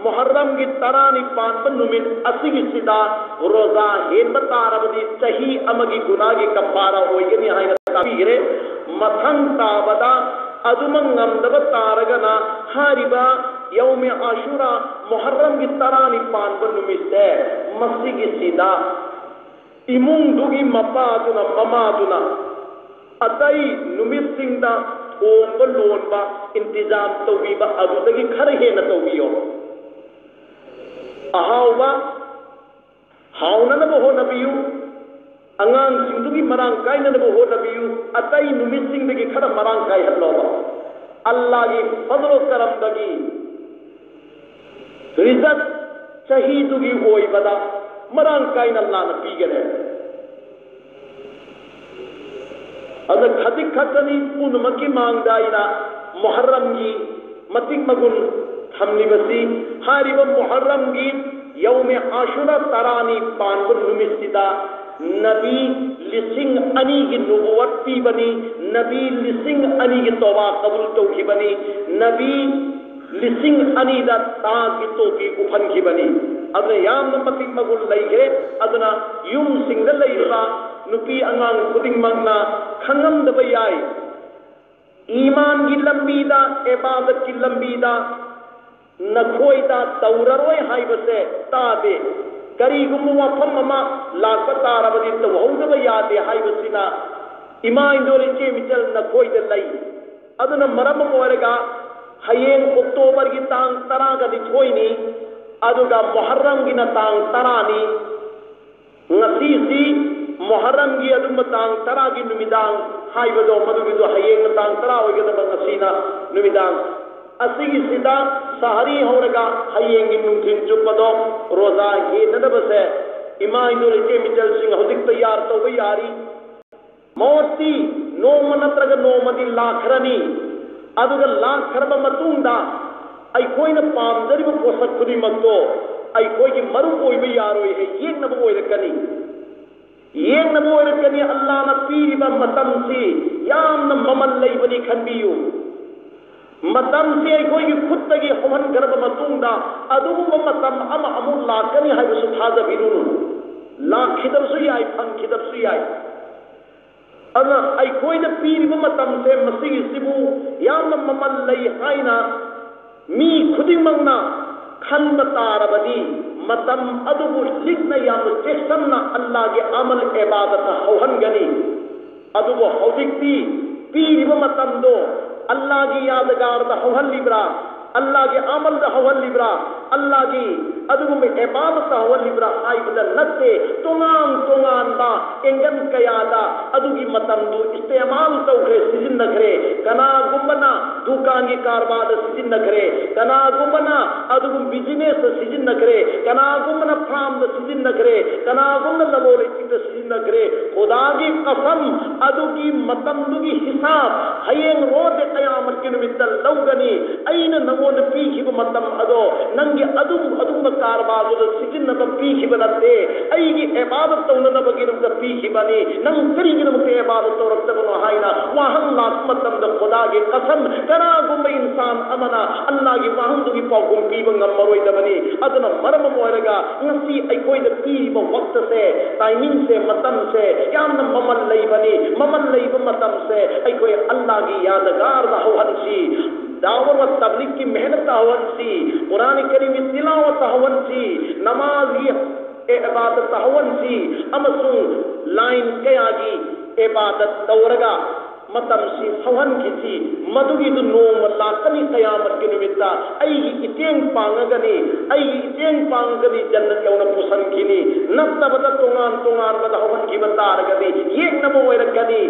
ꯃꯨꯍꯔꯝꯒꯤ ꯇꯔꯥꯅꯤ ꯄꯥꯟꯕ ꯅꯨꯃꯤꯠ ꯑꯁꯤꯒꯤꯁꯤꯗ ꯔꯣꯖꯥ ꯍꯦꯟꯕ ꯇꯥꯔꯕꯗꯤ ꯆꯍꯤ ꯑꯃꯒꯤ ꯒꯨꯅꯥꯒꯤ ꯀꯐꯥꯔꯥ ꯑꯣꯏꯒꯅꯤ ꯍꯥꯏꯅ ꯇꯥꯛꯄꯤꯈ꯭ꯔꯦ꯫ ꯃꯊꯪ ꯇꯥꯕꯗ ꯑꯗꯨꯃꯛ ꯉꯝꯗꯕ ꯇꯥꯔꯒꯅ ꯍꯥꯏꯔꯤꯕ ꯌꯧꯃꯦ ꯑꯥꯁꯨꯔꯥ, ꯃꯨꯍꯔꯝꯒꯤ ꯇꯔꯥꯅꯤ ꯄꯥꯟꯕ ꯅꯨꯃꯤꯠꯁꯦ, ꯃꯁꯤꯒꯤꯁꯤꯗ ꯏꯃꯨꯡꯗꯨꯒꯤ ꯃꯄꯥꯗꯨꯅ, ꯃꯃꯥꯗꯨꯅ ꯑꯇꯩ ꯅꯨꯃꯤꯠꯁꯤꯡꯗ ꯊꯣꯡꯕ ꯂꯣꯟꯕ ꯏꯟꯇꯤꯖꯥꯝ ꯇꯧꯕꯤꯕ ꯑꯗꯨꯗꯒꯤ ꯈꯔ ꯍꯦꯟꯅ ꯇꯧꯕꯤꯌꯣ꯫ ꯑꯍꯥꯎꯕ ꯍꯥꯎꯅꯅꯕ ꯍꯣꯠꯅꯕꯤꯌꯨ꯫ ꯑꯉꯥꯡꯁꯤꯡꯗꯨꯒꯤ ꯃꯔꯥꯡ ꯀꯥꯏꯅꯅꯕ ꯍꯣꯠꯅꯕꯤꯌꯨ꯫ ꯑꯇꯩ ꯅꯨꯃꯤꯠꯁꯤꯡꯗꯒꯤ ꯈꯔ ꯃꯔꯥꯡ ꯀꯥꯏꯍꯜꯂꯣꯕ꯫ ꯑꯜꯂꯥꯒꯤ ꯐꯖꯂꯣ ꯀꯔꯝꯗꯒꯤ ꯔꯤꯖꯛ ꯆꯍꯤꯗꯨꯒꯤ ꯑꯣꯏꯕꯗ ꯃꯔꯥꯡ ꯀꯥꯏꯅ ꯑꯜꯂꯥꯅ ꯄꯤꯒꯅꯤ꯫ ꯑꯗꯨꯅ ꯈꯖꯤꯛ ꯈꯛꯇꯅꯤ ꯄꯨꯝꯅꯃꯛꯀꯤ ꯃꯥꯡꯗ ꯑꯩꯅ ꯃꯨꯍꯔꯔꯝꯒꯤ ꯃꯇꯤꯛ ꯃꯒꯨꯟ ꯊꯝꯂꯤꯕꯁꯤ꯫ ꯍꯥꯏꯔꯤꯕ ꯃꯨꯍꯔꯔꯝꯒꯤ ꯌꯧꯃꯦ ꯑꯥꯁꯨꯔꯥ ꯇꯔꯥꯅꯤ ꯄꯥꯟꯕ ꯅꯨꯃꯤꯠꯁꯤꯗ ꯅꯕꯤ ꯂꯤꯁꯤꯡ ꯑꯅꯤꯒꯤ ꯅꯨꯕꯨꯋꯠ ꯄꯤꯕꯅꯤ, ꯅꯕꯤ ꯂꯤꯁꯤꯡ ꯑꯅꯤꯒꯤ ꯇꯣꯕꯥ ꯀꯕꯨꯜ ꯇꯧꯈꯤꯕꯅꯤ, ꯅꯕꯤ ꯂꯤꯁꯤꯡ ꯑꯅꯤꯗ ꯇꯥꯖꯒꯤ ꯇꯣꯄꯤ ꯎꯞꯍꯟꯈꯤꯕꯅꯤ꯫ ꯑꯗꯨꯅ ꯌꯥꯝꯅ ꯃꯇꯤꯛ ꯃꯒꯨꯟ ꯂꯩꯈ꯭ꯔꯦ꯫ ꯑꯗꯨꯅ ꯌꯨꯝꯁꯤꯡꯗ ꯂꯩꯔꯤꯕ ꯅꯨꯄꯤ ꯑꯉꯥꯡ ꯈꯨꯗꯤꯡꯃꯛꯅ ꯈꯪꯉꯝꯗꯕ ꯌꯥꯏ, ꯏꯃꯥꯟꯒꯤ ꯂꯝꯕꯤꯗ, ꯏꯕꯥꯗꯠꯀꯤ ꯂꯝꯕꯤꯗ ꯅꯈꯣꯏꯗ ꯇꯧꯔꯔꯣꯏ ꯍꯥꯏꯕꯁꯦ ꯇꯥꯗꯦ꯫ ꯀꯔꯤꯒꯨꯝꯕ ꯋꯥꯐꯝ ꯑꯃ ꯂꯥꯛꯄ ꯇꯥꯔꯕꯗꯤ ꯇꯧꯍꯧꯗꯕ ꯌꯥꯗꯦ ꯍꯥꯏꯕꯁꯤꯅ ꯏꯃꯥ ꯏꯟꯗꯣꯜ ꯏꯆꯦ ꯃꯤꯆꯜ ꯅꯈꯣꯏꯗ ꯂꯩ꯫ ꯑꯗꯨꯅ ꯃꯔꯝ ꯑꯃ ꯑꯣꯏꯔꯒ ꯍꯌꯦꯡ ꯑꯣꯛꯇꯣꯕꯔꯒꯤ ꯇꯥꯡ ꯇꯔꯥꯒ ꯅꯤꯊꯣꯏꯅꯤ, ꯑꯗꯨꯒ ꯃꯨꯍꯔꯔꯝꯒꯤꯅ ꯇꯥꯡ ꯇꯔꯥꯅꯤ꯫ ꯉꯁꯤꯁꯤ ꯃꯨꯍꯔꯔꯝꯒꯤ ꯑꯗꯨꯝꯕ ꯇꯥꯡ ꯇꯔꯥꯒꯤ ꯅꯨꯃꯤꯗꯥꯡ ꯍꯥꯏꯕꯗꯣ, ꯃꯗꯨꯒꯤꯗꯣ ꯍꯌꯦꯡꯅ ꯇꯥꯡ ꯇꯔꯥ ꯑꯣꯏꯒꯗꯕ, ꯉꯁꯤꯅ ꯅꯨꯃꯤꯗꯥꯡ꯫ ꯑꯁꯤꯒꯤꯁꯤꯗ ꯁꯍꯔꯤ ꯍꯧꯔꯒ ꯍꯌꯦꯡꯒꯤ ꯅꯨꯡꯊꯤꯜ ꯆꯨꯞꯄꯗꯣ ꯔꯣꯖꯥ ꯍꯦꯟꯅꯗꯕꯁꯦ ꯏꯃꯥ ꯏꯟꯗꯣꯜ ꯏꯆꯦ ꯃꯤꯆꯜꯁꯤꯡ ꯍꯧꯖꯤꯛ ꯇꯌꯥꯔ ꯇꯧꯕ ꯌꯥꯔꯤ꯫ ꯃꯧꯠꯇꯤ ꯅꯣꯡꯃ ꯅꯠꯇ꯭ꯔꯒ ꯅꯣꯡꯃꯗꯤ ꯂꯥꯛꯈ꯭ꯔꯅꯤ꯫ ꯑꯗꯨꯒ ꯂꯥꯛꯈ꯭ꯔꯕ ꯃꯇꯨꯡꯗ ꯑꯩꯈꯣꯏꯅ ꯄꯥꯝꯖꯔꯤꯕ ꯄꯣꯠꯁꯛ ꯈꯨꯗꯤꯡꯃꯛꯇꯣ ꯑꯩꯈꯣꯏꯒꯤ ꯃꯔꯨꯞ ꯑꯣꯏꯕ ꯌꯥꯔꯣꯏ, ꯍꯦꯛ ꯌꯦꯛꯅꯕ ꯑꯣꯏꯔꯛꯀꯅꯤ꯫ ꯌꯦꯛꯅꯕ ꯑꯣꯏꯔꯛꯀꯅꯤ꯫ ꯑꯜꯂꯥꯅ ꯄꯤꯔꯤꯕ ꯃꯇꯝꯁꯤ ꯌꯥꯝꯅ ꯃꯃꯜ ꯂꯩꯕꯅꯤ ꯈꯟꯕꯤꯌꯨ꯫ ꯃꯇꯝꯁꯤ ꯑꯩꯈꯣꯏꯒꯤ ꯈꯨꯠꯇꯒꯤ ꯍꯧꯍꯟꯈ꯭ꯔꯕ ꯃꯇꯨꯡꯗ ꯑꯗꯨꯒꯨꯝꯕ ꯃꯇꯝ ꯑꯃ ꯑꯃꯨꯛ ꯂꯥꯛꯀꯅꯤ ꯍꯥꯏꯕꯁꯨ ꯊꯥꯖꯕꯤꯔꯨꯅꯨ꯫ ꯂꯥꯛꯈꯤꯗꯕꯁꯨ ꯌꯥꯏ, ꯐꯪꯈꯤꯗꯕꯁꯨ ꯌꯥꯏ꯫ ꯑꯗꯨꯅ ꯑꯩꯈꯣꯏꯅ ꯄꯤꯔꯤꯕ ꯃꯇꯝꯁꯦ ꯃꯁꯤꯒꯤꯁꯤꯕꯨ ꯌꯥꯝꯅ ꯃꯃꯜ ꯂꯩ ꯍꯥꯏꯅ ꯃꯤ ꯈꯨꯗꯤꯡꯃꯛꯅ ꯈꯟꯕ ꯇꯥꯔꯕꯗꯤ, ꯃꯇꯝ ꯑꯗꯨꯕꯨ ꯂꯤꯛꯅ ꯌꯥꯝꯅ ꯆꯦꯛꯁꯤꯟꯅ ꯑꯜꯂꯥꯒꯤ ꯑꯃꯜ ꯏꯕꯥꯗꯠꯇ ꯍꯧꯍꯟꯒꯅꯤ꯫ ꯑꯗꯨꯕꯨ ꯍꯧꯖꯤꯛꯇꯤ ꯄꯤꯔꯤꯕ ꯃꯇꯝꯗꯣ ꯑꯜꯂꯥꯒꯤ ꯌꯥꯗꯒꯥꯔꯗ ꯍꯧꯍꯜꯂꯤꯕ꯭ꯔꯥ, ꯑꯜꯂꯥꯒꯤ ꯑꯃꯜꯗ ꯍꯧꯍꯜꯂꯤꯕ꯭ꯔꯥ, ꯑꯜꯂꯥꯒꯤ ꯑꯗꯨꯒꯨꯝꯕ ꯏꯕꯥꯗꯠꯇ ꯍꯧꯍꯜꯂꯤꯕ꯭ꯔꯥ ꯍꯥꯏꯕꯗ ꯅꯠꯇꯦ꯫ ꯇꯣꯉꯥꯟ ꯇꯣꯉꯥꯟꯕ ꯑꯦꯡꯒꯜ ꯀꯌꯥꯗ ꯑꯗꯨꯒꯤ ꯃꯇꯝꯗꯨ ꯏꯁꯇꯦꯃꯥꯜ ꯇꯧꯈ꯭ꯔꯦ, ꯁꯤꯖꯤꯟꯅꯈ꯭ꯔꯦ꯫ ꯀꯅꯥꯒꯨꯝꯕꯅ ꯗꯨꯀꯥꯟꯒꯤ ꯀꯔꯕꯥꯔꯗ ꯁꯤꯖꯤꯟꯅꯈ꯭ꯔꯦ, ꯀꯅꯥꯒꯨꯝꯕꯅ ꯑꯗꯨꯒꯨꯝ ꯕꯤꯖꯤꯅꯦꯁꯇ ꯁꯤꯖꯤꯟꯅꯈ꯭ꯔꯦ, ꯀꯅꯥꯒꯨꯝꯕꯅ ꯐꯥꯔꯝꯗ ꯁꯤꯖꯤꯟꯅꯈ꯭ꯔꯦ, ꯀꯅꯥꯒꯨꯝꯕꯅ ꯂꯂꯣꯟ ꯏꯇꯤꯛꯇ ꯁꯤꯖꯤꯟꯅꯈ꯭ꯔꯦ꯫ ꯈꯨꯗꯥꯒꯤ ꯀꯁꯝ, ꯑꯗꯨꯒꯤ ꯃꯇꯝꯗꯨꯒꯤ ꯍꯤꯁꯥꯕ ꯍꯌꯦꯡ ꯔꯣꯖꯦ ꯀꯌꯥꯃꯠꯀꯤ ꯅꯨꯃꯤꯠꯇ ꯂꯧꯒꯅꯤ꯫ ꯑꯩꯅ ꯅꯉꯣꯟꯗ ꯄꯤꯈꯤꯕ ꯃꯇꯝ ꯑꯗꯣ ꯅꯪꯒꯤ ꯑꯗꯨꯝ ꯑꯗꯨꯝꯕ ꯀꯔꯕꯥꯔꯗꯨꯗ ꯁꯤꯖꯤꯟꯅꯕ ꯄꯤꯈꯤꯕ ꯅꯠꯇꯦ, ꯑꯩꯒꯤ ꯏꯕꯥꯗꯠ ꯇꯧꯅꯅꯕꯒꯤꯗꯃꯛꯇ ꯄꯤꯈꯤꯕꯅꯤ꯫ ꯅꯪ ꯀꯔꯤꯒꯤꯗꯃꯛꯇ ꯏꯕꯥꯗꯠ ꯇꯧꯔꯛꯇꯕꯅꯣ ꯍꯥꯏꯅ ꯋꯥꯍꯪ ꯂꯥꯛꯄ ꯃꯇꯝꯗ ꯈꯨꯗꯥꯒꯤ ꯀꯁꯝ, ꯀꯅꯥꯒꯨꯝꯕ ꯏꯟꯁꯥꯟ ꯑꯃꯅ ꯑꯜꯂꯥꯒꯤ ꯋꯥꯍꯪꯗꯨꯒꯤ ꯄꯥꯎꯈꯨꯝ ꯄꯤꯕ ꯉꯝꯃꯔꯣꯏꯗꯕꯅꯤ꯫ ꯑꯗꯨꯅ ꯃꯔꯝ ꯑꯃ ꯑꯣꯏꯔꯒ ꯉꯁꯤ ꯑꯩꯈꯣꯏꯗ ꯄꯤꯔꯤꯕ ꯋꯛꯇꯁꯦ, ꯇꯥꯏꯃꯤꯡꯁꯦ, ꯃꯇꯝꯁꯦ ꯌꯥꯝꯅ ꯃꯃꯜ ꯂꯩꯕꯅꯤ꯫ ꯃꯃꯜ ꯂꯩꯕ ꯃꯇꯝꯁꯦ ꯑꯩꯈꯣꯏ ꯑꯜꯂꯥꯒꯤ ꯌꯥꯗꯒꯥꯔꯗ ꯍꯧꯍꯟꯁꯤ, ꯗꯥꯋꯠ ꯋꯥ ꯇꯕ꯭ꯂꯤꯒꯀꯤ ꯃꯦꯍꯅꯠꯇ ꯍꯧꯍꯟꯁꯤ, ꯀꯨꯔꯥꯟ ꯀꯔꯤꯝꯒꯤ ꯇꯤꯂꯥꯋꯠꯇ ꯍꯧꯍꯟꯁꯤ, ꯅꯃꯥꯖꯒꯤ ꯏꯕꯥꯗꯠꯇ ꯍꯧꯍꯟꯁꯤ, ꯑꯃꯁꯨꯡ ꯂꯥꯏꯟ ꯀꯌꯥꯒꯤ ꯏꯕꯥꯗꯠ ꯇꯧꯔꯒ ꯃꯇꯝꯁꯤ ꯍꯧꯍꯟꯈꯤꯁꯤ꯫ ꯃꯗꯨꯒꯤꯗꯨ ꯅꯣꯡꯃ ꯂꯥꯛꯀꯅꯤ, ꯀꯌꯥꯃꯠꯀꯤ ꯅꯨꯃꯤꯠꯇ ꯑꯩꯒꯤ ꯏꯇꯦꯡ ꯄꯥꯡꯉꯒꯅꯤ, ꯑꯩꯒꯤ ꯏꯇꯦꯡ ꯄꯥꯡꯉꯒꯅꯤ ꯖꯟꯅꯠ ꯌꯧꯅ ꯄꯨꯁꯟꯈꯤꯅꯤ꯫ ꯅꯠꯇꯕꯗ ꯇꯣꯉꯥꯟ ꯇꯣꯉꯥꯟꯕꯗ ꯍꯧꯍꯟꯈꯤꯕ ꯇꯥꯔꯒꯗꯤ ꯌꯦꯛꯅꯕ ꯑꯣꯏꯔꯛꯀꯅꯤ,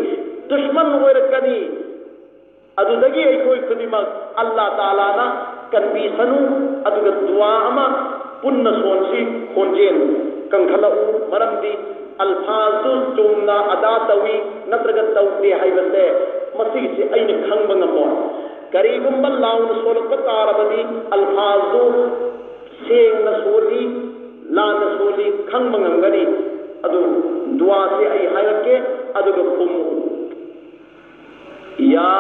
ꯗꯨꯁꯃꯟ ꯑꯣꯏꯔꯛꯀꯅꯤ꯫ ꯑꯗꯨꯗꯒꯤ ꯑꯩꯈꯣꯏ ꯈꯨꯗꯤꯡꯃꯛ ꯑꯜꯂꯥ ꯇꯥꯂꯥꯅ ꯀꯟꯕꯤꯁꯅꯨ꯫ ꯑꯗꯨꯒ ꯗꯨꯋꯥ ꯑꯃ ꯄꯨꯟꯅ ꯁꯣꯟꯁꯤ, ꯈꯣꯟꯖꯦꯜ ꯀꯟꯈꯠꯂꯛꯎ꯫ ꯃꯔꯝꯗꯤ ꯑꯜꯐꯥꯖꯨ ꯆꯨꯝꯅ ꯑꯗꯥ ꯇꯧꯏ ꯅꯠꯇ꯭ꯔꯒ ꯇꯧꯗꯦ ꯍꯥꯏꯕꯁꯦ ꯃꯁꯤꯒꯤꯁꯦ ꯑꯩꯅ ꯈꯪꯕ ꯉꯝꯃꯣꯏ꯫ ꯀꯔꯤꯒꯨꯝꯕ ꯂꯥꯎꯅ ꯁꯣꯜꯂꯛꯄ ꯇꯥꯔꯕꯗꯤ ꯑꯜꯐꯥꯖꯨ ꯁꯦꯡꯅ ꯁꯣꯜꯂꯤ, ꯂꯥꯟꯅ ꯁꯣꯜꯂꯤ ꯈꯪꯕ ꯉꯝꯒꯅꯤ꯫ ꯑꯗꯨ ꯗꯨꯋꯥꯁꯦ ꯑꯩ ꯍꯥꯏꯔꯛꯀꯦ, ꯑꯗꯨꯒ ꯈꯨꯝꯃꯨ꯫ يا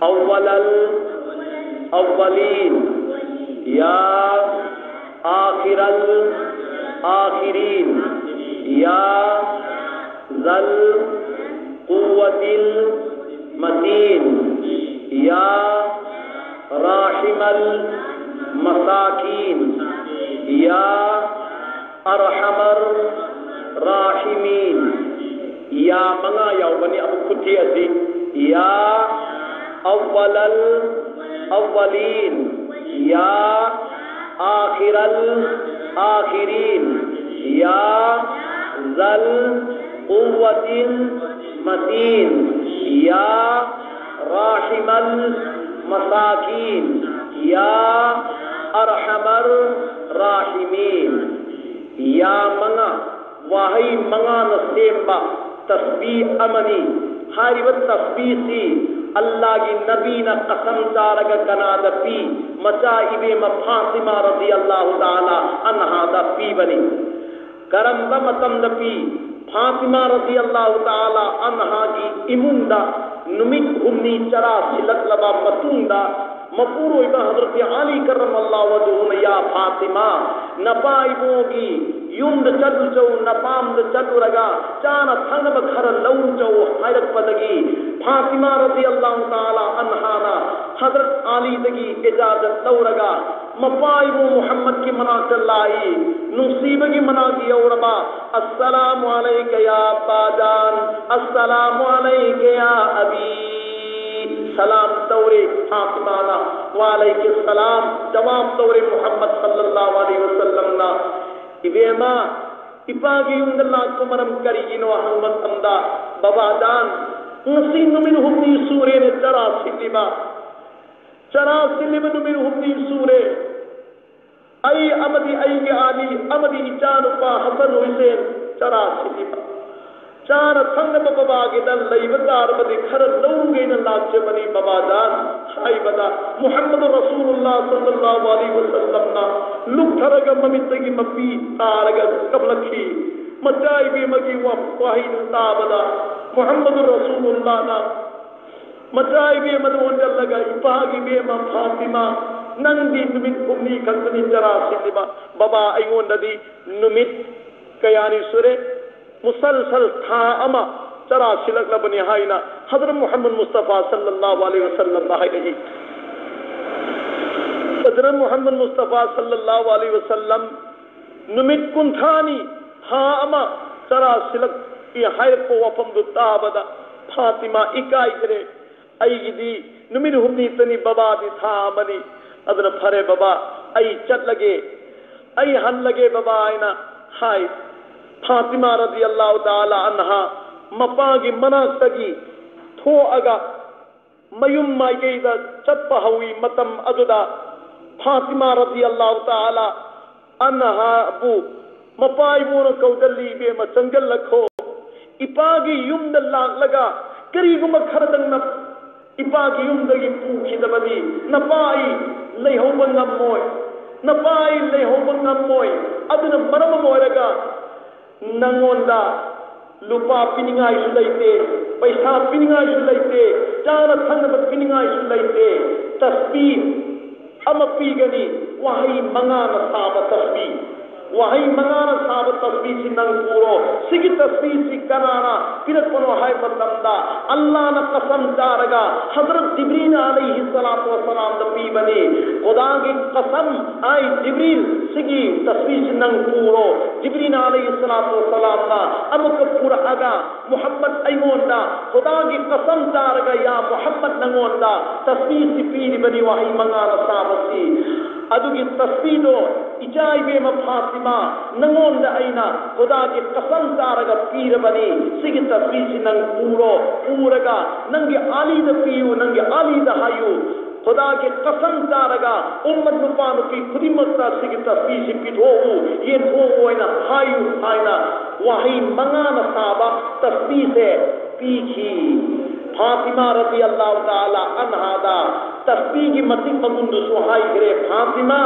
أول الأولين، يا آخر الآخرين، يا ذا القوة المتين، يا راحم المساكين، يا أرحم الراحمين. ꯌꯥ ꯃꯉꯥ ꯌꯥꯎꯕꯅꯤ ꯑꯃꯨꯛ ꯈꯨꯠ ꯊꯦꯛꯑꯁꯤ꯫ يا أول الأولين، يا آخر الآخرين، يا ذا القوة المتين، يا المساكين يا أرحم الراحمين. ꯌꯥ ꯃꯉꯥ, ꯋꯥꯍꯩ ꯃꯉꯥꯅ ꯁꯦꯝꯕ ꯇꯁꯕꯤ ꯑꯃꯅꯤ꯫ ꯍꯥꯏꯔꯤꯕ ꯇꯁꯕꯤꯁꯤ ꯑꯜꯂꯥꯒꯤ ꯅꯕꯤꯅ ꯀꯁꯝ ꯆꯥꯔꯒ ꯀꯅꯥꯗ ꯄꯤ? ꯃꯆꯥ ꯏꯕꯦꯝꯃ ꯐꯥꯇꯤꯃꯥ ꯔꯗꯤꯌꯜꯂꯥꯍꯨ ꯇꯥꯂꯥ ꯑꯟꯍꯥꯗ ꯄꯤꯕꯅꯤ꯫ ꯀꯔꯝꯕ ꯃꯇꯝꯗ ꯄꯤ? ꯐꯥꯇꯤꯃꯥ ꯔꯗꯤꯌꯜꯂꯥꯍꯨ ꯇꯥꯂꯥ ꯑꯟꯍꯥꯒꯤ ꯏꯃꯨꯡꯗ ꯅꯨꯃꯤꯠ ꯍꯨꯝꯅꯤ ꯆꯔꯥ ꯁꯤꯜꯂꯛꯂꯕ ꯃꯇꯨꯡꯗ, ꯃꯄꯨꯔꯣꯏꯕ ꯍꯖꯔꯠ ꯑꯂꯤ ꯀꯔꯝꯃꯜꯂꯥꯍꯨ ꯋꯖꯍꯨꯅ, "ꯌꯥ ꯐꯥꯇꯤꯃꯥ, ꯅꯄꯥ ꯏꯕꯨꯡꯒꯤ ꯌꯨꯝꯗ ꯆꯠꯂꯨꯆꯧ, ꯅꯄꯥꯝꯗ ꯆꯠꯂꯨꯔꯒ ꯆꯥꯅ ꯊꯛꯅꯕ ꯈꯔ ꯂꯧꯔꯨꯆꯧ" ꯍꯥꯏꯔꯛꯄꯗꯒꯤ, ꯐꯥꯇꯤꯃꯥ ꯔꯗꯤꯌꯜꯂꯥꯍꯨ ꯇꯥꯂꯥ ꯑꯟꯍꯥꯅ ꯍꯖꯔꯠ ꯑꯂꯤꯗꯒꯤ ꯏꯖꯥꯖꯠ ꯂꯧꯔꯒ, ꯃꯄꯥ ꯏꯕꯨꯡ ꯃꯨꯍꯝꯃꯗꯀꯤ ꯃꯅꯥꯛꯇ ꯂꯥꯛꯏ꯫ ꯅꯨꯡꯁꯤꯕꯒꯤ ꯃꯅꯥꯛ ꯌꯧꯔꯕ, "السلام عليك يا أبا جان، السلام عليك يا أبي"꯫ ꯁꯂꯥꯝ ꯇꯧꯔꯦ ꯐꯥꯇꯤꯃꯥꯅ꯫ "ꯋꯥꯂꯩꯀꯨꯝ ꯁꯂꯥꯝ" ꯖꯋꯥꯕ ꯇꯧꯔꯦ ꯃꯨꯍꯝꯃꯗ ꯁꯜꯂꯜꯂꯥꯍꯨ ꯑꯂꯩꯍꯤ ꯋꯁꯜꯂꯝꯅ꯫ "ꯏꯕꯦꯝꯃ, ꯏꯄꯥꯒꯤ ꯌꯨꯝꯗ ꯂꯥꯛꯄ ꯃꯔꯝ ꯀꯔꯤꯒꯤꯅꯣ?" ꯍꯪꯕ ꯃꯇꯝꯗ, "ꯕꯕꯥ ꯖꯥꯟ, ꯉꯁꯤ ꯅꯨꯃꯤꯠ ꯍꯨꯝꯅꯤ ꯁꯨꯔꯦꯅꯦ ꯆꯔꯥ ꯁꯤꯜꯂꯤꯕ꯫ ꯆꯔꯥ ꯁꯤꯜꯂꯤꯕ ꯅꯨꯃꯤꯠ ꯍꯨꯝꯅꯤ ꯁꯨꯔꯦ꯫ ꯑꯩ ꯑꯃꯗꯤ ꯑꯩꯒꯤ ꯑꯂꯤ ꯑꯃꯗꯤ ꯏꯆꯥꯅꯨꯄꯥ ꯍꯁꯟ ꯍꯨꯁꯦꯟ ꯆꯔꯥ ꯁꯤꯜꯂꯤꯕ꯫ ꯆꯥꯅ ꯊꯛꯅꯕ ꯕꯕꯥꯒꯤꯗ ꯂꯩꯕ ꯇꯥꯔꯕꯗꯤ ꯈꯔ ꯂꯧꯔꯨꯒꯦꯅ ꯂꯥꯛꯆꯕꯅꯤ ꯕꯕꯥ ꯖꯥꯟ" ꯍꯥꯏꯕꯗ, ꯃꯨꯍꯝꯃꯗ ꯔꯁꯨꯂꯨꯜꯂꯥ ꯁꯜꯂꯜꯂꯥꯍꯨ ꯑꯂꯩꯍꯤ ꯋꯁꯜꯂꯝꯅ ꯂꯨꯞꯊꯔꯒ ꯃꯃꯤꯠꯇꯒꯤ ꯃꯄꯤ ꯇꯥꯔꯒ ꯀꯞꯂꯛꯈꯤ꯫ ꯃꯆꯥ ꯏꯕꯦꯝꯃꯒꯤ ꯋꯥ-, ꯋꯥꯍꯩꯗꯨ ꯇꯥꯕꯗ, ꯃꯨꯍꯝꯃꯗ ꯔꯁꯨꯂꯨꯜꯂꯥꯅ ꯃꯆꯥ ꯏꯕꯦꯝꯃꯗ ꯑꯣꯟꯁꯤꯜꯂꯒ, "ꯏꯄꯥꯒꯤ ꯏꯕꯦꯝꯃ ꯐꯥꯇꯤꯃꯥ, ꯅꯪꯗꯤ ꯅꯨꯃꯤꯠ ꯍꯨꯝꯅꯤ ꯈꯛꯇꯅꯤ ꯆꯔꯥ ꯁꯤꯜꯂꯤꯕ꯫ ꯕꯕꯥ, ꯑꯩꯉꯣꯟꯗꯗꯤ ꯅꯨꯃꯤꯠ ꯀꯌꯥꯅꯤ ꯁꯨꯔꯦ, ꯃꯨꯁꯜꯁꯜ ꯊꯥ ꯑꯃ ꯆꯔꯥ ꯁꯤꯜꯂꯛꯂꯕꯅꯤ" ꯍꯥꯏꯅ ꯍꯖꯔꯠ ꯃꯨꯍꯝꯃꯗ ꯃꯨꯁꯇꯐꯥ ꯁꯜꯂꯜꯂꯥꯍꯨ ꯑꯂꯩꯍꯤ ꯋꯁꯜꯂꯝꯗ ꯍꯥꯏꯔꯛꯏ꯫ ꯍꯖꯔꯠ ꯃꯨꯍꯝꯃꯗ ꯃꯨꯁꯇꯐꯥ ꯁꯜꯂꯜꯂꯥꯍꯨ ꯑꯂꯩꯍꯤ ꯋꯁꯜꯂꯝ ꯅꯨꯃꯤꯠ ꯀꯨꯟꯊ꯭ꯔꯥꯅꯤ, ꯊꯥ ꯑꯃ ꯆꯔꯥ ꯁꯤꯜꯂꯛꯏ ꯍꯥꯏꯔꯛꯄ ꯋꯥꯐꯝꯗꯨ ꯇꯥꯕꯗ ꯐꯥꯇꯤꯃꯥ ꯏꯀꯥꯏꯈ꯭ꯔꯦ꯫ "ꯑꯩꯒꯤꯗꯤ ꯅꯨꯃꯤꯠ ꯍꯨꯝꯅꯤꯇꯅꯤ, ꯕꯕꯥꯗꯤ ꯊꯥ ꯑꯃꯅꯤ꯫ ꯑꯗꯨꯅ ꯐꯔꯦ ꯕꯕꯥ, ꯑꯩ ꯆꯠꯂꯒꯦ, ꯑꯩ ꯍꯜꯂꯒꯦ ꯕꯕꯥ" ꯍꯥꯏꯅ ꯍꯥꯏ꯫ ꯐꯥꯇꯤꯃꯥ ꯔꯗꯤꯌꯜꯂꯥꯍꯨ ꯇꯥꯂꯥ ꯑꯟꯍꯥ ꯃꯄꯥꯒꯤ ꯃꯅꯥꯛꯇꯒꯤ ꯊꯣꯛꯑꯒ ꯃꯌꯨꯝ ꯃꯥꯏꯀꯩꯗ ꯆꯠꯄ ꯍꯧꯏ꯫ ꯃꯇꯝ ꯑꯗꯨꯗ ꯐꯥꯇꯤꯃꯥ ꯔꯗꯤꯌꯜꯂꯥꯍꯨ ꯇꯥꯂꯥ ꯑꯟꯍꯥꯕꯨ ꯃꯄꯥ ꯏꯕꯨꯡꯅ ꯀꯧꯗꯜꯂꯤ, "ꯏꯕꯦꯝꯃ, ꯆꯪꯁꯤꯜꯂꯛꯈꯣ꯫ ꯏꯄꯥꯒꯤ ꯌꯨꯝꯗ ꯂꯥꯛꯂꯒ ꯀꯔꯤꯒꯨꯝꯕ ꯈꯔꯗꯪ ꯅ-, ꯏꯄꯥꯒꯤ ꯌꯨꯝꯗꯒꯤ ꯄꯨꯈꯤꯗꯕꯗꯤ ꯅꯄꯥ ꯑꯩ ꯂꯩꯍꯧꯕ ꯉꯝꯃꯣꯏ, ꯅꯄꯥ ꯑꯩ ꯂꯩꯍꯧꯕ ꯉꯝꯃꯣꯏ꯫ ꯑꯗꯨꯅ ꯃꯔꯝ ꯑꯃ ꯑꯣꯏꯔꯒ ꯅꯪꯉꯣꯟꯗ ꯂꯨꯄꯥ ꯄꯤꯅꯤꯡꯉꯥꯏꯁꯨ ꯂꯩꯇꯦ, ꯄꯩꯁꯥ ꯄꯤꯅꯤꯡꯉꯥꯏꯁꯨ ꯂꯩꯇꯦ, ꯆꯥꯅ ꯊꯛꯅꯕ ꯄꯤꯅꯤꯡꯉꯥꯏꯁꯨ ꯂꯩꯇꯦ꯫ ꯇꯁꯕꯤ ꯑꯃ ꯄꯤꯒꯅꯤ, ꯋꯥꯍꯩ ꯃꯉꯥꯅ ꯁꯥꯕ ꯇꯁꯕꯤ꯫ ꯋꯥꯍꯩ ꯃꯉꯥꯅ ꯁꯥꯕ ꯇꯁꯕꯤꯁꯤ ꯅꯪ ꯄꯨꯔꯣ꯫ ꯁꯤꯒꯤ ꯇꯁꯕꯤꯁꯤ ꯀꯅꯥꯅ ꯄꯤꯔꯛꯄꯅꯣ ꯍꯥꯏꯕ ꯃꯇꯝꯗ, ꯑꯜꯂꯥꯍꯅ ꯀꯁꯝ ꯆꯥꯔꯒ ꯍꯖꯔꯠ ꯖꯤꯕ꯭ꯔꯤꯜ ꯑꯂꯩꯍꯤ ꯁꯂꯥꯇꯨ ꯋꯁꯁꯂꯥꯝꯗ ꯄꯤꯕꯅꯤ꯫ ꯈꯨꯗꯥꯒꯤ ꯀꯁꯝ, ꯑꯥꯏ ꯖꯤꯕ꯭ꯔꯤꯜ, ꯁꯤꯒꯤ ꯇꯁꯕꯤꯁꯤ ꯅꯪ ꯄꯨꯔꯣ꯫ ꯖꯤꯕ꯭ꯔꯤꯜ ꯑꯂꯩꯍꯤ ꯁꯂꯥꯇꯨ ꯋꯁꯁꯂꯥꯝꯅ ꯑꯃꯨꯛꯀ ꯄꯨꯔꯛꯑꯒ, ꯃꯨꯍꯝꯃꯗ, ꯑꯩꯉꯣꯟꯗ ꯈꯨꯗꯥꯒꯤ ꯀꯁꯝ ꯆꯥꯔꯒ, ꯌꯥ ꯃꯨꯍꯝꯃꯗ, ꯅꯪꯉꯣꯟꯗ ꯇꯁꯕꯤꯁꯤ ꯄꯤꯔꯤꯕꯅꯤ, ꯋꯥꯍꯩ ꯃꯉꯥꯅ ꯁꯥꯕꯁꯤ꯫ ꯑꯗꯨꯒꯤ ꯇꯁꯕꯤꯗꯣ, ꯏꯆꯥ ꯏꯕꯦꯝꯃ ꯐꯥꯇꯤꯃꯥ, ꯅꯪꯉꯣꯟꯗ ꯑꯩꯅ ꯈꯨꯗꯥꯒꯤ ꯀꯁꯝ ꯆꯥꯔꯒ ꯄꯤꯔꯕꯅꯤ꯫ ꯁꯤꯒꯤ ꯇꯁꯕꯤꯁꯤ ꯅꯪ ꯄꯨꯔꯣ, ꯄꯨꯔꯒ ꯅꯪꯒꯤ ꯑꯂꯤꯗ ꯄꯤꯌꯨ, ꯅꯪꯒꯤ ꯑꯂꯤꯗ ꯍꯥꯏꯌꯨ, ꯈꯨꯗꯥꯒꯤ ꯀꯁꯝ ꯆꯥꯔꯒ ꯎꯝꯃꯠ ꯅꯨꯄꯥ ꯅꯨꯄꯤ ꯈꯨꯗꯤꯡꯃꯛꯇ ꯁꯤꯒꯤ ꯇꯁꯕꯤꯁꯤ ꯄꯤꯊꯣꯛꯎ, ꯌꯦꯟꯊꯣꯛꯎ ꯍꯥꯏꯅ ꯍꯥꯏꯌꯨ ꯍꯥꯏꯅ ꯋꯥꯍꯩ ꯃꯉꯥꯅ ꯁꯥꯕ ꯇꯁꯕꯤꯁꯦ ꯄꯤꯈꯤ꯫ ꯐꯥꯇꯤꯃꯥ ꯔꯗꯤꯌꯜꯂꯥꯍꯨ ꯇꯥꯂꯥ ꯑꯟꯍꯥꯗ ꯇꯁꯕꯤꯒꯤ ꯃꯇꯤꯛ ꯃꯒꯨꯟꯗꯨꯁꯨ ꯍꯥꯏꯈ꯭ꯔꯦ꯫ ꯐꯥꯇꯤꯃꯥ,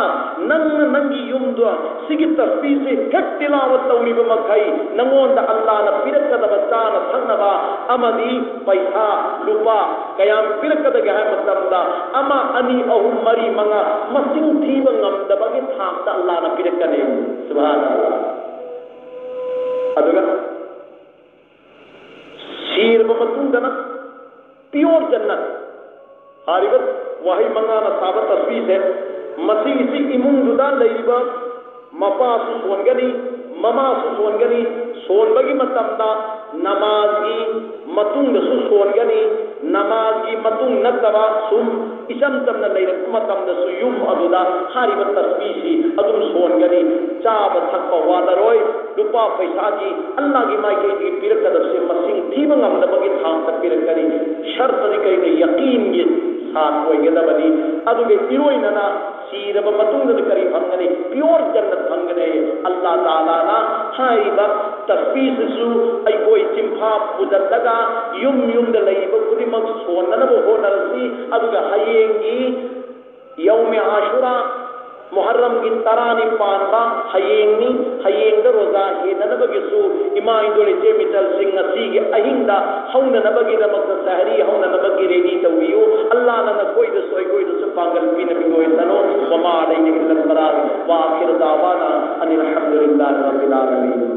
ꯅꯪꯅ ꯅꯪꯒꯤ ꯌꯨꯝꯗ ꯁꯤꯒꯤ ꯇꯁꯕꯤꯁꯤ ꯍꯦꯛ ꯇꯤꯂꯥꯋꯠ ꯇꯧꯔꯤꯕ ꯃꯈꯩ ꯅꯉꯣꯟꯗ ꯑꯜꯂꯥꯍꯅ ꯄꯤꯔꯛꯀꯗꯕ ꯆꯥꯅ ꯊꯛꯅꯕ ꯑꯃꯗꯤ ꯄꯩꯁꯥ ꯂꯨꯄꯥ ꯀꯌꯥꯝ ꯄꯤꯔꯛꯀꯗꯒꯦ ꯍꯥꯏꯕ ꯃꯇꯝꯗ, ꯑꯃ, ꯑꯅꯤ, ꯑꯍꯨꯝ, ꯃꯔꯤ, ꯃꯉꯥ, ꯃꯁꯤꯡ ꯊꯤꯕ ꯉꯝꯗꯕꯒꯤ ꯊꯥꯛꯇ ꯑꯜꯂꯥꯍꯅ ꯄꯤꯔꯛꯀꯅꯤ꯫ ꯁꯨꯕꯍꯥꯅꯜꯂꯥꯍ꯫ ꯑꯗꯨꯒ ꯁꯤꯔꯕ ꯃꯇꯨꯡꯗꯅ pure ꯖꯟꯅꯠ꯫ ꯍꯥꯏꯔꯤꯕ ꯋꯥꯍꯩ ꯃꯉꯥꯅ ꯁꯥꯕ ꯇꯁꯕꯤꯁꯦ, ꯃꯁꯤꯒꯤꯁꯤ ꯏꯃꯨꯡꯗꯨꯗ ꯂꯩꯔꯤꯕ ꯃꯄꯥꯁꯨ ꯁꯣꯟꯒꯅꯤ, ꯃꯃꯥꯁꯨ ꯁꯣꯟꯒꯅꯤ꯫ ꯁꯣꯟꯕꯒꯤ ꯃꯇꯝꯗ ꯅꯃꯥꯖꯒꯤ ꯃꯇꯨꯡꯗꯁꯨ ꯁꯣꯟꯒꯅꯤ꯫ ꯅꯃꯥꯖꯒꯤ ꯃꯇꯨꯡ ꯅꯠꯇꯕ ꯁꯨꯝ ꯏꯆꯝ ꯆꯝꯅ ꯂꯩꯔꯛꯄ ꯃꯇꯝꯗꯁꯨ ꯌꯨꯝ ꯑꯗꯨꯗ ꯍꯥꯏꯔꯤꯕ ꯇꯁꯕꯤꯁꯤ ꯑꯗꯨꯝ ꯁꯣꯟꯒꯅꯤ꯫ ꯆꯥꯕ ꯊꯛꯄ ꯋꯥꯠꯂꯔꯣꯏ꯫ ꯂꯨꯄꯥ ꯄꯩꯁꯥꯒꯤ ꯑꯜꯂꯥꯒꯤ ꯃꯥꯏꯀꯩꯗꯒꯤ ꯄꯤꯔꯛꯀꯗꯕꯁꯦ ꯃꯁꯤꯡ ꯊꯤꯕ ꯉꯝꯗꯕꯒꯤ ꯊꯥꯛꯇ ꯄꯤꯔꯛꯀꯅꯤ꯫ ꯁꯔꯇꯗꯤ ꯀꯩꯅꯣ? ꯌꯀꯤꯟꯒꯤ ꯁꯥꯠ ꯑꯣꯏꯒꯗꯕꯅꯤ꯫ ꯑꯗꯨꯒ ꯏꯔꯣꯏꯅꯅ ꯁꯤꯔꯕ ꯃꯇꯨꯡꯗ ꯀꯔꯤ ꯐꯪꯒꯅꯤ? ꯄꯤꯌꯣꯔ ꯖꯟꯅꯠ ꯐꯪꯒꯅꯤ꯫ ꯑꯜꯂꯥ ꯇꯥꯂꯥꯅ ꯍꯥꯏꯔꯤꯕ ꯇꯁꯕꯤꯁꯤꯁꯨ ꯑꯩꯈꯣꯏ ꯆꯤꯟꯐꯥ ꯄꯨꯁꯤꯜꯂꯒ ꯌꯨꯝ ꯌꯨꯝꯗ ꯂꯩꯔꯤꯕ ꯈꯨꯗꯤꯡꯃꯛ ꯁꯣꯟꯅꯅꯕ ꯍꯣꯠꯅꯔꯁꯤ꯫ ꯑꯗꯨꯒ ꯍꯌꯦꯡꯒꯤ ꯌꯧꯃꯦ ꯑꯥꯁꯨꯔꯥ, ꯃꯨꯍꯔꯔꯝꯒꯤ ꯇꯔꯥꯅꯤ ꯄꯥꯟꯕ ꯍꯌꯦꯡꯅꯤ꯫ ꯍꯌꯦꯡꯗ ꯔꯣꯖꯥ ꯍꯦꯟꯅꯅꯕꯒꯤꯁꯨ ꯏꯃꯥ ꯏꯟꯗꯣꯜ ꯏꯆꯦ ꯃꯤꯇꯜꯁꯤꯡ ꯉꯁꯤꯒꯤ ꯑꯍꯤꯡꯗ ꯍꯧꯅꯅꯕꯒꯤꯗꯃꯛꯇ ꯁꯍꯔꯤ ꯍꯧꯅꯅꯕꯒꯤ ꯔꯦꯗꯤ ꯇꯧꯕꯤꯌꯨ꯫ ꯑꯜꯂꯥꯅ ꯅꯈꯣꯏꯗꯁꯨ ꯑꯩꯈꯣꯏꯗꯁꯨ ꯄꯥꯡꯒꯜ ꯄꯤꯅꯕꯤꯕ ꯑꯣꯏꯁꯅꯨ꯫ وما علينا إلا البلاغ، وآخر دعوانا أن الحمد لله رب العالمين.